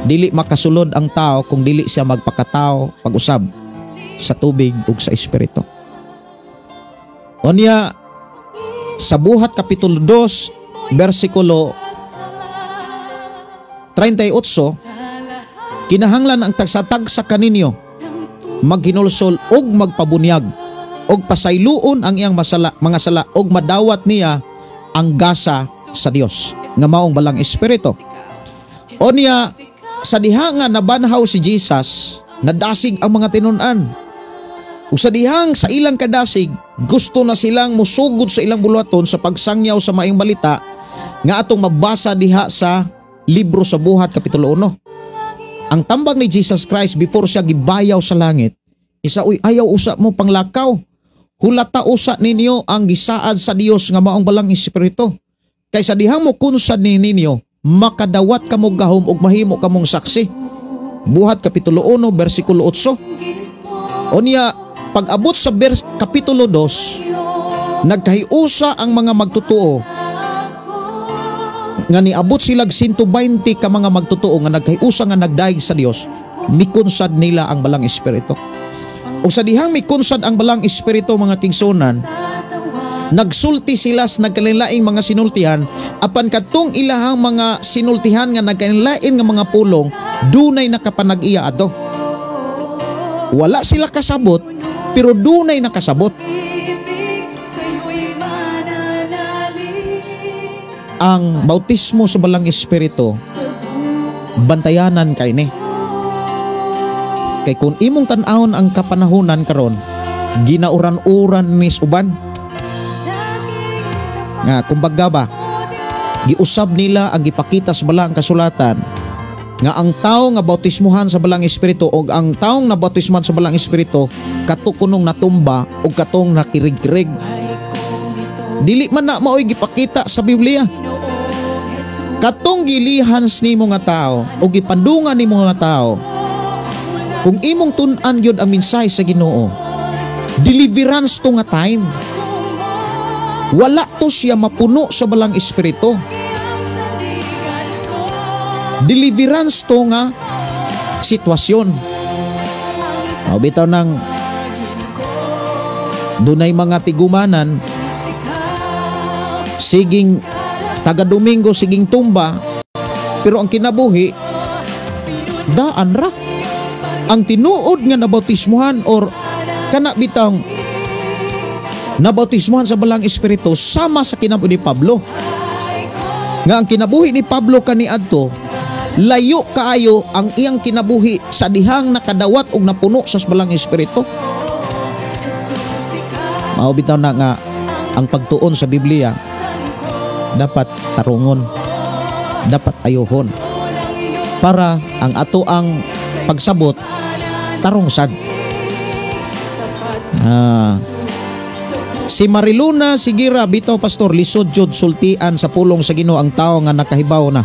dili makasulod ang tao kung dili siya magpakatao pag-usab sa tubig ug sa espiritu. Unya sa Buhat kapitulo 2 bersikulo 38, kinahanglan ang tagsa-tagsa kaninyo maghinulsol og magpabunyag og pasayloon ang iyang mga sala og madawat niya ang gasa sa Dios nga maong balang espiritu. Unya sa diha nga nabanhaw si Jesus, nadasig ang mga tinun-an. Ug sa dihang sa ilang kadasig, gusto na silang musugod sa ilang buluhaton sa pagsangyaw sa maayong balita nga atong mabasa diha sa libro sa Buhat kapitulo 1. Ang tambag ni Jesus Christ before siya gibayaw sa langit, isa, "Uy, ayaw usa mo panglakaw. Hulata usa ninyo ang gisaad sa Dios nga maong balang espiritu. Kaysa dihang mo kunsad ni ninyo, makadawat kamo gahom ug mahimo kamong saksi." Buhat kapitulo 1 bersikulo 8. Unya pag-abot sa kapitulo 2, nagkahiusa ang mga magtotoo nga niabot silag 120 ka mga magtotoo nga nagkahiusa nga nagdaig sa Dios, mikunsad nila ang balang espiritu. Ug sa dihang mikunsad ang balang espiritu, mga tigsunan, nagsulti sila sa nagkalainlaing mga sinultihan, apan kadtong ilahang mga sinultihan nga nagkalainlain nga mga pulong, dunay nakapanag-iya ato. Wala sila kasabot, pero dunay nakasabot. Ang bautismo sa balang espiritu, bantayanan kay ni. Kay kung imong tan-awon ang kapanahunan karon, ginauran-uran ni uban. Nga kumbaga ba, giusab nila ang gipakita sa balang kasulatan nga ang tao nga bautismuhan sa balang espiritu o ang taong nabautismuhan sa balang espiritu katukunong natumba o katong nakirigrig. Dili man na maoy gipakita sa Biblia. Katong gilihans nimo nga tao o gipandungan nimo nga tao, kung imong tun-an gyud ang mensahe sa Ginoo, deliverance to nga time. Wala to siya mapuno sa balang espiritu. Deliverance to nga sitwasyon. O bitaw nang dunay mga tigumanan, siging taga Domingo, siging tumba, pero ang kinabuhi daan ra. Ang tinuod nga nabautismuhan or kana bitang nabautismuhan sa balang espiritu sama sa kinabuhi ni Pablo. Nga ang kinabuhi ni Pablo kaniadto, layo kaayo ang iyang kinabuhi sa dihang nakadawat og napuno sa balang espiritu. Mao bitaw na nga ang pagtuon sa Biblia dapat tarungon, dapat ayuhon, para ang ato ang pagsabot tarong sad. Si Mariluna Sigira, "Bitaw, Pastor, lisod jud sultian sa pulong sa Ginoo ang tao nga nakahibaw na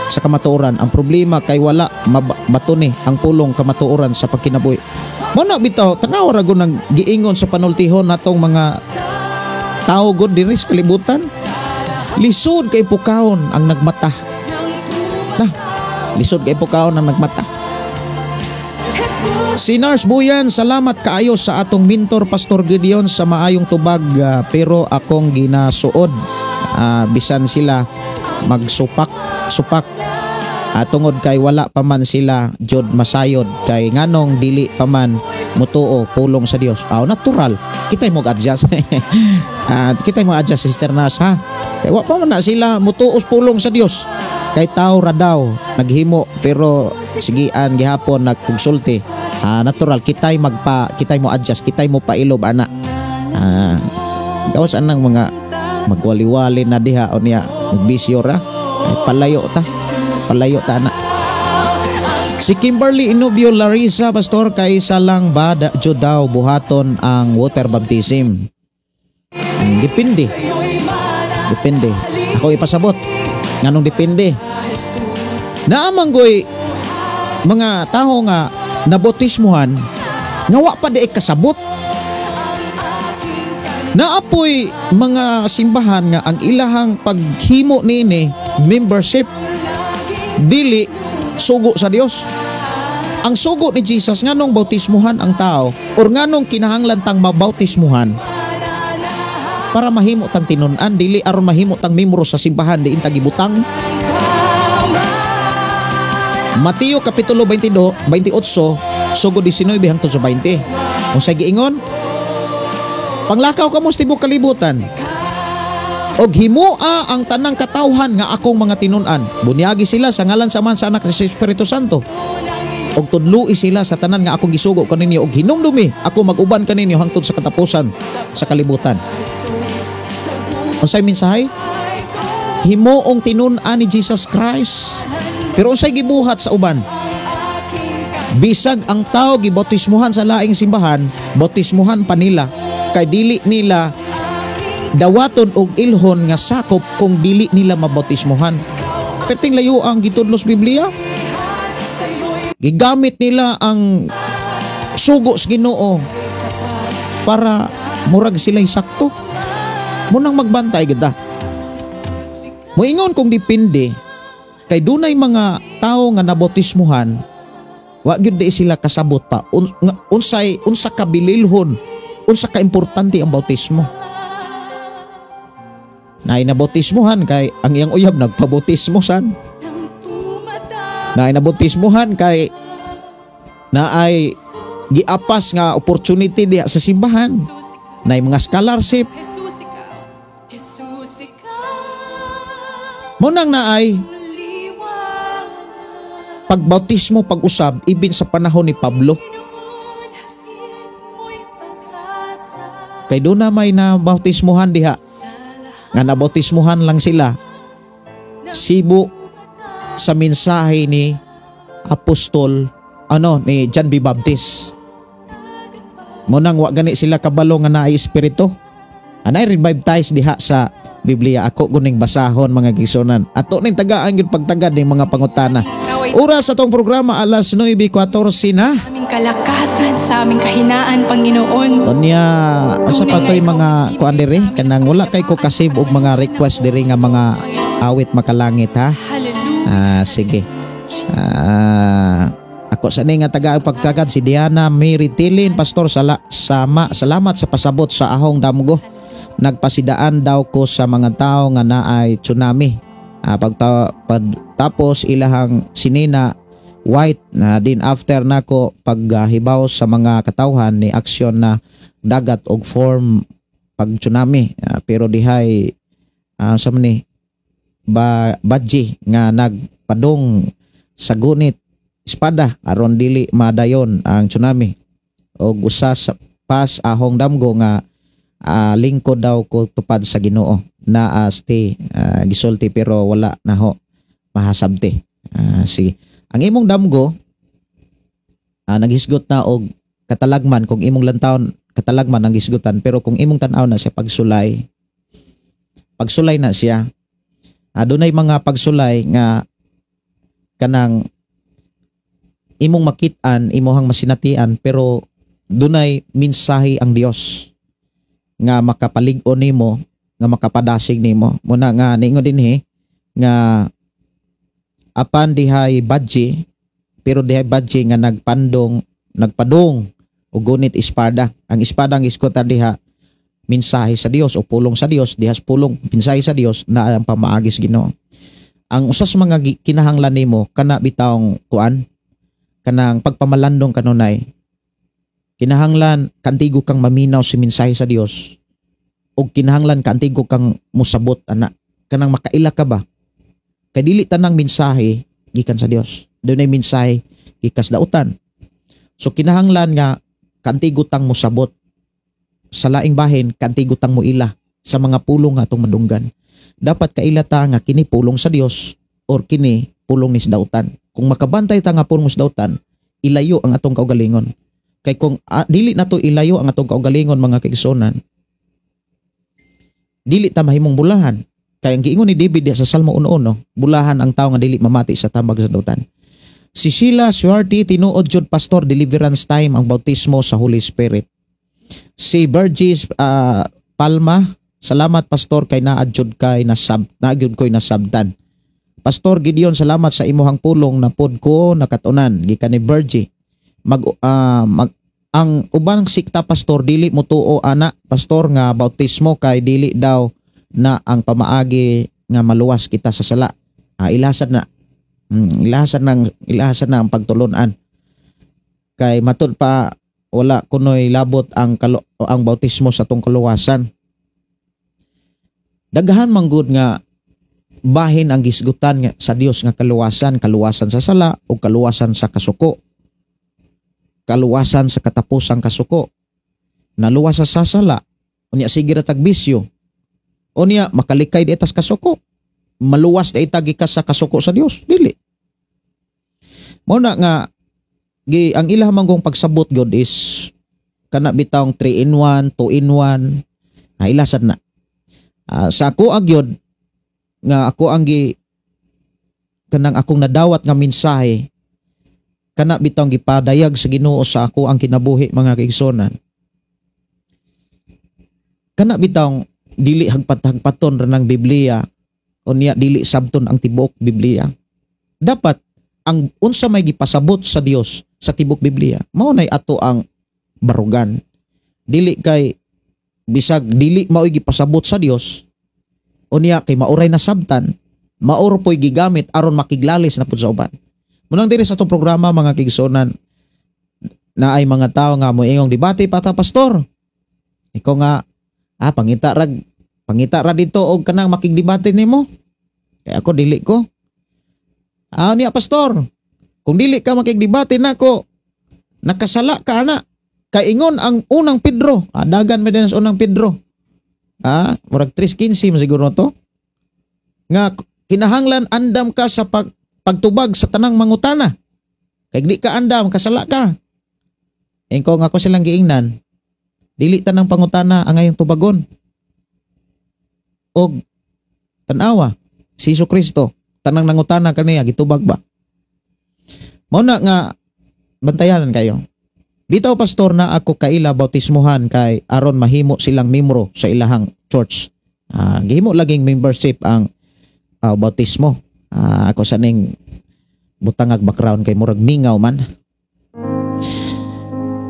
sa kamatuoran. Ang problema kay wala matuni ang pulong kamatuoran sa pagkinabuhi." Mo na bitaw, tanaw ra gud nang giingon sa panultihon natong mga tao gud diri sa kalibutan. Lisod kay pukawon ang nagmata. Na, lisod kay pukawon ang nagmata. Si Nars Buyan, "Salamat kaayo sa atong mentor Pastor Gideon sa maayong tubag, pero akong ginasuod, bisan sila magsupak supak, tungod kay wala pa man sila jud masayod kay nganong dili pa man mutuo pulong sa Dios." Aw, natural. Kitay mo adjust. Kitay mo adjust, Sister Nars, ha. Kay wa pa man na sila mutuo pulong sa Dios. Kay tao ra daw naghimo pero sigian gihapon nagpugsulti. Natural kitay magpa kitay mo adjust, kitay mo pailob ana. Gawas anang mga magwali-wali na diha o niya magbisyo ra. Ay, palayo ta. Palayo ta ana. Si Kimberly Inubio Larissa, "Pastor, kay isa lang ba da, jud daw buhaton ang water baptism?" Depende. Depende. Ako ipasabot. Nganong depende? Naamang goy mga tao nga nabautismuhan nga wa pa di kasabot. Naapoy mga simbahan nga ang ilahang paghimo niini membership, dili sugo sa Dios. Ang sugo ni Jesus, nganong bautismuhan ang tao or nganong kinahanglan tang mabautismuhan, para mahimo tang tinun-an, dili aron mahimo tang membro sa simbahan diin ta gibutang. Mateo kapitulo 22, 28 sugod 19 hangtod sa 20. Unsay giingon? "Panglakaw kamo sa tibuok kalibutan og himoa ang tanang katawhan nga akong mga tinun-an. Bunyagi sila sa ngalan sa Amahan, sa Anak, sa Espiritu Santo. Og tudloi sila sa tanan nga akong gisugo kaninyo, og hinumdumi ako mag-uban kaninyo hangtod sa katapusan sa kalibutan." Unsay mensahe? Himuong tinun-an ni Jesus Christ. Pero unsay gibuhat sa uban? Bisag ang tao gibautismuhan sa laing simbahan, bautismuhan pa nila kay dili nila dawaton og ilhon nga sakop kung dili nila mabautismuhan. Perting layo ang gitudlos Biblia. Gigamit nila ang sugo sa Ginoo para murag sila'y sakto. Munang magbantay gid. Moingon kung depende kay dunay mga tao nga nabautismuhan, wa gyud di sila kasabot pa nga unsay unsa ka bililhon, unsa ka importante ang bautismo. Naay nabautismuhan kay ang iyang uyab nagpabautismo san. Naay nabautismuhan kay naay giapas nga opportunity diha sa simbahan. Naay mga scholarship. Jesus, ikaw. Jesus, ikaw. Mo nang naay pagbautismo pag-usab ibin sa panahon ni Pablo. Kay doon na may nabautismuhan diha. Nga nabautismuhan lang sila sibo sa mensahe ni Apostol ano ni John B. Baptist. Mo nang wa gani sila kabalo nga naay espiritu. Anay rebaptize diha sa Biblia, ako guning basahon, mga gisunan. Ato ning tagaan gyud pagtagad ning mga pangutana. Ikaw ay Oras sa atong programa, alas 9:14 na. Aming kalakasan sa aming kahinaan, Panginoon. Unya, asa pa to'y mga kuan diri, kanang wala kay ko kasib og mga request diri nga mga awit makalangit, ha. Hallelujah. Ah, sige. Ako sa ni nga taga pagtagad si Diana Mary Tilin, "Pastor, sama salamat sa pasabot sa ahong damgo. Nagpasidaan daw ko sa mga tao nga naay tsunami. Pagtapos ilahang sinina white na din after nako paghibaw sa mga katawhan ni aksyon na dagat og form pag tsunami. Pero dihay sa man ni ba badji nga nagpadong sa gunit espada aron dili madayon ang tsunami og usa sa pas ahong damgo nga lingkod daw ko tupad sa Ginoo na asti gisulti pero wala na ho mahasabti." Sige. Ang imong damgo naghisgot na og katalagman kung imong lantawon. katalagman ang gisgutan, pero kung imong tan-aw na siya pagsulay, pagsulay na siya. Adunay mga pagsulay nga kanang imong makit-an, imuhang masinatian, pero dunay mensahe ang Dios nga makapalig-on nimo, nga makapadasig nimo. Muna nga niingon dinhi nga apan dihay badji, pero dihay badji nga nagpandong, nagpadung og gunit espada. Ang espada ang iskutan diha mensahe sa Dios o pulong sa Dios, dihas pulong mensahe sa Dios na ang pamaagi sa Ginoo. Ang usa sa mga kinahanglan nimo kana bitawng kuan, kanang pagpamalandong kanunay. Kinahanglan kantigo kang maminaw sa mensahe sa Dios ug kinahanglan kantigo kang musabot ana, kanang makaila ka ba? Kay dili tanang mensahe gikan sa Dios. Dunay mensahe gikas dautan. So kinahanglan nga kantigo tang musabot. Sa laing bahin kantigo tang muila sa mga pulong nga atong madunggan. Dapat kaila ta nga kini pulong sa Dios or kini pulong ni sa dautan. Kung makabantay ta nga pulong sa dautan, ilayo ang atong kaugalingon. Kay kung dili nato ilayo ang atong kaugalingon mga kaigsuonan, dili ta mahimong bulahan. Kay ang giingon ni David sa Salmo 1:1, bulahan ang tawo nga dili mamati sa tambag sa dautan. Si Sheila Suarte, tinuod jud pastor, deliverance time ang bautismo sa Holy Spirit. Si Burgess Palma, salamat pastor kay naad jud kay nasab, nagyud koy nasabtan. Pastor Gideon, salamat sa imuhang pulong na pod ko nakatunan gikan ni Burgie. Ang ubang sikta pastor dili motuo ana pastor nga bautismo kay dili daw na ang pamaagi nga maluwas kita sa sala. Ilasan na. Ilasan na ang pagtulunan. Kay matud pa wala kunoy labot ang ang bautismo sa atong kaluwasan. Daghan man gud nga bahin ang gisgutan nga sa Dios nga kaluwasan, kaluwasan sa sala o kaluwasan sa kasuko. Kaluwasan sa katapusang kasuko. Naluwas sa sala, unya sige ra tag bisyo. Unya makalikay di tas kasuko. Maluwas di tagi ka sa kasuko sa Dios, dili. Mao na nga ang ilang manggong pagsabot God is kana bitawng 3 in 1, 2 in 1. Ilasan na. Sa ako agyod nga ako ang gi kanang akong nadawat nga mensahe kana bitawng gipadayag sa Ginoo sa ako ang kinabuhi mga kaigsonan. Kana bitawng dili hagpat-hagpaton ra ng Biblia unya dili sabton ang tibuok Biblia. Dapat ang unsa may gipasabot sa Dios sa tibuok Biblia mao nay ato ang barugan. Dili kay bisag dili maoy gipasabot sa Dios unya kay mauray na sabtan, maor po'y gigamit aron makiglalis na pud sa uban. Munang diri sa atong programa mga kaigsuonan na ay mga tao nga moingong debate pa ta pastor. Ikaw nga pangita ra dito og kanang makigdebate nimo. Kay ako dili ko. Niya pastor, kung dili ka makigdebate nako, nakasala ka ana. Kay ingon ang unang Pedro, dagan man din sa unang Pedro. Murag 3:15 siguro to. Nga kinahanglan andam ka sa pagtubag sa tanang mangutana. Kay di ka andam, kasala ka. Ingko nga ako silang giingnan, dili tanang pangutana ang ngayong tubagon. Og tan-awa si Hesus Kristo, tanang nangutana kaniya gitubag ba? Mao na nga bantayanan kayo. Bitaw pastor na ako kaila bautismuhan kay aron mahimo silang membro sa ilahang church. Gihimo laging membership ang bautismo. Ako sa ning butangag background kay murag mingaw man.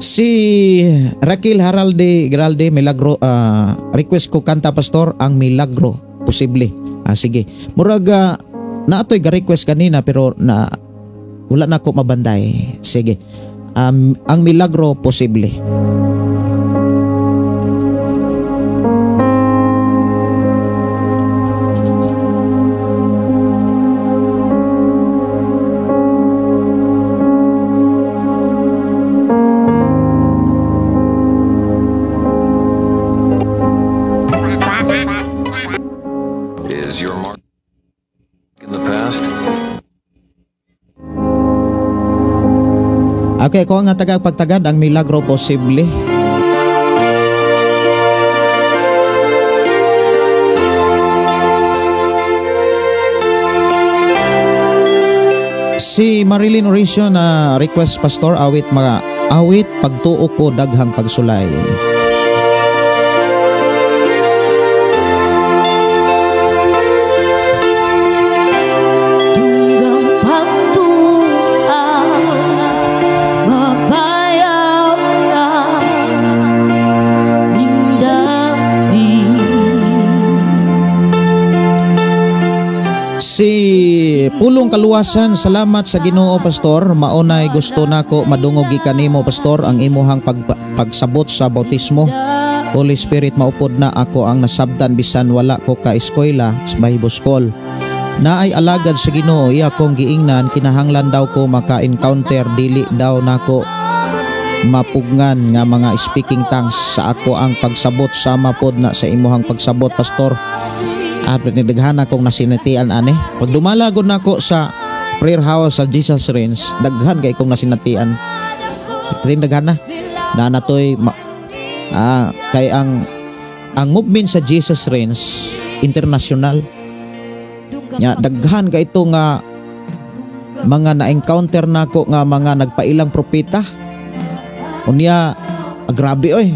Si Raquel Haralde Geralde Milagro, request ko kanta pastor ang Milagro posible. Sige. Murag naatoy ga-request kanina pero na wala na ko mabanday. Sige. Ang Milagro posible. Is your mark in the past? Okay, ko nga tagag pagtagad ang Milagro posible. Si Marilyn Orisio na request, Pastor, awit, mga awit "Pagtuo Ko Daghang Pagsulay". Dugang pagtuo, mabayaw ka nindapit. Si Pulong Kaluwasan, "Salamat sa Ginoo, Pastor. Maunay gusto nako madungog gikan nimo, Pastor, ang imuhang pagsabot sa bautismo. Holy Spirit maupod na ako ang nasabtan bisan wala ko ka eskwela sa Bible School. Naay alagad sa Ginoo, iya kong giingnan kinahanglan daw ko maka-encounter, dili daw nako mapugngan nga mga speaking tongues sa ako ang pagsabot sama pod na sa imuhang pagsabot, Pastor." At daghan akong nasinatian ani. Pag dumalagod nako sa prayer house sa Jesus Reigns, daghan kay kong nasinatian. Tin daghan na. Na natoy kay ang movement sa Jesus Reigns international. Nya daghan kay ito nga mga na-encounter nako nga mga nagpailang propeta. Unya grabe oy.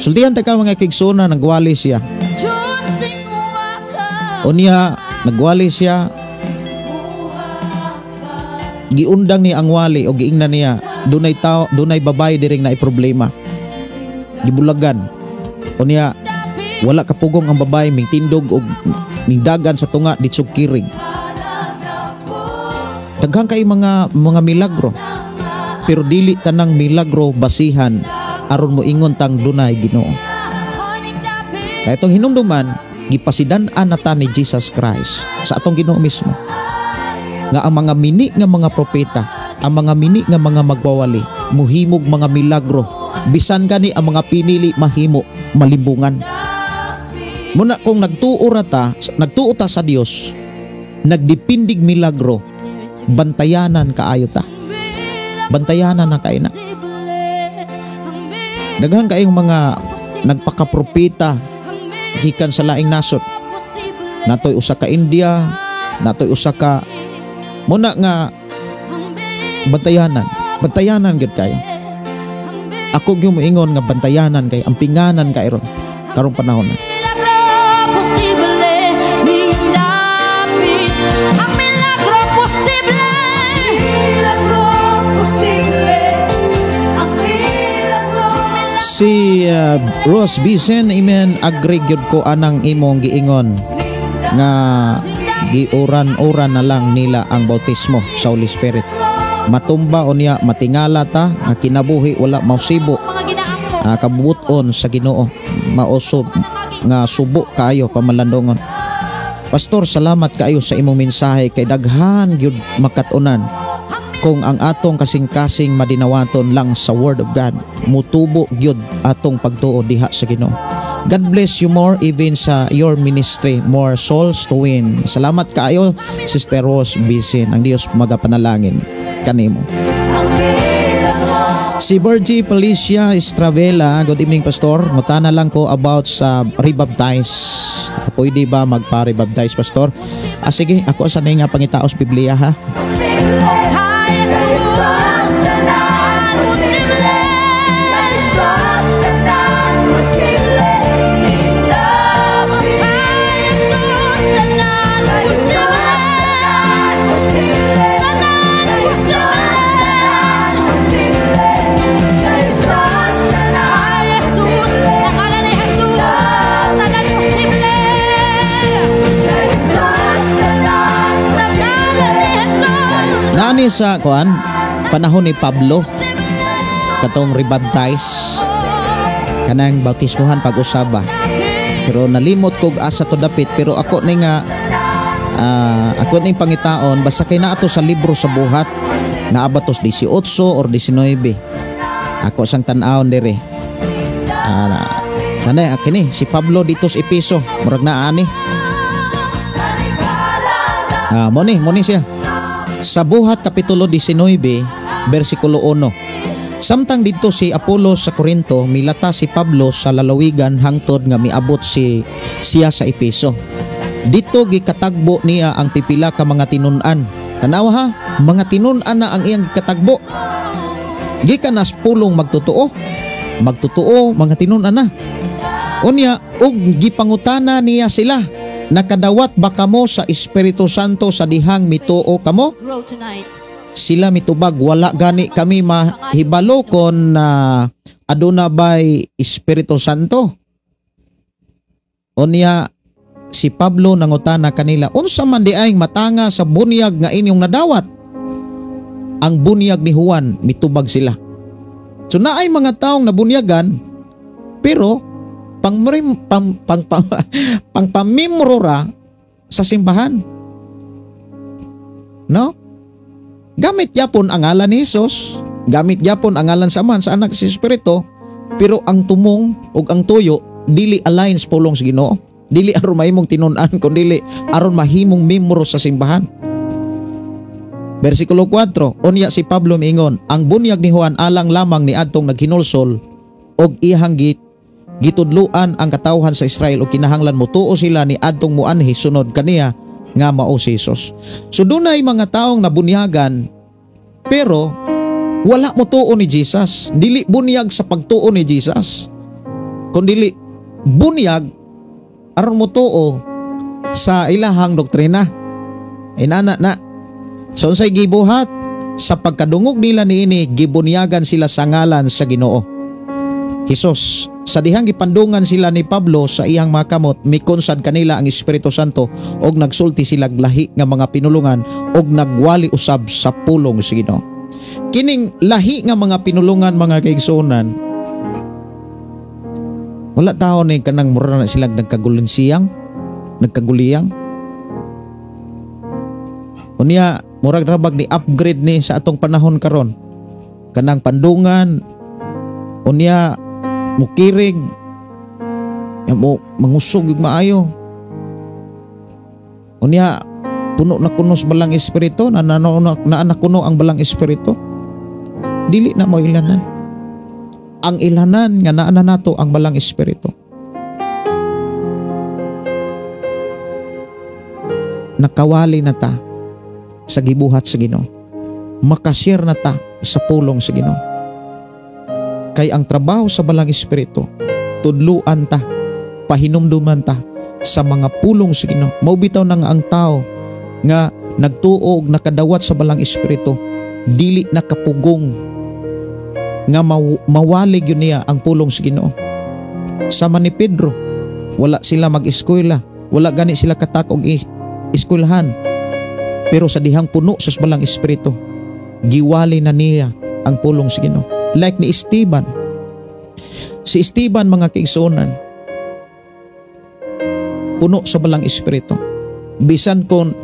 Sultihan ta ka, mga kaigsoon, nagwali siya. Unya nagwali siya, giundang ni ang wali o giingnan niya dunay tao, dunay babae diring na problema, gibulagan. Unya wala kapugong ang babae, mingtindog og mingdagan sa tunga ditsog kirig. Daghan kay mga milagro, pero dili tanang milagro basihan aron mo ingon tang dunay Ginoo. Kaya itong hinumduman, gipasidan-an na ta ni Jesus Christ sa atong Ginoo mismo nga ang mga mini nga mga propeta, ang mga mini nga mga magwawali, muhimog mga milagro, bisan gani ang mga pinili mahimo malimbungan. Muna kung nagtuo ra ta, nagtuo ta sa Dios, nagdipindig milagro, bantayanan kaayo ta. Bantayanan na kay na. Daghan kayong mga nagpakapropeta gikan sa laing nasod. Natoy usa ka India, natoy usa ka muna nga bantayanan, bantayanan gyud kayo. Ako gyud moingon nga bantayanan kay ampinganan kay ron karong panahon na. Milagro posible, nindapit. Ang milagro posible. Milagro posible. Ang milagro. Si Rose Bisen, "Amen, agree gyud ko anang imong giingon nga giuran-uran na lang nila ang bautismo sa Holy Spirit. Matumba unya matingala ta nga kinabuhi wala mausibo Mga ginaampo. Kabubuton sa Ginoo, mausog nga subo kaayo pamalandungon. Pastor, salamat kaayo sa imong mensahe kay daghan gyud makat-unan kung ang atong kasing-kasing madinawaton lang sa Word of God, mutubo gyud atong pagtuo diha sa Ginoo. God bless you more even sa your ministry, more souls to win." Salamat kaayo, Sister Rose Bisin. Ang Dios magapanalangin kanimo. Si Virgie Felicia Estravela, "Good evening, Pastor. Ngutana lang ko about sa rebaptize. Pwede ba magpa-rebaptize, Pastor?" Ah, sige, ako sa nga pangitaos Biblia ha. Kay Jesus tanan posible. Kay Jesus tanan posible. Kay Jesus tanan posible. Tanan posible. Kay Jesus, sa ngalan ni Jesus, tanan posible. Sa ngalan ni Jesus. Naani sa kuan panahon ni Pablo katong rebaptize, kanang bautismuhan pag-usaba. Pero nalimot kog asa to dapit, pero ako ni nga ako ning pangitaon, basta kay naa to sa libro sa Buhat, naa ba tos 18 or 19. Ako sang tan-awon diri. Kanay kini si Pablo dito sa Epeso, murag naa ani. Mo ni siya. Sa Buhat Kapitulo 19, versikulo 1. Samtang didto si Apolos sa Corinto, milata si Pablo sa lalawigan hangtod nga miabot si siya sa Epeso. Dito gikatagbo niya ang pipila ka mga tinun-an. Tanawa ha, mga tinun-an na ang iyang katagbo. Gikan na sa pulong magtotoo. Magtotoo, mga tinun-an na. Unya, ug gipangutana niya sila, "Nakadawat ba kamo sa Espiritu Santo sa dihang mituo kamo?" Grow tonight. Sila mitubag, "Wala gani kami mahibalo kon na aduna bay Espiritu Santo." Unya si Pablo nangutana kanila, "Unsa man di ay matanga sa bunyag nga inyong nadawat?" "Ang bunyag ni Juan," mitubag sila. So naay mga taong nabunyagan pero pang pang pang, pang, pang pamimro ra sa simbahan. No? Gamit yapon ang ngalan ni Jesus, gamit yapon ang ngalan sa Amahan, sa Anak, sa Espiritu, pero ang tumong ug ang tuyo dili align sa pulong sa Ginoo. Dili aron mahimong tinun-an kun dili aron mahimong membro sa simbahan. Versikulo 4, unya si Pablo miingon, "Ang bunyag ni Juan alang lamang ni adtong naghinulsol og iyang gitudluan ang katawhan sa Israel og kinahanglan motuo sila ni adtong muanhi sunod kaniya nga mao si Jesus." So dunay mga taong nabunyagan pero wala motuo ni Jesus. Dili bunyag sa pagtuo ni Jesus, kundili bunyag aron motuo sa ilahang doktrina. Inana na. So unsay gibuhat? Sa pagkadungog nila niini, gibunyagan sila sa ngalan sa Ginoo Jesus. Sa dihang gipandungan sila ni Pablo sa iyang mga kamot, mikonsad kanila ang Espiritu Santo og nagsulti sila lahi nga mga pinulungan og nagwali usab sa pulong sa Ginoo. Kining lahi nga mga pinulungan, mga kaigsuonan, wala tao ni kanang mura na sila nagkagulinsiyang, nagkaguliyang. Unya murag rabag ni upgrade ni sa atong panahon karon. Kanang pandungan, unya mukirig, mo mangusog ug maayo. Unya puno na kuno sa balang espiritu, na na kuno ang balang espiritu. Dili na mo ilanan. Ang ilanan nga naa na nato ang balang espiritu. Nakawali na ta sa gibuhat sa Ginoo. Makashare na ta sa pulong sa Ginoo. Kay ang trabaho sa balang espiritu, tudluan ta, pahinumduman ta sa mga pulong sa Ginoo. Mao bitaw na nga ang tao nga nagtuo og nakadawat sa balang espiritu, dili nakapugong nga mawalig yun niya ang pulong sa Ginoo. Sama ni Pedro, wala sila mag-eskwela, wala gani sila katak og eskwelahan. Pero sa dihang puno sa balang espiritu, giwali na niya ang pulong sa Ginoo. Like ni Esteban. Si Esteban, mga kaigsuonan, puno sa balang espiritu. Bisan kon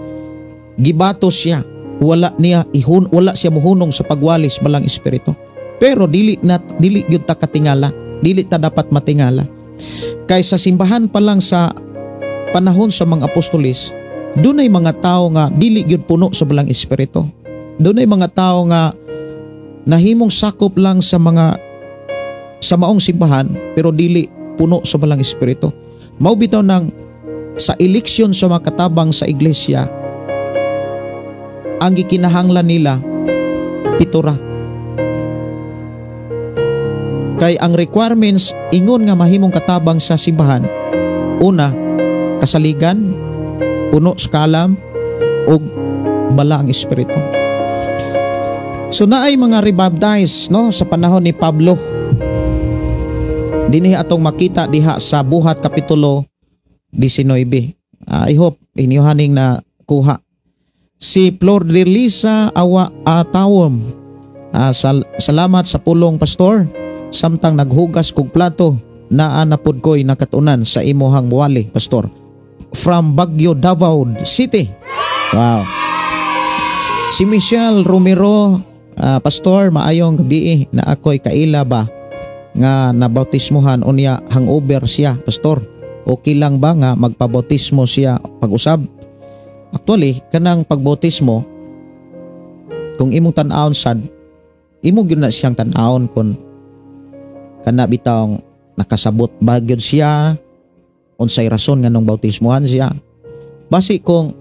gibato siya, wala niya ihun, wala siya muhunong sa pagwali sa balang espiritu. Pero dili na dili gyud ta katingala, dili ta dapat matingala. Kay sa simbahan pa lang sa panahon sa mga apostolis, dunay mga tao nga dili gyud puno sa balang espiritu. Dunay mga tao nga nahimong sakop lang sa mga sa maong simbahan pero dili puno sa balang espiritu. Mao bitaw nang sa eleksyon sa mga katabang sa iglesia, ang gikinahanglan nila 7 ra. Kay ang requirements ingon nga mahimong katabang sa simbahan, una, kasaligan, puno sa kaalam ug balaang espiritu. So naay mga rebaptize, no, sa panahon ni Pablo. Dinhi atong makita diha sa Buhat kapitulo 19. I hope inyohaning na kuha. Si Flor de Lisa Awa Atawom. Salamat sa pulong, pastor. Samtang naghugas kog plato, naa na pud ko'y nakatunan sa imuhang wali, pastor. From Baguio, Davao City. Wow. Si Michelle Romero, "Pastor, maayong gabi, na ako'y kaila ba nga nabautismohan unya hangover siya, pastor? Okay lang ba nga magpabautismo siya pag-usab?" Actually, kanang pagbautismo, kung imong tan-awon sad, imo gyud na siyang tan-awon kung kana bitawng nakasabot ba gyud siya, unsay rason nga nung bautismohan siya. Basi kung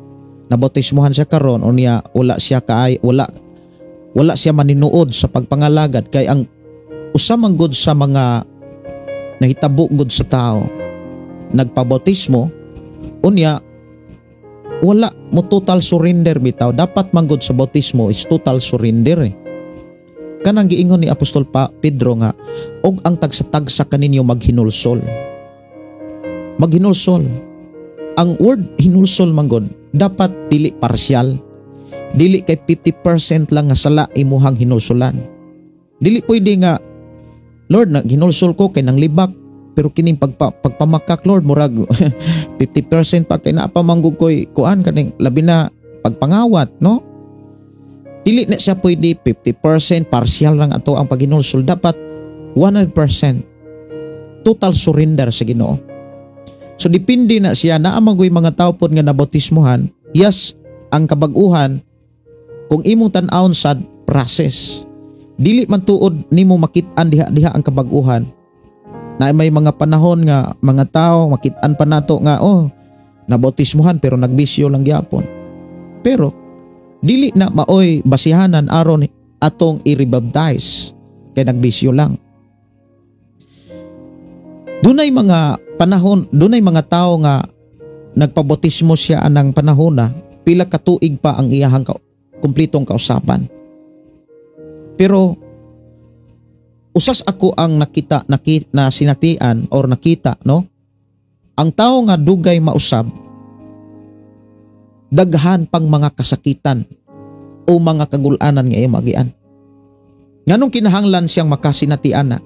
Nabautismohan siya karon unya wala siya kaay wala wala siya maninuod sa pagpangalagad kay ang usa man gud sa mga nahitabo gud sa tao, nagpabautismo unya wala mo total surrender bitaw. Dapat man gud sa bautismo is total surrender eh. Kanang giingon ni Apostol pa Pedro nga og ang tagsa-tagsa kaninyo maghinulsol. Maghinulsol. Ang word hinulsol man gud dapat dili partial. Dili kay 50% lang nga sala imuhang hinulsulan. Dili pwede nga, "Lord, naghinulsol ko kay nang libak, pero kining pagpamakak, Lord, murag 50% pa kay naa pa man gud koy kuan kaning labi na pagpangawat," no? Dili na siya pwede 50% partial lang ato ang paghinulsol. Dapat 100% total surrender sa Ginoo. So depende na siya. Naa man goy mga tao pod nga nabautismohan. Yes, ang kabag-uhan, kung imong tan-awon sa process, dili man tuod nimo makit-an diha-diha ang kabag-uhan. Na may mga panahon nga mga tao makit-an pa nato nga, oh, nabautismohan pero nagbisyo lang gyapon. Pero dili na maoy basihanan aron atong i-rebaptize kay nagbisyo lang. Dunay mga panahon, dunay mga tao nga nagpabautismo siya anang panahon na pila ka tuig pa ang iyahang kumplitong kausapan. Pero usas ako ang nakita na sinatian or nakita, no, ang tao nga dugay mausab, daghan pang mga kasakitan o mga kagulanan nga iyang magian. Nganong kinahanglan siyang makasinatian na?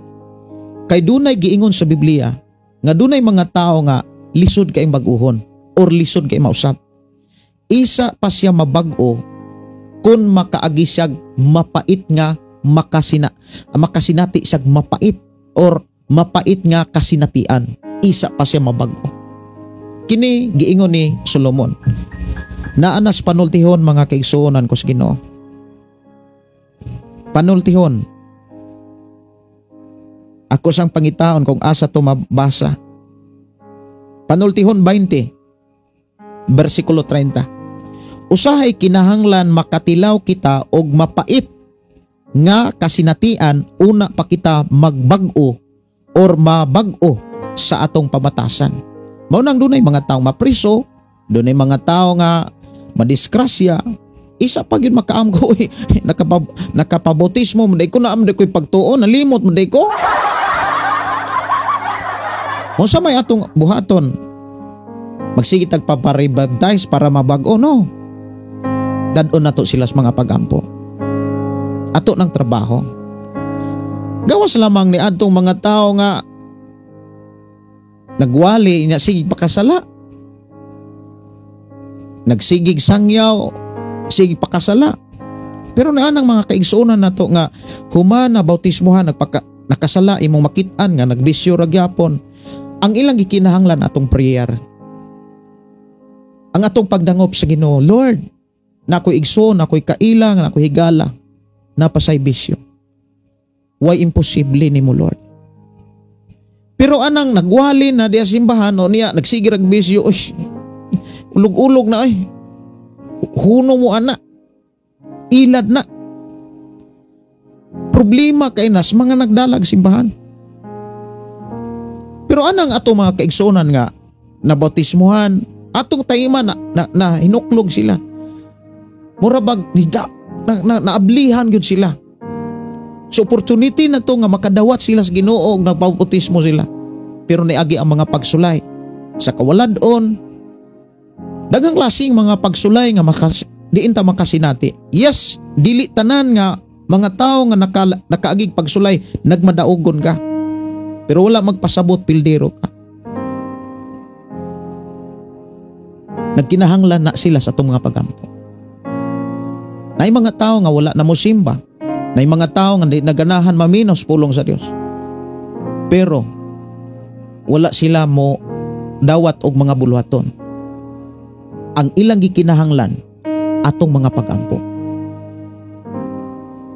Kay dunay giingon sa Biblia nga dunay mga tao nga lisod kay bag-uhon or lisod kay mausab. Isa pa siya mabag-o kung makaagi siyag mapait nga makasinati siyag mapait or mapait nga kasinatian. Isa pa siya mabag-o. Kini giingon ni Solomon. Naanas panultihon, mga kaigsuonan ko sa Ginoo. Panultihon. Ako sang pangitaon kung asa to mabasa. Panultihon 20 bersikulo 30. Usahay kinahanglan makatilaw kita og mapait nga kasinatian una pa kita magbag-o or mabag-o sa atong pamatasan. Mao nang dunay mga tawo mapriso, dunay mga tao nga madisgrasya, isa pa gyud makaamgo eh. Nakapabautismo man ko na am ko'y pagtuo, nalimot man ko. Unsa may atong buhaton? Magsige tag paparibaptize para mabag-o, no? Dad-on nato sila sa mga pagampo. Ato ng trabaho. Gawas lamang ni adtong mga tao nga nagwali niya sige pakasala. Nagsigig sangyaw, sige pakasala. Pero naanang mga kaigsuonan nato nga human na bautismohan, nakasala, imong makit-an nga nagbisyo ra gyapon. Ang ilang gikinahanglan, atong prayer. Ang atong pagdangop sa Ginoo, "Lord, nakoy igsoon, nakoy kaila, nakoy higala, napasay bisyo. Way imposible nimo, Lord." Pero anang nagwali na diya simbahan o niya nagsige rag bisyo, uy, ulog-ulog na ay. Huno mo ana. Ilad na. Problema kay nas mga nagdalag simbahan. Pero anang ato mga kaigsuonan nga nabautismuhan, atong taima na hinuklog sila. Mura bag nida na, na, naablihan gyud sila. So opportunity na to nga makadawat sila sa Ginoo og nagpabautismo sila. Pero niagi ang mga pagsulay sa kawaladon, daghang klaseng mga pagsulay nga diin ta makasinati. Yes, dili tanan nga mga tao nga nakaagig pagsulay nagmadaugon ka. Pero wala magpasabot pildero ka. Nagkinahanglan na sila sa atong mga pagampo. Nay mga tao nga wala na mosimba. Nay mga tao nga di naganahan maminos pulong sa Dios. Pero wala sila mo dawat og mga buluhaton. Ang ilang gikinahanglan, atong mga pagampo.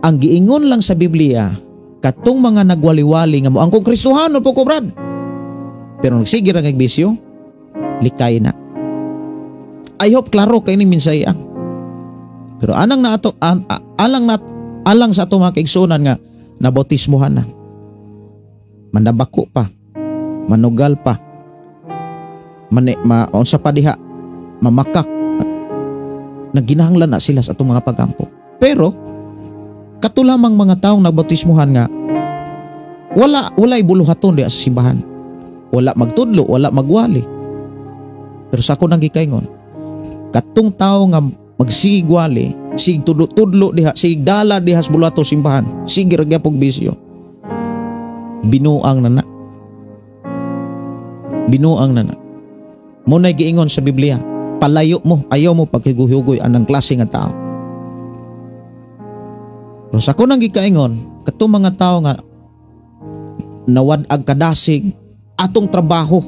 Ang giingon lang sa Biblia, katong mga nagwaliwali nga mo ang kong Kristohano po ko, brad. Pero nagsige ra kay bisyo, likay na. I hope klaro kay ni mensahe. Pero anang na ato alang na alang sa ato mga kaigsuonan nga nabautismohan na, manabako pa, manugal pa, mani, ma, unsa pa diha, mamakak, nagginahanglan na sila sa atong mga pagampo. Pero kato lamang mga taong nabautismohan nga walay buluhaton diha sa simbahan. Wala magtudlo, wala magwali. Pero sa ako nang gikaingon, katong tao nga magsigwali, sig tudlo-tudlo diha, sig dala diha sa buluhaton simbahan, sige ra gyapong bisyo. Binuang na na. Binuang na na. Mao nay giingon sa Biblia, palayo mo, ayaw mo pagkiguhugoy anang klase nga tao. Pero sa ako nang gikaingon, katong mga tao nga nawad-ag kadasig, atong trabaho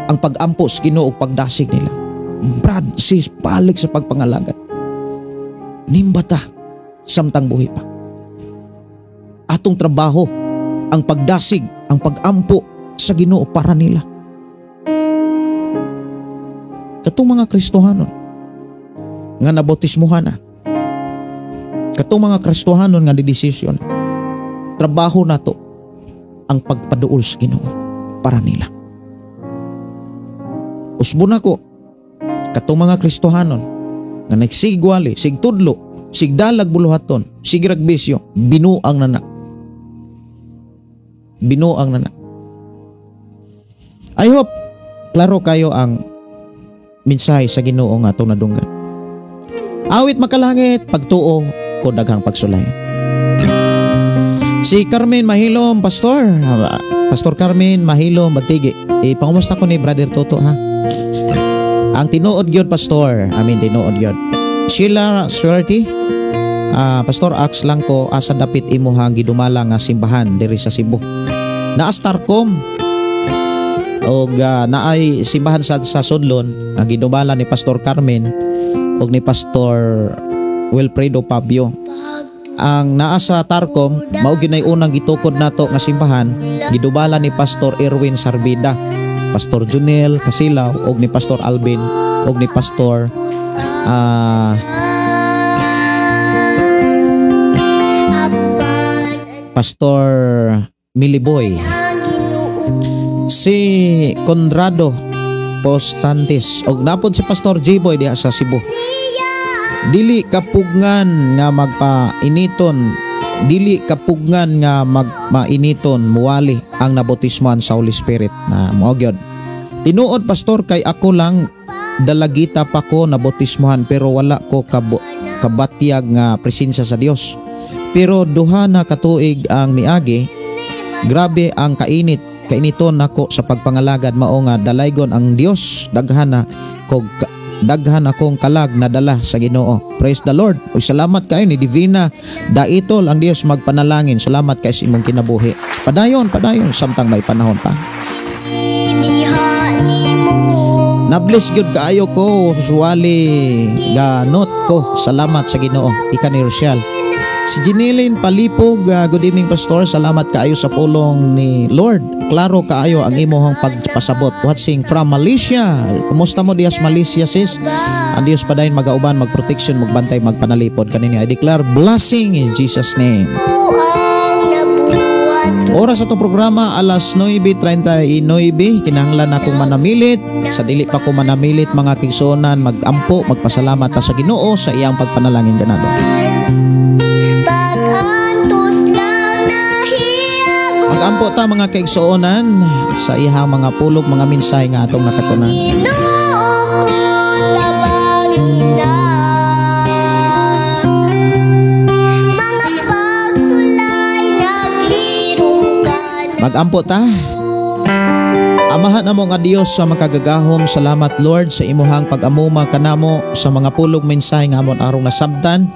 ang pag-ampo sa Ginoo ug pagdasig nila. Brad, sis, balik sa pagpangalagad. Nimbata samtang buhi pa. Atong trabaho ang pagdasig, ang pag-ampo sa Ginoo para nila. Katong mga Kristohanon nga nabautismuhan na, katong mga Kristohanon nga didesisyon, trabaho nato ang pagpaduol sa Ginoo para nila. Usbon ako, katong mga Kristohanon nga nagsigwali, sigtudlo, sigdalag buluhaton, sigragbisyo, binuang na na. Binuang na na. I hope klaro kayo ang mensahe sa Ginoo nga atong nadunggan. Awit makalangit, pagtuo ko daghang pagsulay. Si Carmen Mahilom, Pastor. Pastor Carmen Mahilom Batigi. Pangumusta ko ni Brother Toto ha. Ang tinuod gyud, Pastor. Amin, tinuod gyud. Sheila Suerte, Pastor, ask lang ko asa dapit imuhang gidumala nga simbahan diri sa Cebu. Naa sa Tarcom og naay simbahan sa Sudlon ang gidumala ni Pastor Carmen og ni Pastor Wilfredo Pabio. Ang naa sa Tarcom mao ginay unang gitukod nato nga simbahan, gidumala ni Pastor Erwin Sarbida, Pastor Junel Casilaw og ni Pastor Alvin og ni Pastor Pastor Miliboy. Si Conrado Postantes og napod si Pastor J-Boy diha sa Cebu. Dili kapugngan nga magpainiton, dili kapugngan nga magmainiton muwali ang nabautismohan sa Holy Spirit na mao gyud. Tinuod, Pastor, kay ako lang dalagita pa ko nabautismohan pero wala ko kabatyag nga presensya sa Dios. Pero duha na katuig ang miagi, grabe ang kainit, kainiton nako sa pagpangalagad, mao nga dalaygon ang Dios, daghan na kog daghan akong kalag nadala sa Ginoo. Praise the Lord. Uy, salamat kayo ni Divina Daitol, ang Dios magpanalangin. Salamat kay sa imong kinabuhi. Padayon, padayon samtang may panahon pa. Nabless gyud kaayo ko, usually ganot ko. Salamat sa Ginoo. Ika ni Rochelle. Si Jinilin Palipog, good evening, Pastor. Salamat kaayo sa pulong ni Lord. Klaro kaayo ang imong pagpasabot. Watching from Malaysia. Kumusta mo diyas Malaysia, sis? Ang Dios padayon magauban, magprotection, magbantay, magpanalipod kanini. I declare blessing in Jesus name. Oras sa itong programa, alas 9:39, kinahanglan akong manamilit. Sa dili pa ko manamilit, mga kigsuonan, magampo, magpasalamat ta sa Ginoo sa iyang pagpanalangin kanado. Magampo ta, mga kaigsuonan, sa iyang mga pulog, mga mensahe nga atong nakatunan. Ginoo ko tabangin na. Mga pagsulay naglirong ka na. Magampo ta. Amahan namo nga Dios sa makagagahom, salamat Lord sa imuhang pag-amuma kanamo sa mga pulog mensahe nga amon arong nasabtan.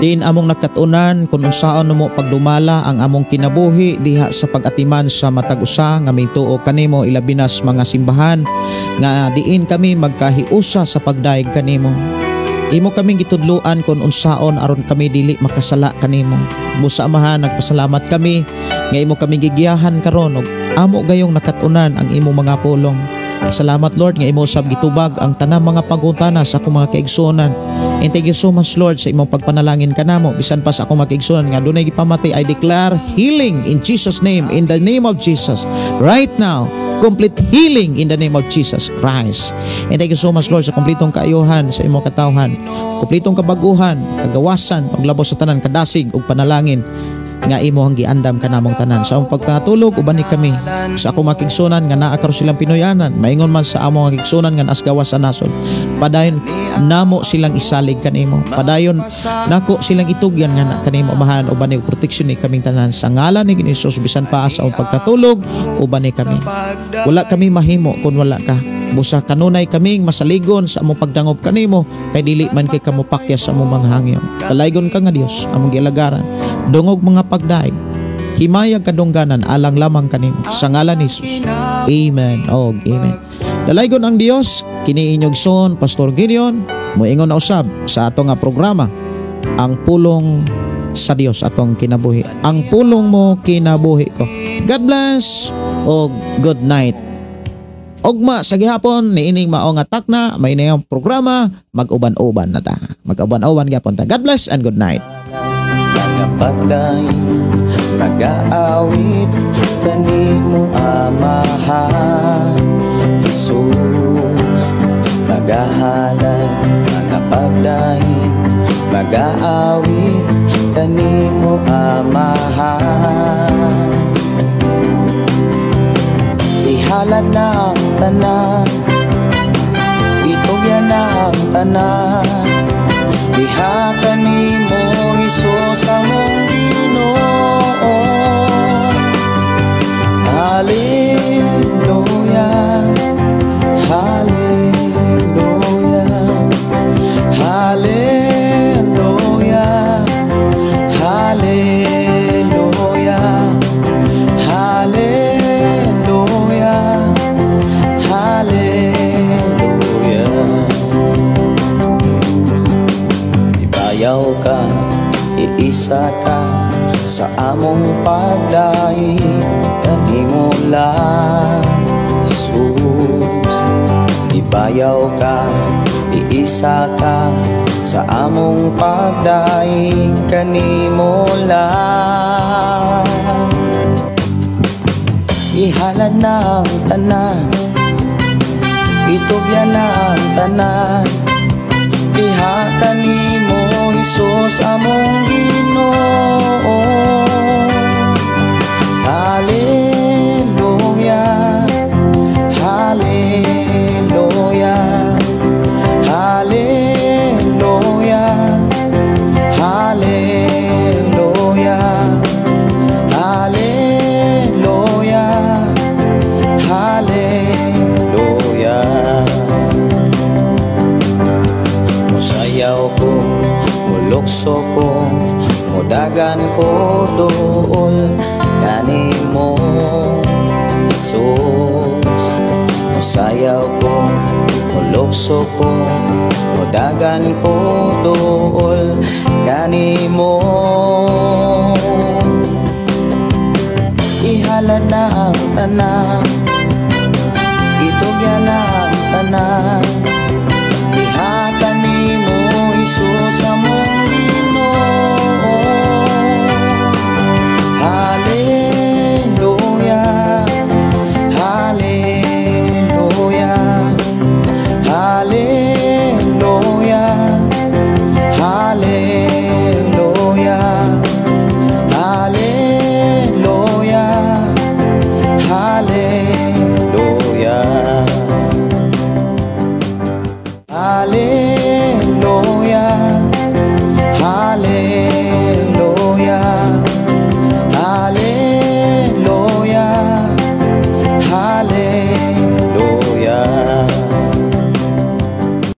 Diin among nakatunan kung unsaon namo pagdumala ang among kinabuhi diha sa pag-atiman sa matag usa nga mituo kanimo, ilabi na sa mga simbahan nga diin kami magkahiusa sa pagdayeg kanimo. Imo kaming gitudloan kung unsaon aron kami dili makasala kanimo. Busa Amahan, nagpasalamat kami nga imo kami gigiyahan karon ug amo gayong nakatunan ang imong mga pulong. Salamat, Lord, nga imo sab gitubag ang tanang mga pagutana sa akong mga kaigsuonan. And thank you so much, Lord, sa imong pagpanalangin kanamo bisan pa sa akong mga kaigsuonan nga dunay gipamati. I declare healing in Jesus' name, in the name of Jesus. Right now, complete healing in the name of Jesus Christ. And thank you so much, Lord, sa kumplitong kaayuhan sa imong katawhan, kumplitong kabaguhan, kagawasan, ug labaw sa tanan kadasig ug panalangin nga imo ang giandam kanamong tanan. Sa among pagpatulog, ubani kami sa akong mga kaigsuonan nga naa karon silang Pinoyanan, maingon man sa among mga kaigsuonan nga naas gawas sa nasod. Padayon namo silang isalig kanimo. Padayon nako silang itugyan nga na kanimo, Amahan, ubani ug proteksyon ni kaming tanan sa ngalan ni Hesus. Bisan pa sa among pagkatulog, ubani kami. Wala kami mahimo kung wala ka. Busa kanunay kaming masaligon sa among pagdangop kanimo kay dili man kay kamo pakyas sa among mga hangyo. Dalaygon ka nga Dios, among gialagaran. Dungog mga pagdaig. Himayag kadungganan alang lamang kanimo sa ngalan ni Jesus. Amen. Og amen. Dalaygon ang Dios, kini inyong son Pastor Gideon, moingon na usab sa ato nga programa, Ang Pulong sa Dios atong kinabuhi. Ang pulong mo, kinabuhi ko. God bless og good night. Ugma sa gihapon niining mao nga takna may niyang programa, mag-uban-uban na ta. Mag-uban-uban gyapon ta. God bless and good night. Mga pagdaig, nagaawit kanimo, Amahan Jesus. Magahalad, mga pagdaig, magaawit kanimo, Amahan. Ihalad na ang tanan, itugyan na ang tanan. Diha kanimo, Hesus, among Ginoo. Hallelujah, Hallelujah, Hallelujah, Hallelujah, Hallelujah, Hallelujah. Ibayaw ka, iisa ka sa among pagdaig kanimo lang, Jesus. Ibayaw ka, iisa ka sa among pagdaig kanimo lang. Ihalad na ang tanan, itugyan na ang tanan. Diha kanimo, Hesus, among Ginoo. Hallelujah, Hallelujah, Hallelujah, Hallelujah, Hallelujah, Hallelujah. Musayaw ko, mulukso ko, mudagan ko dool kanimo, Jesus. Musayaw ko, mulukso ko, mudagan ko dool kanimo. Ihalad na ang tanan.